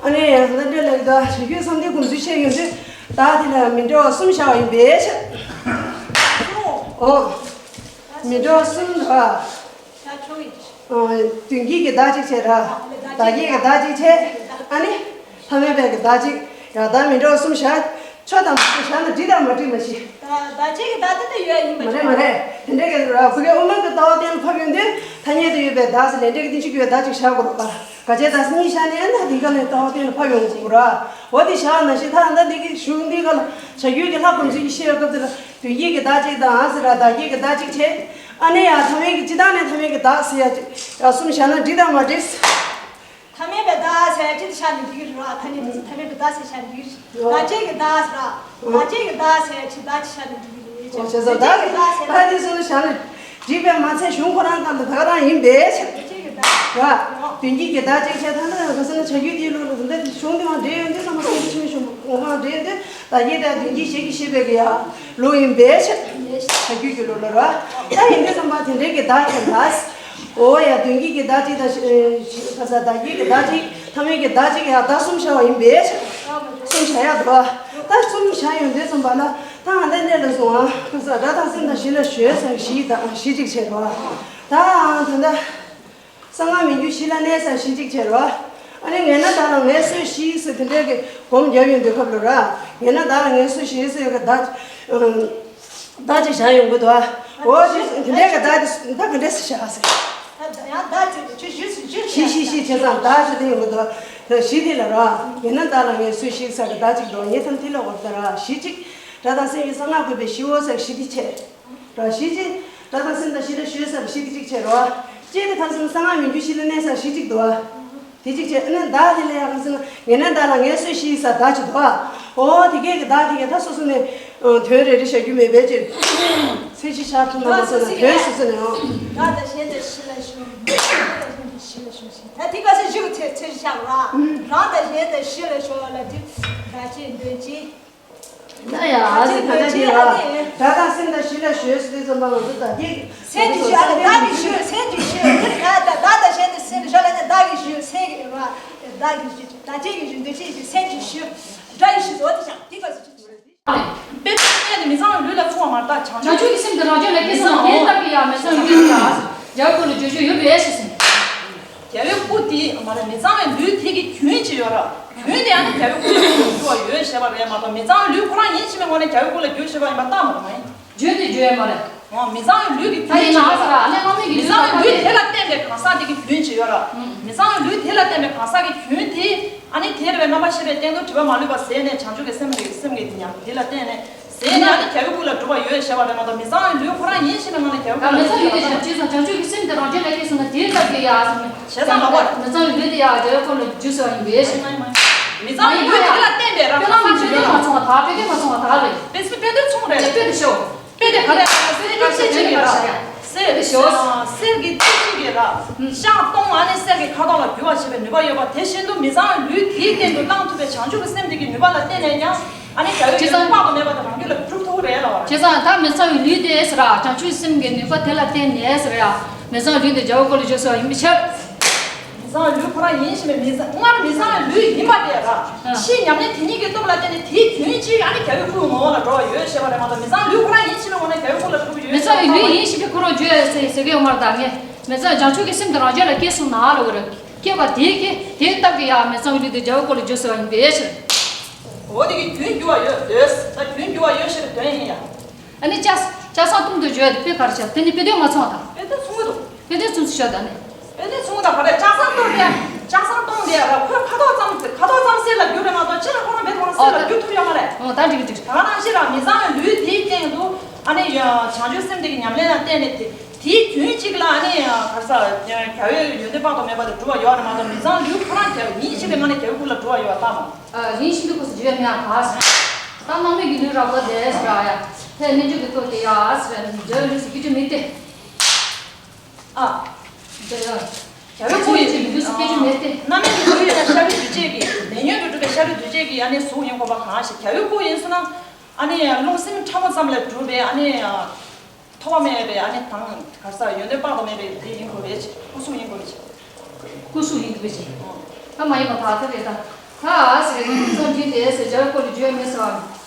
ཨ་ནི་ཧ་ད་འདྲ་ལབ་ད་བྱ་རྒྱུད་བསམ་གཏན་སྒོམ་ཚུལ་བཤད་ཡོང་དུས་ད་དེ་ལ་མི་འདྲ་བ་གསུམ་བཞག་པ་ཡིན་པས་ཆ། ཨོ། མི་འདྲ་བ་གསུམ་ར། ཨ། དོན་གྱི་གི་བདག་གཅིག་བྱས་ར། བདག་གི་གི་བདག་གཅིག་བྱས། ཨ་ནི། ཐ་མལ་པའི་གི་བདག་གཅིག་ཡང་བདག་མི་འདྲ་བ་གསུམ་བཞག་ཆོས་དང་མ་བྱུང་བཞག་ན་འགྲིག་དང་མ་འགྲིག་མ་ཤེས། ད་བདག་གཅིག་གི་བདག་དེ་འདྲ་ཡོད་ཡིན་པ་མ་རེད་མ་རེད། དེ་འདྲ་གི་ར་ཕ་གི་དབུ་མ་གི་ལྟ་བ་གཏན་ལ་ཕབ་ཡོང་དུས་ཐ་སྙད་དུ་ཡོད་པའི་བདག་ཟེར་ལས་འབྲས་ཀྱི་རྟེན་གཞི་གི་བདག་གཅིག་བཞག་དགོས་རེད་པ། ག་བྱས་བདག་ཟེར་གཉིས་བཞག་ནས་ཨ་ན་འདི་ག་ལས་ལྟ་བ་གཏན་ལ་ཕབ་ཡོང་དགོས་ར། འོ་དེ་བཞག་ན་ཤེས་ད་ཨ་ད་འདི་གི་གཞུང་འདི་ག་ལ་བྱ་རྒྱུད་ཀྱི་ལྷ་སྒོམ་ཚུལ་གྱི་བཤད་སྐབས་དེ་ལ་དོན་གྱི་གི་བདག་གཅིག་དང་ཨ་ཟེར་ར་བདག་གི་གི་བདག་གཅིག་བྱས། ཨ་ནི་ཡང་ཐ་མལ་གྱི་སྤྱི་བཏང་ནས་ཐ་མལ་གྱི་བདག་ཟེར་ཡ་ཅིག་ཡང་གསུམ་བཞག་ན་འགྲིག་དང་མ་འགྲིག་ཐ་མལ་པའི་བདག་ཟེར་ཡ་ཅིག་ཆ་ནས་འགྲིག་གི་རེད་བ། ཐ་སྙད་ཐ་མལ་པའི་བདག་ཟེར་ཆ་ནས་འགྲིག་གི་རེད། ཨོ། བདག་བྱེད་ཀྱི་བདག་ཟེར་བ། ཨོ། བདག་བྱེད་ཀྱི་བདག་ཟེར་ཡ་ཅིག་བདག་ཅིག་ཆ་ནས་འགྲིག་གི་རེད། ཨོ་བྱས་ཙང་བདག་གི་བདག་ཟེར་ན་ཨ་དེ་ཚོ་ནི་བཞག་ནས་འགྲིག་པས་མ་ཚད་གཞུང་ཁོ་རང་ལྟར་དུ་ད་ག་རང་ཡིན་པས་ཆ། བདག་བྱེད་ཀྱི་བདག་ར། དོན་གྱི་གི་བདག་ཅིག་བྱས་ད་ནི་ག་ཟེར་ན་བྱ་རྒྱུད་དེའི་ལུགས་ལ་འདི་འདྲ་གཞུང་དེ་མ་འདྲེས་ཡོང་དུས་ཚང་མ་སེམས་ཀྱི་ཆོས་གཞུང་གོང་མ་འདྲེས་ཡོང་དུས་བདག་བྱེད་དང་དོན་གྱི་བྱེད་ཀྱི་ཤེས་པའི་གི་ཡ་ལུགས་ཡིན་པས་ཆ། བྱ་རྒྱུད་ཀྱི་ལུགས་ལ་ར། ད་ཡིན་དུས་ཙམ་པ་དེ་འདྲའི་གི་བདག་ཁྱེད་ལ། ཨོ་ཡ་དོན་གྱི་གི་བདག་ཅིག་དང་ཤི་ཁ་ས་བདག་བྱེད་ཀྱི་བདག་ཅིག་ཐ་མལ་གྱི་བདག་ཅིག་ཡ་བདག་གསུམ་བྱ་བ་ཡིན་པས་ཆ། གསུམ་བྱ་ཡ་འདུག་ད་གསུམ་བྱ་ཡོང་དུས་ཙམ་པ་ལ་ད་ང་ད་གནས་ལ་སོང་ཨ་ཁ་ས་སྒྲ་དང་སེམས་དང་གཞི་ལ་གཞོལ་ཟེར་གཞི་དང་གཞི་ཅིག་བྱས་རོ། ད་ཨང་ད་ད། གསང་སྔགས་མི་འགྱུར་གཞི་ལ་གནས་ཟེར་གཞི་གཅིག་བྱས་རོ། ཨ་ནི་ངེས་ན་བདག་ལ་ངལ་གསོས་ཤིག་ཟེར་དེ་འདྲའི་གི་སྒོམ་རྒྱབ་ཡོང་དུས་སྐབས་ལ་ར། ངེས་ན་བདག་ལ་ངལ་གསོས་ཤིག་ཟེར་གི་བདག་བདག་ཅིག་བཞག་ཡོང་གི་འདུག་འོ་དེ་དེ་འདྲའི་གི་བདག་དེ་བདག་ག་འདྲས་སེ་བཞག་ཟེར། ཡང་བདག་ཅིག་ཆུ་བཞི་སུ་བཞི་ཤིག་ཤིག་ཤིག་བྱས་ཙང་བདག་ཅིག་དེ་ཡོང་གི་འདུག་གཞི་དེ་ལ་ར། ངེས་ན་བདག་ལ་ངལ་གསོས་ཤིག་ཟེར་གི་བདག་ཅིག་འགྲོ་ངེས་ཐམས་ཅད་ལ་འོ་ད་ར་གཞི་གཅིག་སྒྲ་དང་སེམས་ཀྱི་གསང་སྔགས་དགོས་པའི་གཞི་འོ་ཟེར་གཞི་དེ་བྱས། ར་ཤི་ཅི། སྒྲ་དང་སེམས་དང་གཞི་ལ་གཞོལ་ཟེར་བ་ཤི་ཏི་ཅིག་བྱེད་རོ། ཅི་དེ་ག་ཟེར་ན་གསང་སྔགས་མི་འགྱུར་གཞི་ལ་གནས་ཟེར་ཤི་ཅིག་འདུག་བ། དེ་ཅིག་བྱས་ཨ་ནི་བདག་དེ་ལ་ཡང་ག་ཟེར་ན་ངེས་ན་བདག་ལ་ངལ་གསོས་ཤིག་ཟེར་བདག་ཅིག་འདུག་བ། ཨོ་དེ་གས་ཀྱི་བདག་དེ་གས་ད་སོ་སོ་ནས་དོན་རེ་རེ་བྱ་རྒྱུ་མེད་པའི་ཕྱིར། ཚེ་ཕྱི་ཤར་ཐུབ་ན་མ་སོང་ན་དོན་སོ་སོ་ནས་ཨོ། བདག་དང་གཞན་དང་གཞི་ལ་ཞུགས། གཞི་ལ་ཞུགས་ཤིག་ད་དེ་ག་ཟེར་ཞུགས་ཚེ་ཚེ་ཕྱི་ཤར་བ། རང་དང་གཞན་དང་གཞི་ལ་ཞུགས་ལ་དེ་བདག་ཅེས་འདོན་ཅིང་། ད་ཡ་ཨ་ཙི་ད་ལྟ་དེ་ལ་སྒྲ་དང་སེམས་དང་གཞི་ལ་གཞོལ་ཟེར་དུས་ཙམ་པ་ང་ཚོ་ད་དེ་སེམས་ཀྱི་གཞི་ལ་བདག་གི་གཞི་སེམས་ཀྱི་གཞི་དེ་ལ་ད་བདག་དང་གཞན་དུ་སེམས་ཀྱི་གཞི་ལ་ནི་བདག་གི་གཞི་སེམས་ཀྱི་ར་བདག་གི་གཞི་བདག་བྱེད་ཀྱི་གཞི་འདོད་བྱེད་ཀྱི་སེམས་ཀྱི་གཞི་སྒྲ་ཡི་གཞི་འོ་དེ་ཆགས་དེ་ག་ཟེར་ཆགས། དཔེ་དེ་ནི་མི་གཙང་བའི་ལུས་ལ་མཚུངས་པ་མ་རེད་ད་བྱང་ཆུབ་ཀྱི་སེམས་དེ་རང་རྒྱུད་ལ་སྐྱེས་སོང་ན་དེ་ལྟ་བུའི་ཡང་མི་གཙང་བའི་ལུས་དེ་ཡང་རྒྱལ་བའི་སྐུ་ལ་བརྗོད་བྱ་ཡོད་པས་ཞེས་ཟེར། རྒྱལ་བའི་སྐུ་དེ་མ་རེད་མི་གཙང་བའི་ལུས་དེ་གི་རྒྱུན་ཅིག་ཡོད་ར། རྒྱུན་དེ་ཡང་ན་རྒྱལ་བའི་སྐུ་ལ་འགྱུར་བ་ཡོད་ཞེས་པ་རེད་མ་གཏོགས་མི་གཙང་བའི་ལུས་ཁོ་རང་ཡིན་ཕྱིན་པའི་ངོས་ནས་རྒྱལ་བའི་སྐུ་ལ་འགྱུར་ཞེས་པ་ཡིན་པ་རྟགས་མ་རེད་མ་ཡིན། རྒྱུན་དེ་བརྗོད་ཡ་མ་རེད། ཨོ་མི་གཙང་བའི་ལུས་ཀྱི་ད་རྒྱུན་ཡིན་ཅིག་ཡོད་ར། ཨ་ནི་སྣང་མེད་ཀྱི་མི་ལུས་གཙང་བའི་ལུས་དེ་ལ་བརྟེན་པའི་གང་ཟག་དེ་གི་རྒྱུན་ཅིག་ཡོད་ར། མི་གཙང་བའི་ལུས་དེ་ལ་བརྟེན་པའི་གང་ཟག་གི་རྒྱུན་དེ་ཨ་ནི་དེ་རེ་བའི་རྣམ་པར་ཤེས་པའི་སྟེང་དུ་སྒྲིབ་པ་མ་ལུས་པ་ཟད་ནས་བྱང་ཆུབ་ཀྱི་སེམས་ལ་སེམས་ཀྱི་དེ་ཉམས་དེ་ལ་བརྟེན་ནས། ཟེར་ནས་ཨ་ནི་རྒྱལ་བའི་སྐུ་ལ་གྲུབ་པ་ཡོད་ཞེས་པ་རེད་མ་གཏོགས་མི་གཙང་བའི་ལུས་ཁོ་རང་ཡིན་ཞེས་པའི་ངང་ནས་རྒྱལ་བའི་སྐུ་ལ་མི་གཙང་བའི་ལུས་དེ་ཡང་བྱང་ཆུབ་ཀྱི་སེམས་དེ་རང་རྒྱུད་ལ་སྐྱེས་སོང་ན་དེའི་སྟབས་ཀྱིས་ཡང་ཟེར་ནས། བྱས་ཙང་ལབ་པ་རེད། མི་གཙང་བའི་ལུས་དེ་ཡང་རྒྱལ་བའི་སྐུ་ལ་འགྱུར་ཟེར་བ་ཡིན་པས་ཞེས། མི་གཙང་བའི་ལུས་དེ་ལ་བརྟེན་པའི་རང་དཔེ་ལ་མི་འདོད་མ་ཚོང་བ་དག་དཔེ་འདོད་མ་ཚོང་བ་དག་རེད། དཔེ་སྲིད་དཔེ་འདོད་མཚུངས་རེད། དཔེ་འདོད་ཤོག་དཔེ་དེ་ག་རེ་གསེར་གྱི་རྩེ་གཅིག་གི་ར། གསེར་གྱི་རྩེ་གཅིག་གི་ར། ཤ་སྟོང་ཨ་ནི་གསེར་གྱི་ཁ་དོག་ལ་འགྱུར་བ་བྱེད་པའི་ནུས་པ་ཡོད་པ་དེ་བཞིན་དུ་མི་གཙང་བའི་ལུས་དེའི་སྟེང་དུ་བླང་ཐུབ་པའི་བྱང་ཆུབ་ཀྱི་སེམས་དེ་གི་ནུས་པ་ལ་བརྟེན་ནས་ཀྱང་ཨ་ནི་རྒྱལ་བའི་ཡོན་ཏན་དཔག་ཏུ་མེད་པ་དེ་རང་རྒྱུད་ལ་གྲུབ་ཐུབ་ཀྱི་རེད་ལབ་པ་རེད། བྱས་ཙང་ད་མི་གཙང་བའི་ལུས་དེ་ཟེར་ར་བྱང་ཆུབ་སེམས་ཀྱི་ནུས་པ་དེ་ལ་བརྟེན་ནས་ཟེར་ཡ། མི་གཙང་བའི་ལུས་དེ་རྒྱལ་བའི་སྐུ་ལ་འགྱུར་ཟེར་བ་ཡིན་པའི་ཕྱིར། མི་གཙང་བའི་ལུས་ཁོ་རང་ཡིན་ཞེས་པའི་མི་གཙང་སྔར་མི་གཙང་བའི་ལུས་ཡིན་པ་དེ་ར། ཕྱིའི་ཉམས་ལེན་དེ་ཉིད་ཀྱི་སྟོབས་ལ་བརྟེན་ནས་དེའི་རྒྱུན་གཅིག་ཨ་ནི་རྒྱལ་བའི་སྐུའི་ངོ་བོ་ལ་འགྲོ་བ་ཡོད་ཞེས་པ་རེད་མ་གཏོགས་མི་གཙང་བའི་ལུས་ཁོ་རང་ཡིན་ཞེས་པའི་ངོ་ནས་རྒྱལ་བའི་སྐུ་ལ་གྲུབ་ཡོད་མི་གཙང་བའི་ལུས་ཡིན་ཞེས་པའི་ཁོ་རང་བརྗོད་ཡ་ཟེར་ཟེར་གི་ཡོད་མ་རེད་ད་ངས། མི་གཙང་བྱང་ཆུབ་ཀྱི་སེམས་དེ་རང་རྒྱུད་ལ་སྐྱེས་སོང་ན་ལ་གོ་ར། སྐྱེས་པ་དེའི་ཁེ་དེའི་སྟབས་ཀྱིས་ཡང་མི་གཙང་བའི་ལུས་དེ་རྒྱལ་བའི་སྐུ་ལ་འགྱུར་ཟེར་བ་ཡིན་པའི་ཕྱིར། འོ་དེ་གི་རྒྱུན་འགྱུར་བ་ཡོད་དོས། ད་རྒྱུན་འགྱུར་བ་ཡོད་ཞེས་པའི་དོན་ཡིན་ཡ། ཨ་ནི་ལྕགས་ལྕགས་ཟམ་སྟོང་དུ་བརྗོད་དེ་དཔེ་ག་རེ་བྱ་དེ་ནི་དཔེ་དོན་མ་ཚང་བ་དང་། དཔེ་དོན་ཚང་གི་འདུག་དཔེ་དོན་ཚང་ཚུལ་བྱ་དང་ནི། དཔེ་དོན་ཚང་གི་དང་ག་རེ་ལྕགས་ཟམ་སྟོང་དེ་ལྕགས་ཟམ་སྟོང་དེ་ར་ཁོས་ཁ་དོག་ཙམ་ཁ་དོག་ཙམ་གསེར་ལ་འགྱུར་རེད་མ་གཏོགས་ཕྱི་ལ་ཁོ་རང་བེད་ཁོ་རང་གསེར་ལ་འགྱུར་ཐུབ་ཡོད་མ་རེད། ཨོ་ད་འགྲིག་འགྲིག་ད་ག་ནང་བཞིན་ར་མི་གཙང་བའི་ལུས་དེའི་སྟེང་དུ་ཨ་ནི་བྱང་ཆུབ་སེམས་དེ་གི་ཉམས་ལེན་ལ་བརྟེན་ནས་དེ་དེའི་རྒྱུན་གཅིག་ལ་ཨ་ནི་ག་རེ་ཟ་རྒྱལ་བའི་ཡོན་ཏན་དཔག་ཏུ་མེད་པ་དེ་གྲུབ་པ་ཡོད་རེད་མ་གཏོགས་མི་གཙང་ལུས་ཁོ་རང་རྒྱལ་བའི་ཡིན་ཞེས་པའི་ངང་ནས་རྒྱལ་བའི་སྐུ་ལ་གྲུབ་པ་ཡོད་པ་ལྟ་མ། ཨ་རིང་ཞིག་ཏུ་ཁོ་ཚོ་བརྗོད་མེད་ཨ་ག་ས། ད་རྣམ་སྨིན་གྱི་ལུས་རགས་པ་དེ་ཟེར་ཨ་ཡ། ཕའི་རྣལ་འབྱོར་གྱི་ཐོག་དེ་ཡ་ཟེར་བའི་རྒྱལ་བའི་ལུས་སུ་སྐྱེ་རྒྱུ་མེད་དེ། ཨ། འདི་ཡ། རྒྱལ་བའི་སྐུ་ཡི་རྣམ་སྨིན་གྱི་ལུས་ཡིན་ན་ཤ་རུས་རྡུལ་བཅས་ཀྱི་ལས་ཉོན་དུ་གྲུབ་པའི་ཤ་རུས་རྡུལ་བཅས་ཀྱི་ཨ་ནི་གཟུགས་ཡིན་དགོས་པ་གང་ཞིག་རྒྱལ་བའི་སྐུ་ཡིན་སོང་ན། ཨ་ནི་རླུང་སེམས་ཕྲ་མོ་ཙམ་ལས་གྲུབ་པའི་ཨ་ནི། ཐོགས་པ་མེད་པའི་ཨ་ནི་དང་ག་ས་ཡོན་ཏན་དཔག་ཏུ་མེད་པའི་དེ་ཡིན་དགོས་པའི་ཕྱིར། སྐུ་གཟུགས་ཡིན་དགོས་པའི་ཕྱིར། སྐུ་གཟུགས་ཡིན་དགོས་པའི་ཕྱིར། ད་མ་ཡིན་པ་དག་ཐེར་རེད་ད། ད་ཟེར་བའི་ཚོགས་འདི་དེ་ཟེར་བྱ་བའི་སྐོར་ལ་བརྗོད་མེད་ཟེར་བ།